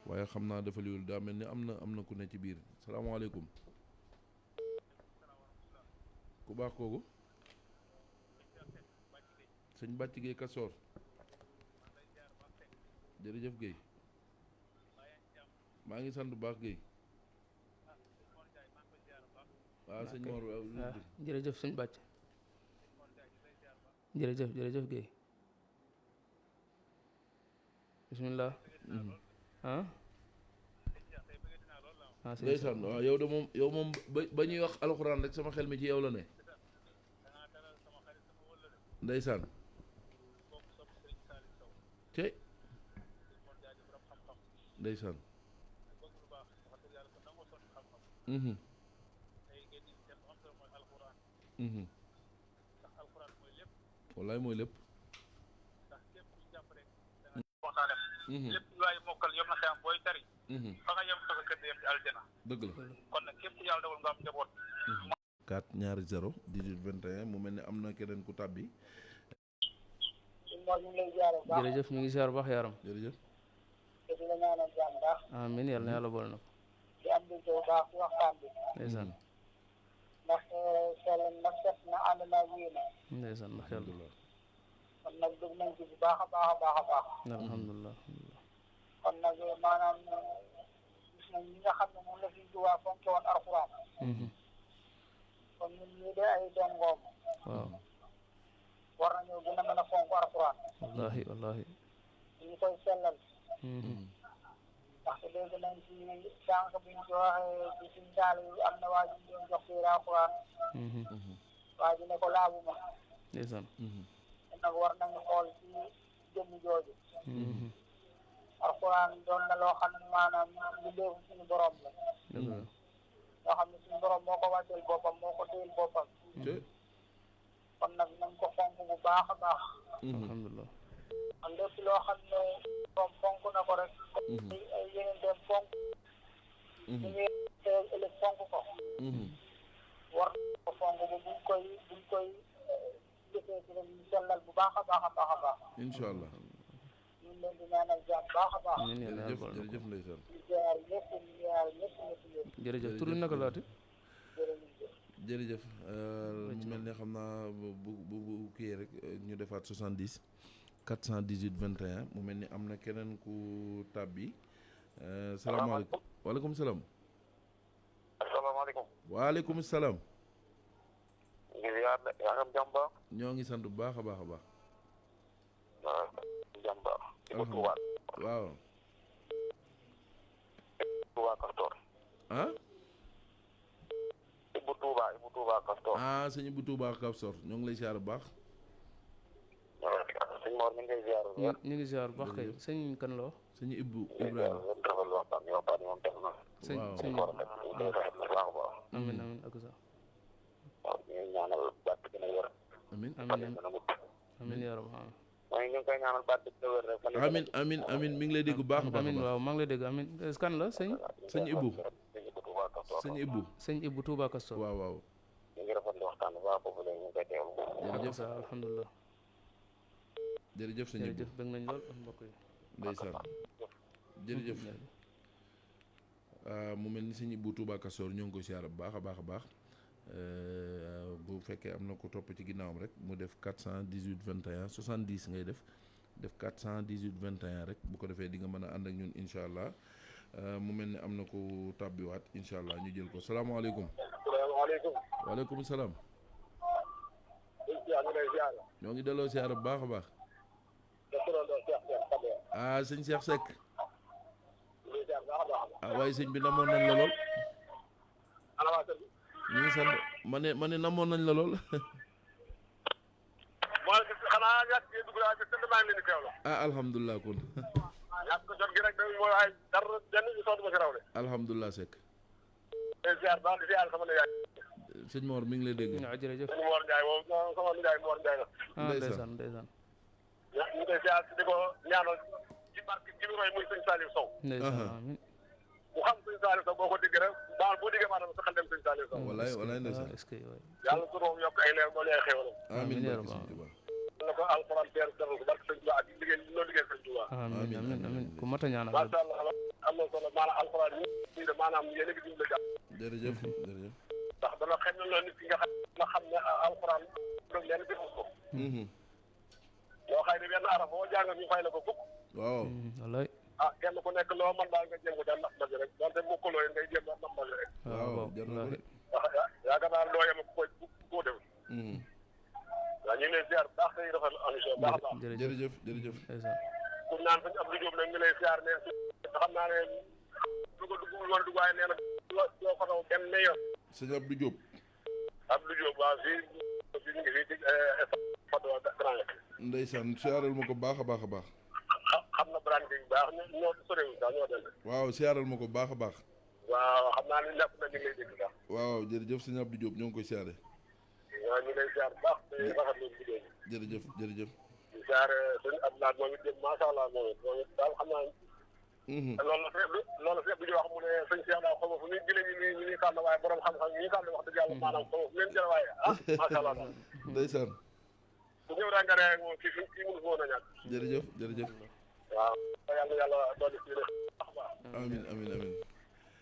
waaye xam naa dafa liwul daa mel ni am na ku ne ci biir salaamaaleykum ku baax kooku sëñ Bàcc Gueye Kasoor jërëjëf Gueye maa ngi sant bu baax Gueye waaw sëñ Mor waaw
jërëjëf sëñ Bàcc jërëjëf Gueye bismillah
ndeysaan waaw yow moom ba ñuy wax alxuraan rek sama xel mi ci yow la ne ndeysaan te ndeysaan wallaay mooy lépp
lépp lu waay mokkal yom na xeyam booy tari fa nga yem fa nga kër yem ci aljana
dëgg la
kon nag képp ku yàlla dogal nga am njaboot
4 ñaari 0 18 21 mu mel ni am na keneen ku tàbbi
jërëjëf ñu ngi ziar bu baax yaram
jërëjëf
amiin yàlla na yàlla boole na ko
di am di bu baax ci waxtaan bi
ndeysaan
ndax set na ànd naa yéene
ndeysaan ndax yàlla
kon nag dugg nañ ci bu baax a baax
alhamdulilah
kon nag maanaam gis nañ ñi nga xam ne moom la fi duwaa fonke woon alxuraan kon ñun ñii de ay dongoom
waaw
war nañoo gën a mën a fonk alxuraan
wallahi
ñu koy sellal ndaxte léegi nañ ci sànq bi ñu ci waxee ci suñ daal yi am na waa ji ñu doon jox téere alxuraan waa ji ne ko laabuma
ndeysaan
nag war nañu xool ci jëmm jooju alxuraan doon na loo xam ne maanaam lu léefu suñu borom la loo xam ne suñu borom moo ko wàcceel boppam moo ko téyel boppam kon nag nañ ko fonk bu baax a baax
alhamdulilah
lépp loo xam ne moom fonk na ko rek ay yeneen dem fonk ñu ngi teew ëllëg fonk ko war na ko fonk ba buñ koy jëfee ci leen ñu sellal bu baax a baax a baax a baax
incha allah.
ñu ngi leen di ñaanal jàmm baax a baax
jërëjëf jërëjëf ndeysaan.
di ziar ñëpp di ziar ñëpp
jërëjëf tur bi naka laati
jërëjëf mu mel ne xam naa bu kii rek ñu defaat 70 418 21 mu mel ni am na keneen ku tàbbi. salaamaaleykum waaleykum salaam.
asalaamaaleykum.
waaleykum salaam.
ngir yaa ngi am jàmm ba.
ñoo ngi sant bu baax a baax a baax.
waaw jàmm ba. Ibou Touba.
waaw.
Touba Castor.
ah.
Ibou Touba Castor.
ah sëñ Ibou Touba Castor ñoo ngi lay ziar bu baax.
sëñ Mor mi ngi lay ziar.
ñu ngi ziar bu baax kay sëñ kan la wax.
sëñ Ibou Ibrahima.
sëñ
waaw.
sëñ amiin amiin ak sa
waaw ñu ngi ñaanal baat bi gën a wér.
amiin
amiin amiin yaa rabbi
mooy ñu ngi koy ñaanal baat bi gën a wér rek.
amiin amiin amiin mi ngi lay dégg bu baax a baax.
amiin waaw maa ngi lay dégg amiin kan la sëñ
sëñ Ibou. sëñ Ibou.
sëñ Ibou Touba Castor.
waaw waaw.
ñu ngi rafetlu waxtaan bi baax boobu léegi ñu ngi koy teewlu.
jërëjëf
sa alhamdulilah
jërëjëf sëñ Ibou
jërëjëf bëgg nañ lool mbokk yi
ndeysaan jërëjëf. mu mel ni sëñ Ibou Touba Castor ñoo ngi koy siyaar bu baax a baax a baax bu fekkee am na ko topp ci ginnaawam rek mu def 418 21 70 ngay def 418 21 rek bu ko defee di nga mën a ànd ak ñun incha allah mu mel ni am na ko tàbbiwaat incha allah ñu jël ko salaamaaleykum.
salaamaaleykum.
waaleykum salaam.
ñu lay ziar.
ñoo ngi delloo siyaar bu baax a baax. ah sëñ Cheikh Seck. ah waaye sëñ bi namoon nañ la lool. ñu ngi sant ma ne namoon nañ la lool.
xanaa ñàkk gi dugg naa ci sëñ maa ngi leen di teewlu.
ah alhamdulilah kon.
ñàkk jot gi rek mooy ay dara benn émission du ma ci raw de.
alhamdulilah Seck.
di ziar baax di ziar sama nijaay.
sëñ Mor mi ngi lay dégg.
waaw jërëjëf
sëñ Mor Ndiaye moom sama nijaay Mor Ndiaye la.
ndeysaan ndeysaan
ñu ngi koy ziar di ko ñaanal ci barke ci bi roy muy sëñ Saliou Sow.
ndeysaan amiin
bu xam sëñ Saliou Sow boo ko déggee rek baal boo déggee maanaam sa xel dem sëñ Saliou Sow.
walaay walaay ndeysaan.
est-ce que waay
yàlla su room yokk ay leer moo lay xéwalam.
amiin
yaa
barke
rabbi.
sëñ Tuubaa.
na ko alxuraan teer teral ko barke sëñ Tuubaa ak liggéey loo liggéey sëñ Tuubaa.
amiin amiin amiin ku mat a ñaanal
macha allah am na solo maanaam alxuraan yi de maanaam yéen a ngi dimbali jàpp
jërëjëf jërëjëf.
ndax dana xëy na nit ki nga xam ne alxuraan loolu leen di ko yoo xëy ne benn araf boo jàng ñu fay la ko fukk
waaw.
wallaay
ah kenn ku nekk loo mën daal nga jéem ko daal ndax dëgg rek donte mukkuloo ngay jéem a nambal rek
waaw jar na ko de.
ndax yaakaar naa doo yem ko koo def waaw ñu ngi lay ziar baax tey rafetlu émission baax a baax
jërëjëf jërëjëf.
ndeysaan
pour naan suñu Abdou Diop nag ñu lay ziar ne xam naa ne du ko dugg woon dugg waaye nee na doo ko raw benn yoon
sëñ Abdou Diop.
Abdou Diop waaw fii ñu ngi fii ci Fado Grand Yoff
ndeysaan siyaaral ma ko baax a baax a baax.
xam na brand bi baax ñoo sorewul sax ñoo dend
waaw siyaaral ma ko baax a baax.
waaw xam naa ne ñàpp na ñu ngi lay dégg sax
waaw jërëjëf sëñ Abdou Diop ñoo ngi koy siyaare.
waaw ñu lay ziar baax te rafetlu liggéey bi
jërëjëf jërëjëf.
di ziar sëñ Abdoulaye moom it macha allah moom it daal xam naa loolu la fi di wax mu ne sëñ Cheikh daal xaw ma fu ñuy jëlee ñu ñuy tànn waaye borom xam-xam ñi tànn wax dëgg yàlla maanaam xaw ma fu leen jëlee waaye ah macha allah
ndeysaan.
bu ñëw daa nga rek moom fii mënu foon a ñàkk
jërëjëf jërëjëf.
waaw yàlla dooli si ne baax a baax
amiin amiin amiin.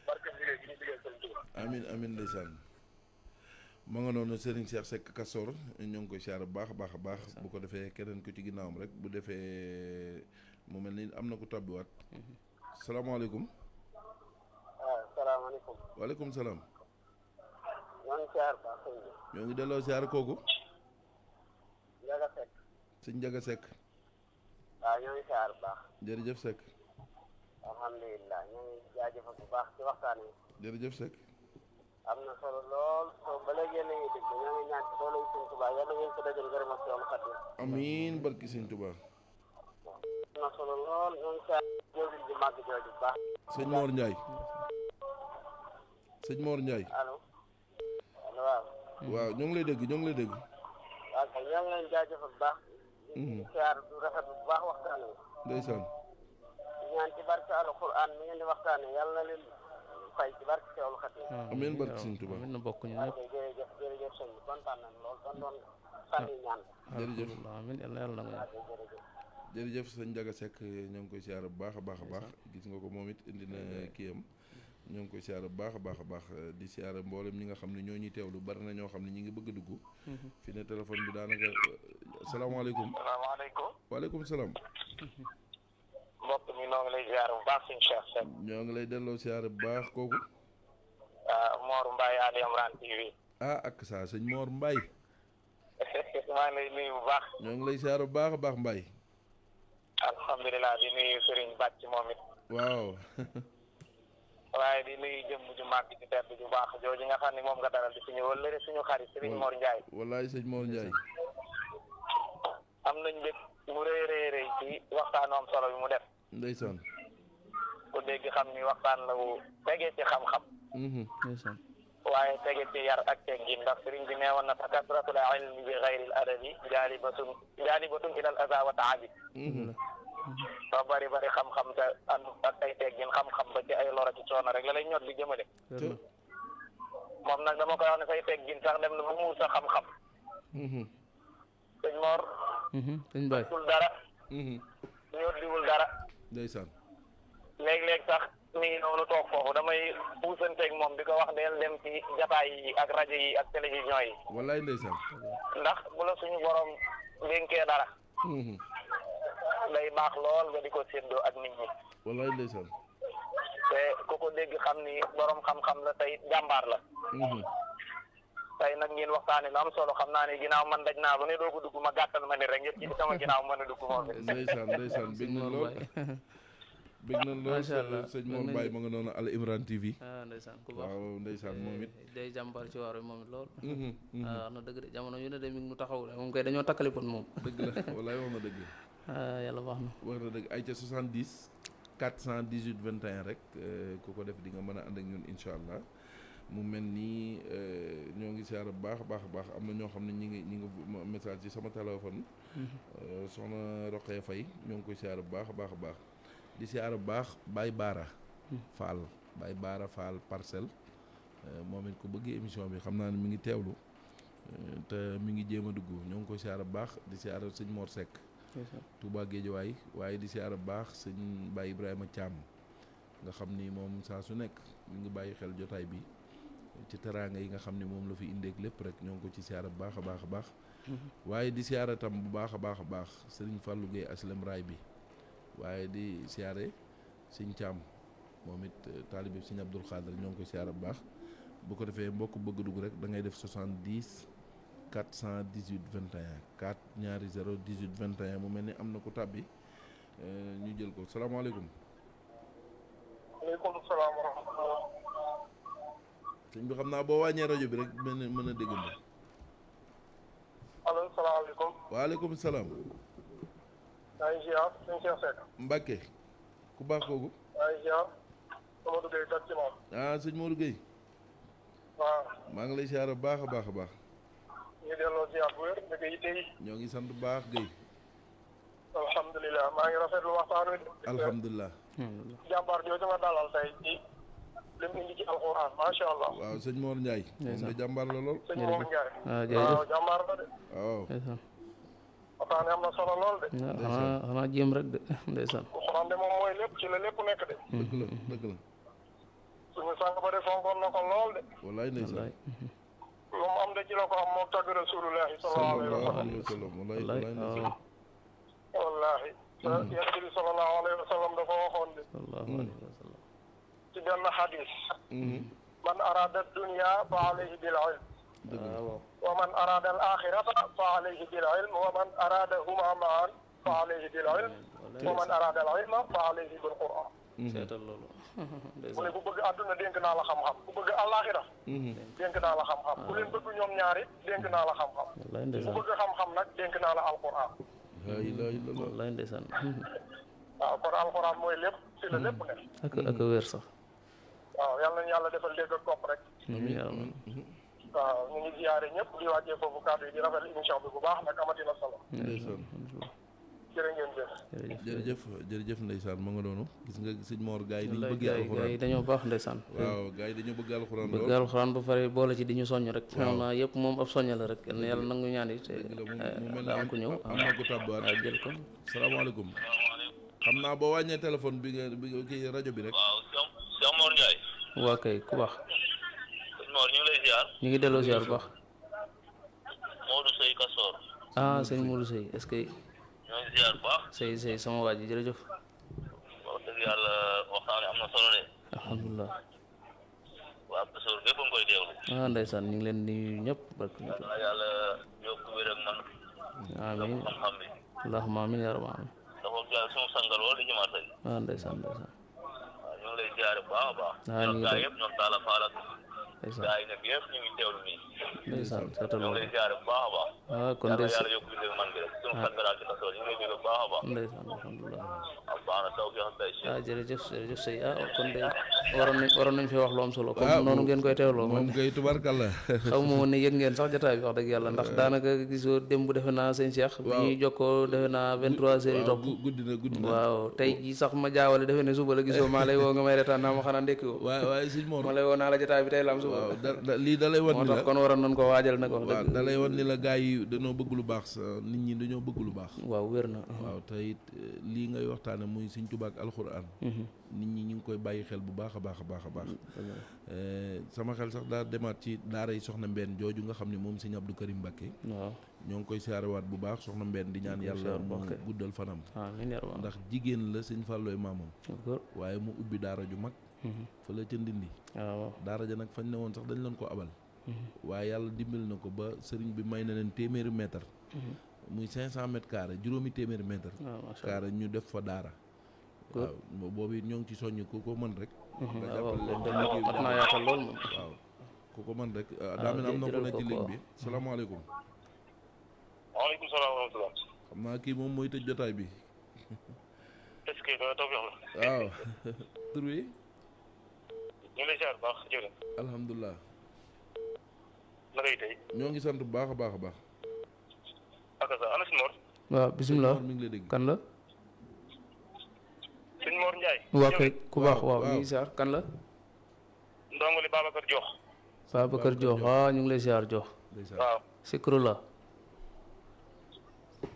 barke liggéey gi ñu liggéey sëñ Touba
amiin amiin ndeysaan. ma nga noonu Serigne Cheikh Seck Castor ñoo ngi koy siyaare bu baax a baax a baax bu ko defee keneen ko ci ginnaawam rek bu defee mu mel ni am na ko tabbiwaat. salaamaaleykum.
waaw salaamaaleykum
waaleykum salaam.
ñoo ngi ziar baax sëñ bi
ñoo ngi delloo siyaare kooku.
Njaga Seck
sëñ Njaga Seck.
waaw ñoo ngi ziar baax
jërëjëf Seck.
alhamdulilah ñoo ngi jaajëfal bu baax ci waxtaan wi
jërëjëf Seck.
am na solo lool soo ba léegi yéen a ngi dégg ñoo ngi ñaan ci doole yi sëñ Tuubaa yàlla ngeen ko dajal ngërëm ak yoonu Xaadim
amiin barki sëñ Tuubaa.
am na solo lool ñoo ngi ziar jëwriñ ji màgg jooju bu baax
sëñ Mor Ndiaye. sëñ Mor Ndiaye.
allo waaw
waaw ñoo ngi lay dégg ñoo ngi lay dégg.
waaw kay ñoo ngi leen jaajëfal bu baax di
siyaar du rafet bu baax waxtaan wi.
ndeysaan.
ñaan ci barke alquran mi ngeen di waxtaane yàlla na leen fay ci barke Seexul Xadiim.
amiin barke Sëñ Tuubaa.
amiin na bokk ñu
waaye
ñëpp.
kay jërëjëf sëñ bi kontaan nañ lool doon sànni ñaan.
jërëjëf
amiin yàlla nangu ñaan.
jërëjëf sëñ Ndiaga Seck ñoo ngi koy siyaare bu baax a baax a baax gis nga ko moom it indi na kiyam ñoo ngi koy siyaare bu baax a baax a baax di siyaare mboolem ñi nga xam ne ñoo ñuy teewlu bari na ñoo xam ne ñi ngi bëgg a dugg fi ne téléphone bi daanaka salaamaaleykum.
salaamaaleykum.
waaleykum salaam.
mbokk mi noo ngi lay ziar bu baax suñu Cheikh Seck.
ñoo ngi lay delloo siyaare bu baax kooku.
Mor Mbaye Ali Imran TV.
ah ak saa sëñ Mor Mbaye.
maa ngi lay nuyu bu baax.
ñoo ngi lay siyaare bu baax a baax Mbaye.
alhamdulilah di nuyu Serigne Bàcc moom it.
waaw.
waaye di nuyu jëmm ju màgg ci tedd ju baax jooju nga xam ne moom nga dalal di suñu wëllëre suñu xarit Serigne Mor Ndiaye.
wallaay sëñ Mor Ndiaye.
am nañ mbég mu rëy rëy ci waxtaanu am solo bi mu def.
ndeysaan.
ku dégg xam ni waxtaan la wu tegee ci xam-xam.
ndeysaan.
waaye tege ci yar ak teggin ndax sëriñ bi neewoon na fa kasratul ilmi bi xayril adabi jaalibatun ilal aza wa taabi. ba bari xam-xam te ànd ak ay teggin xam-xam ba ci ay loro ci coono rek la lay ñor di jëmale. moom nag dama koy wax ne say teggin sax dem na ba muur sa xam-xam. sëñ Mor.
sëñ Baye.
dul dara. ñor diwul dara.
ndeysaan.
léeg-léeg sax mi ngi noonu toog foofu damay puusanteeg moom di ko wax del dem ci jataay yi ak rajo yi ak télévision yi.
wallaay ndeysaan.
ndax bu la suñu borom dénkee dara. day baax lool nga di ko séddoo ak nit ñi.
wallaay ndeysaan.
te ku ko dégg xam ni borom xam-xam la tey jàmbaar la. tey nag ngeen waxtaane lu am solo xam naa ne ginnaaw man daj naa lu ne doo ko dugg ma gàttal ma ni rek ñëpp ci sama ginnaaw mën a dugg moom it.
ndeysaan ndeysaan bég nañ lool. bég nañ lool
macha allah
sëñ Mor Mbaye ma nga noonu Al Imran TV.
ndeysaan ku baax
waaw ndeysaan moom it.
day jàmbaar ci waar moom it lool. wax na dëgg de jamono yu ne de mi ngi mu taxaw de moom kay dañoo takkali kon moom.
dëgg la wallaay wax na dëgg.
yàlla baax na.
wax na dëgg ay ca 70 418 21 rek ku ko def di nga mën a ànd ak ñun incha allah mu mel nii ñoo ngi siyaar bu baax a baax am na ñoo xam ne ñi ngi message ci sama téléphone. soxna Roqee Faye ñoo ngi koy siyaar bu baax a baax. di siyaar bu baax Baye Baara Fall Baye Baara Fall Parcelles moom it ku bëgg émission bi xam naa ne mi ngi teewlu te mi ngi jéem a dugg ñoo ngi koy siyaar bu baax di siyaar sëñ Mor Seck Touba Géejawaay waaye di siyaar bu baax sëñ Baye Ibrahima Thiam nga xam ni moom saa su nekk mi ngi bàyyi xel jotaay bi ci teraanga yi nga xam ni moom la fi indeek lépp rek ñoo ngi ko ci siyaar bu baax a baax waaye di siyaar tam bu baax a baax Serigne Fallou Gueye Aslem Raay bi waaye di siyaare sëñ Thiam moom it taalibe sëñ Abdoul Khadir ñoo ngi koy siyaare bu baax bu ko defee mbokk bëgg dugg rek da ngay def 70 418 21 4 ñaari 0 18 21 mu mel ni am na ku tàbbi ñu jël ko salaamaaleykum.
waaleykum salaam wa rahmatulah.
sëñ bi xam naa boo wàññee rajo bi rek mën a déggante.
allo salaamaaleykum.
waaleykum salaam.
maa ngi ziar sëñ Cheikh Seck.
Mbacke ku baax kooku.
maa ngi ziar Modou Gueye kat ci moom.
ah sëñ Modou Gueye.
waaw.
maa ngi lay siyaar bu baax a baax.
ñu delloo ziar bu wér nga yi tey.
ñoo ngi sant bu baax Gueye.
alhamdulilah maa ngi rafetlu waxtaan wi.
alhamdulilah.
jàmbaar jooju ma dalal tey ci lim indi ci alxuraan macha allah.
waaw sëñ Mor Ndiaye. moom de jàmbaar la lool.
sëñ Mor Ndiaye.
jërëjëf
waaw jàmbaar la de.
waaw.
waxtaan am na solo lool de.
xanaa jéem rek de ndeysaan.
alxuraan de moom mooy lépp ci la lépp nekk de.
dëgg la.
suñu sànq ba de fonkoon na ko lool de.
wallaay ndeysaan.
lu mu am de ci la ko am moom tagg rasulullahi sallallahu alayhi wa sallam.
wallaay ndeysaan.
wallaahi. yonent bi sallallahu alayhi wa sallam dafa waxoon de. ci benn xadis. man arada dunya fa alayhi bil ilm. wa man arada al axirata fa alayhi bil ilm wa man aradahuma maan fa alayhi bil ilm wa man arada al ilma fa alayhi bil quran.
seetal loolu.
mu ne ku bëgg àdduna dénk naa la xam-xam ku bëgg àllaaxira dénk naa la xam-xam ku leen bëgg ñoom ñaari dénk naa la xam-xam ku bëgg xam-xam nag dénk naa la alquran.
laa ilaaha illallaah.
wallaay ndeysaan.
waaw kon alquran mooy lépp ci la lépp ne.
ak wér sax.
waaw yal nañu yàlla defal dégg ak topp rek.
waaw
ñu ngi ziyaare ñëpp di wàccee foofu kàddu yi di rafetlu émission bi bu baax nag amatina solo.
ndeysaan.
jërë ngeen jëf.
jërëjëf ndeysaan ma nga noonu gis nga sëñ Mor gars yi ni ñu
wallaay
bëggee
gaa
alxuraan
yi dañoo baax ndeysaan.
waaw gars yi dañoo bëgg alxuraan
bëgg
lool
alxuraan ba pare boole ci di ñu soññ rek. xam naa yëpp moom ab soññ la rek na yàlla nangu ñaan yi te
mu mel
daa am ku ñëw
am na ko tàbbaat
waaw jël ko.
salaamaaleykum xam naa boo wàññee téléphone bi kii rajo bi rek
waaw Cheikh Mor Ndiaye.
waa kay ku baax.
sëñ Mor ñu ngi lay ziar.
ñu ngi delloo ziar bu baax.
Modou Sey Kassor.
ah sëñ Modou Sey est-ce que
ñoo ngi ziar bu baax.
Sey sama waa ji jërëjëf.
wax dëgg yàlla waxtaan am na solo de.
alhamdulilah.
waa Kassor gépp a ngi koy teewlu.
ah ndeysaan ñu ngi leen di nuyu ñëpp barke
yàlla yokk wér ak man.
amiin
xam-xam bi.
allahumma amiin yaa rabbal aalamiin.
dafa yàlla suñu sangal lool di jëmaat tey.
ah ndeysaan
waaw ñu ngi lay ziar bu baax a baax.
ñu ngi
gaa yëpp ñoom Talla Fall ak
ndeysaan
gaa yi nekk yëpp ñu ngi teewlu nii.
ndeysaan seetal
ñu ngi
loolu
lay ziar bu baax a baax.
ah kon de
yàlla yokk wér ak man bi rek suñu sangalaa ci Kassor ñu ngi lay déglu bu baax a baax.
ndeysaan alhamdulilah.
baax na taw bi ak tey.
ah jërëjëf Sey kon de waroon nañ fi wax lu am solo comme noonu ngeen koy teewloo
moom kay tubarkalla
xaw ma woon ne yëg ngeen sax jotaay bi wax dëgg yàlla ndax daanaka gisoo démb defe naa sëñ Cheikh bi ñuy jokkoo defe naa 23 heures yi topp
guddi na
waaw tey ji sax ma jaawale defe ne suba la gisoo maa lay woo nga may retaan naa ma xanaa ndekki woo
waaye sëñ Mor
ma lay woo naa la jotaay bi tey la am suba
waaw lii da lay wan
moo
ni
tax
la
kon waroon nañ ko waajal nag wax
waaw
dëgg
da lay wan ni la gars yi dañoo bëgg lu baax sa nit ñi dañoo bëgg lu baax
waaw wér na
waaw te it lii ngay waxtaane muy sëñ Tuubaa ak alxuraan nit ñi ñu ngi koy bàyyi xel bu baax a baax a baax a baax sama xel sax daa demaat ci daara yi soxna Mbène jooju nga xam ne moom sëñ Abdou Karim Mbacké
waaw
ñoo ngi koy siyaarewaat bu baax soxna Mbène di ñaan yàlla mu guddal fanam
amiin yaa rabbal
ndax jigéen la sëñ Fallooy maamam
aalamiin
waaye mu ubbi daara ju mag fa la ca Ndindi
waaw
daara ja nag fañ ne woon sax dañ leen ko abal waaye yàlla dimbali na ko ba sëriñ bi may na leen téeméeri mètre muy 500 mètres carrés juróomi téeméeri mètre carré ñu def fa daara waaw boobu it ñoo ngi ci soññ ku ko mën rek nga jàppale leen
mat naa yaatal lool moom
waaw ku ko mën rek daa mel am na ko ne ci ligne bi salaamaaleykum
waaleykum salaam wa rahmatulah.
xam naa kii moom mooy tëj jotaay bi
est-ce que taw bi la.
waaw tur wi
ñu ngi lay ziar bu baax jërëjëf.
alhamdulilah
na ngay tey.
ñoo ngi sant bu baax a baax a baax
ak sa ana si Mor.
waaw bisimilah
mi ngi lay dégg
kan la
sëñ Mor Ndiaye.
waa kay ku baax waaw
waaw.
ñu ngi ziar kan la
ndongo li Babacar Diokh.
Babacar Diokh waaw ñu ngi lay ziar Diokh
ndeysaan
waaw
sikru la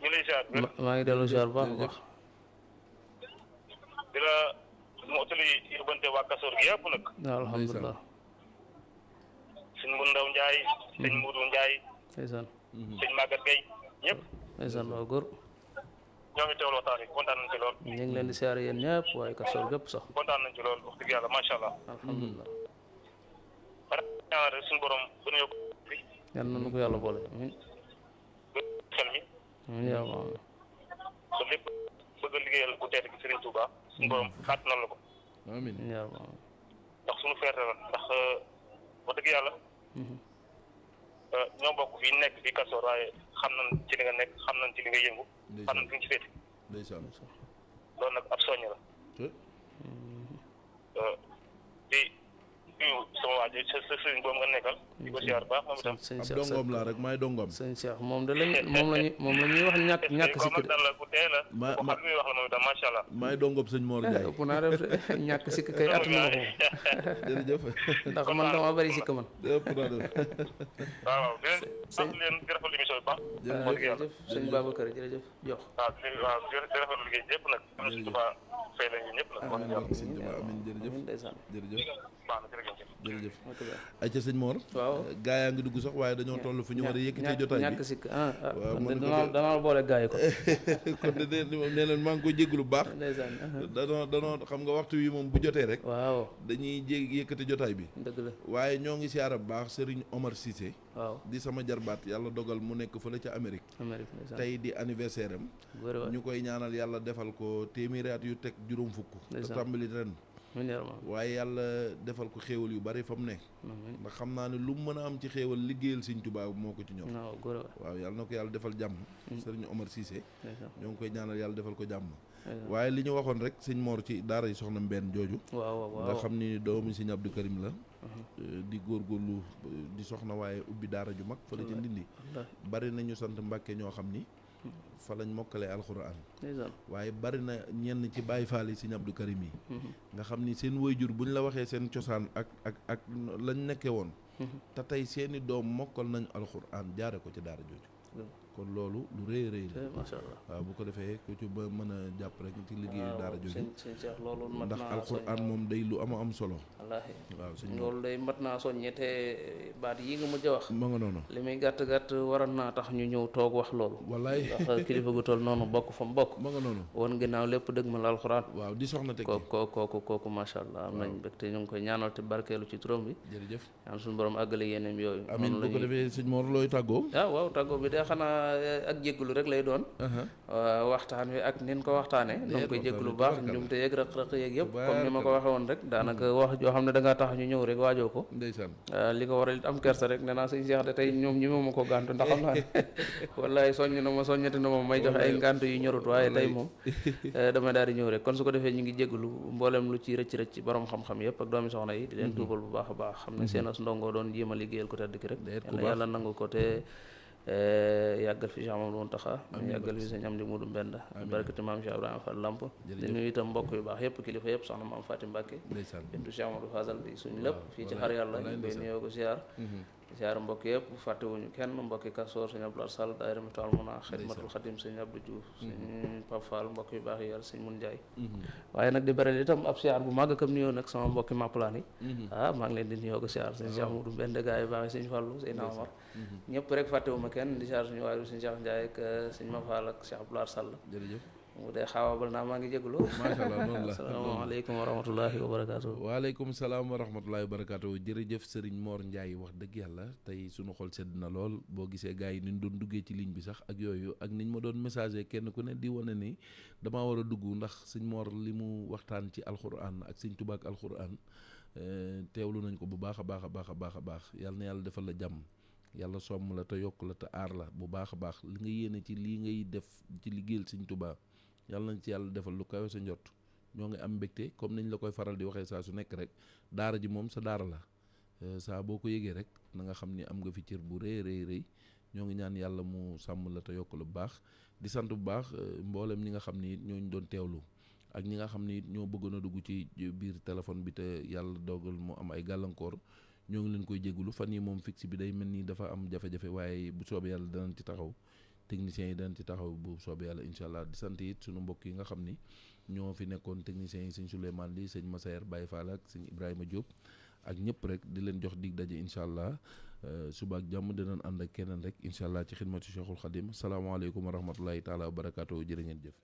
ñu lay ziar.
maa ngi dellu ziar bu baax a baax
di la mottali yóbbante waa Kassor gi yëpp nag.
waaw alhamdulilah
sëñ Mbour Ndaw Ndiaye. sëñ Moudou Ndiaye.
ndeysaan
sëñ Maguette Gueye ñëpp.
ndeysaan waaw góor
ñoo ngi teewlu waxtaan yi kontaan nañ ci lool.
ñu ngi leen di siyaare yéen ñëpp waaye Kassor gépp sax
kontaan nañ ci lool wax dëgg yàlla macha allah.
alhamdulilah
ñaan rek suñu borom gën a yokk fi
yal na nu ko yàlla boole amiin
xel mi
amiin yaa rabbal aalamiin
ba lépp bëgg a liggéeyal ku tedd gi Serigne Touba suñu borom kàttanal la ko
amiin
amiin yaa rabbal aalamiin
ndax suñu fierté la ndax wax dëgg yàlla ñoo bokk fii nekk fii Kassor waaye xam nañ ci li nga nekk xam nañ ci li nga yëngu xam nañ fi nga ci féete
ndeysaan
loolu nag ab soññ la
te
di nuyu sama waa ji sa sëriñ boobu nga nekkal di ko siyaar baax moom itam
sëñ
ab
Cheikh
dongoom laa rek maay dongoom
sëñ Cheikh moom de lañ moom la ñuy wax ñàkk sikk de
dal la ku tee la
Ma-
ko xam li muy wax la moom itam macha allah
maay dongoom sëñ Mor Ndiaye
ëpp naa def de ñàkk sikk kay attanu ma ko
jërëjëf
ndax man dama bari sikk man
ëpp naa def
waaw di leen sant leen di rafetlu émission bi baax wax dëgg yàlla
jërëjëf sëñ Babacar jërëjëf jox
waaw di rafetlu liggéey ñëpp nag am na Touba fay la ñu ñëpp nag wax dëgg yàlla
sëñ Tuubaa amiin jërëjëf
amiin ndeysaan
jërëjëf
baax na jërëjëf
jërëjëf
ok ba
ay ca sëñ Mor
waaw
gaa yaa ngi dugg sax waaye dañoo toll fu ñu war a yëkkatee jotaay
ñàkk
bi
sikk
waaw,
kon
man
de
ko
danaa boole gaa yi ko
kon de nee leen maa ngi koy jégalu bu baax
ndeysaan
danoo xam nga waxtu wi moom bu jotee rek
waaw
dañuy yëkkati jotaay bi
dëgg la
waaye ñoo ngi siyaara bu baax Serigne Omar Cissé
waaw
di sama jarbaat yàlla dogal mu nekk fële ca Amérique
Amérique ndeysaan
tey di anniversaire am
góor waay
ñu koy ñaanal yàlla defal ko téeméeri at yu teg juróom fukk te
Ndeysaan.
tàmbali ren
amiin yaa rabbal
waaye yàlla defal ko xéewal yu bari fa mu ne
aalamiin
ndax xam naa ne lu mu mën a am ci xéewal liggéeyal Sëñ Tuubaa moo ko ci ñoom
waaw góor waay
waaw yàlla na ko yàlla defal jàmm Serigne Omar Cissé
ndeysaan
ñoo ngi koy ñaanal yàlla defal ko jàmm
ndeysaan.
waaye li ñu waxoon rek sëñ Mor ci daara yi soxna Mbène jooju
waaw waaw
nga xam ni doomu sëñ Abdou Karim la di góorgóorlu di soxna waaye ubbi daara ju mag fële ci Ndindi
wallaahi
bari nañu sant Mbàkke ñoo xam ni fa lañ mokkalee alxuraan
ndeysaan
waaye bari na ñenn ci Baay Faal yi Sëñ Abdou Karim yi nga xam ni seen waajur buñ la waxee seen cosaan ak lañ nekkee woon te tey seeni doom mokkal nañ alxuraan jaare ko ci daara jooju kon loolu lu rëy rëy la
macha allah
waaw bu ko defee ku ci ba mën a jàpp rek ci liggéeyu daara jooju
sëñ Cheikh loolu mat
ndax
naa
alxuraan moom day lu am solo
wallaahi
waaw sëñ
loolu day mat naa soññe te baat yi nga mujj a wax
ma nga noonu
li muy gàtt waroon naa tax ñu ñëw toog wax loolu
wallaay
ndax kilifa gu toll noonu bokk fa mu bokk
ma nga noonu
woon ginnaaw lépp dëgg ma la alxuraan
waaw di soxna teg
kooku macha allah am nañ bëgg te ñu ngi koy ñaanal te barkeelu ci turam bi
jërëjëf
ñaan suñu borom àggale yeneen yooyu
amiin bu ko defee sëñ Mor looy tàggoo
waaw tàggoo bi de xanaa ak jéggulu rek lay doon waxtaan wi ak nin ko waxtaane ñoo ngi koy jéggulu bu baax njumte yeeg rëq-rëq yeeg yëpp comme ni ma ko waxe woon rek daanaka wax joo xam ne da ngaa tax ñu ñëw rek waajoo ko
ndeysaan
li ko waral it am kersa rek nee naa sëñ Cheikh de tey ñoom ñi ma ko gàntu ndax xam naa ne wallaay soññati na ma may joxe ay ngàntu yu ñorut waaye tey moom dama daal di ñëw rek kon su ko defee ñu ngi jéggulu mboolem lu ci rëcc borom xam-xam yëpp ak doomi soxna yi di leen tuubal bu baax a baax xam ne seen as ndongo doon jéem a liggéeyal ko tedd ki rek yàlla nangu ko te yàggal fi Cheikh Mamadou Mountakha yàggal fi sëñ Amdi Modou Mbenda barakati maam Cheikh Ibrahima Fall Lamp di nuyu itam mbokk yu baax yëpp kilifa yëpp soxna maam Fatim Mbacke bintu Cheikh Mamadou Fadal di suñu lépp fii ci xar yàlla ñu koy nuyoo ko ziar mbokk yëpp fàttewuñu kenn mbokki Kasoor sëñ Abdoulaye Sall daayira mi tool mun a Xidmatul Xadim sëñ Abdou Diouf sëñ Pape Fall mbokk yu baax yi yàlla sëñ Mun Njaay waaye nag di beral itam ab ziar bu màgg kam nuyoo nag sama mbokki Maplaan yi maa ngi leen di nuyoo ko ziar sëñ Cheikh Moudou Mbende gaa yu baax yi sëñ Fallu sëñ Namar ñëpp rek fàttewuma kenn di ziar suñu waay sëñ Cheikh Ndiaye ak sëñ Mafal ak Cheikh Abdoulaye Sall
jërëjëf
mu dee xaawaabal naa maa ngi jégalu
macha allah noonu la
asalaamaaleykum wa rahmatullahi wa barakaatu
waaleykum salaam wa rahmatullahi wa barakaatu jërëjëf Serigne Mor Ndiaye wax dëgg yàlla tey sunu xol sedd na lool boo gisee gars yi niñ doon duggee ci ligne bi sax ak yooyu ak niñ ma doon messager kenn ku ne di wane ni damaa war a dugg ndax sëñ Mor li mu waxtaan ci alxuraan ak sëñ Tuubaa ak alxuraan teewlu nañ ko bu baax a baax a baax a baax a baax yàlla na yàlla defal la jàmm yàlla somm la te yokk la te aar la bu baax a baax li nga yéene ci lii ngay def ci liggéeyal sëñ Tuubaa yàlla nañ ci yàlla defal lu kawe sa njott ñoo ngi am mbégte comme niñ la koy faral di waxee saa su nekk rek daara ji moom sa daara la saa boo ko yëgee rek na nga xam ni am nga fi cër bu rëy ñoo ngi ñaan yàlla mu sàmm la te yokk lu baax di sant bu baax mboolem ñi nga xam ni ñooñu doon teewlu ak ñi nga xam ni ñoo bëggoon a dugg ci biir téléphone bi te yàlla dogal mu am ay gàllankoor ñoo ngi leen koy jégalu fan yi moom fixe bi day mel ni dafa am jafe-jafe waaye bu soobee yàlla danañ ci taxaw techniciens yi danañ ci taxaw bu soobee yàlla incha allah di sant it sunu mbokk yi nga xam ni ñoo fi nekkoon techniciens yi sëñ Souleymane Li sëñ Massaer Baye Fall ak sëñ Ibrahima Diop ak ñëpp rek di leen jox dig daje incha allah suba ak jàmm dinañ ànd ak keneen rek incha allah ci xidmatu Cheikhul Khadim salaamaaleykum wa rahmatullahi taala wa barakaatu jërë ngeen jëf.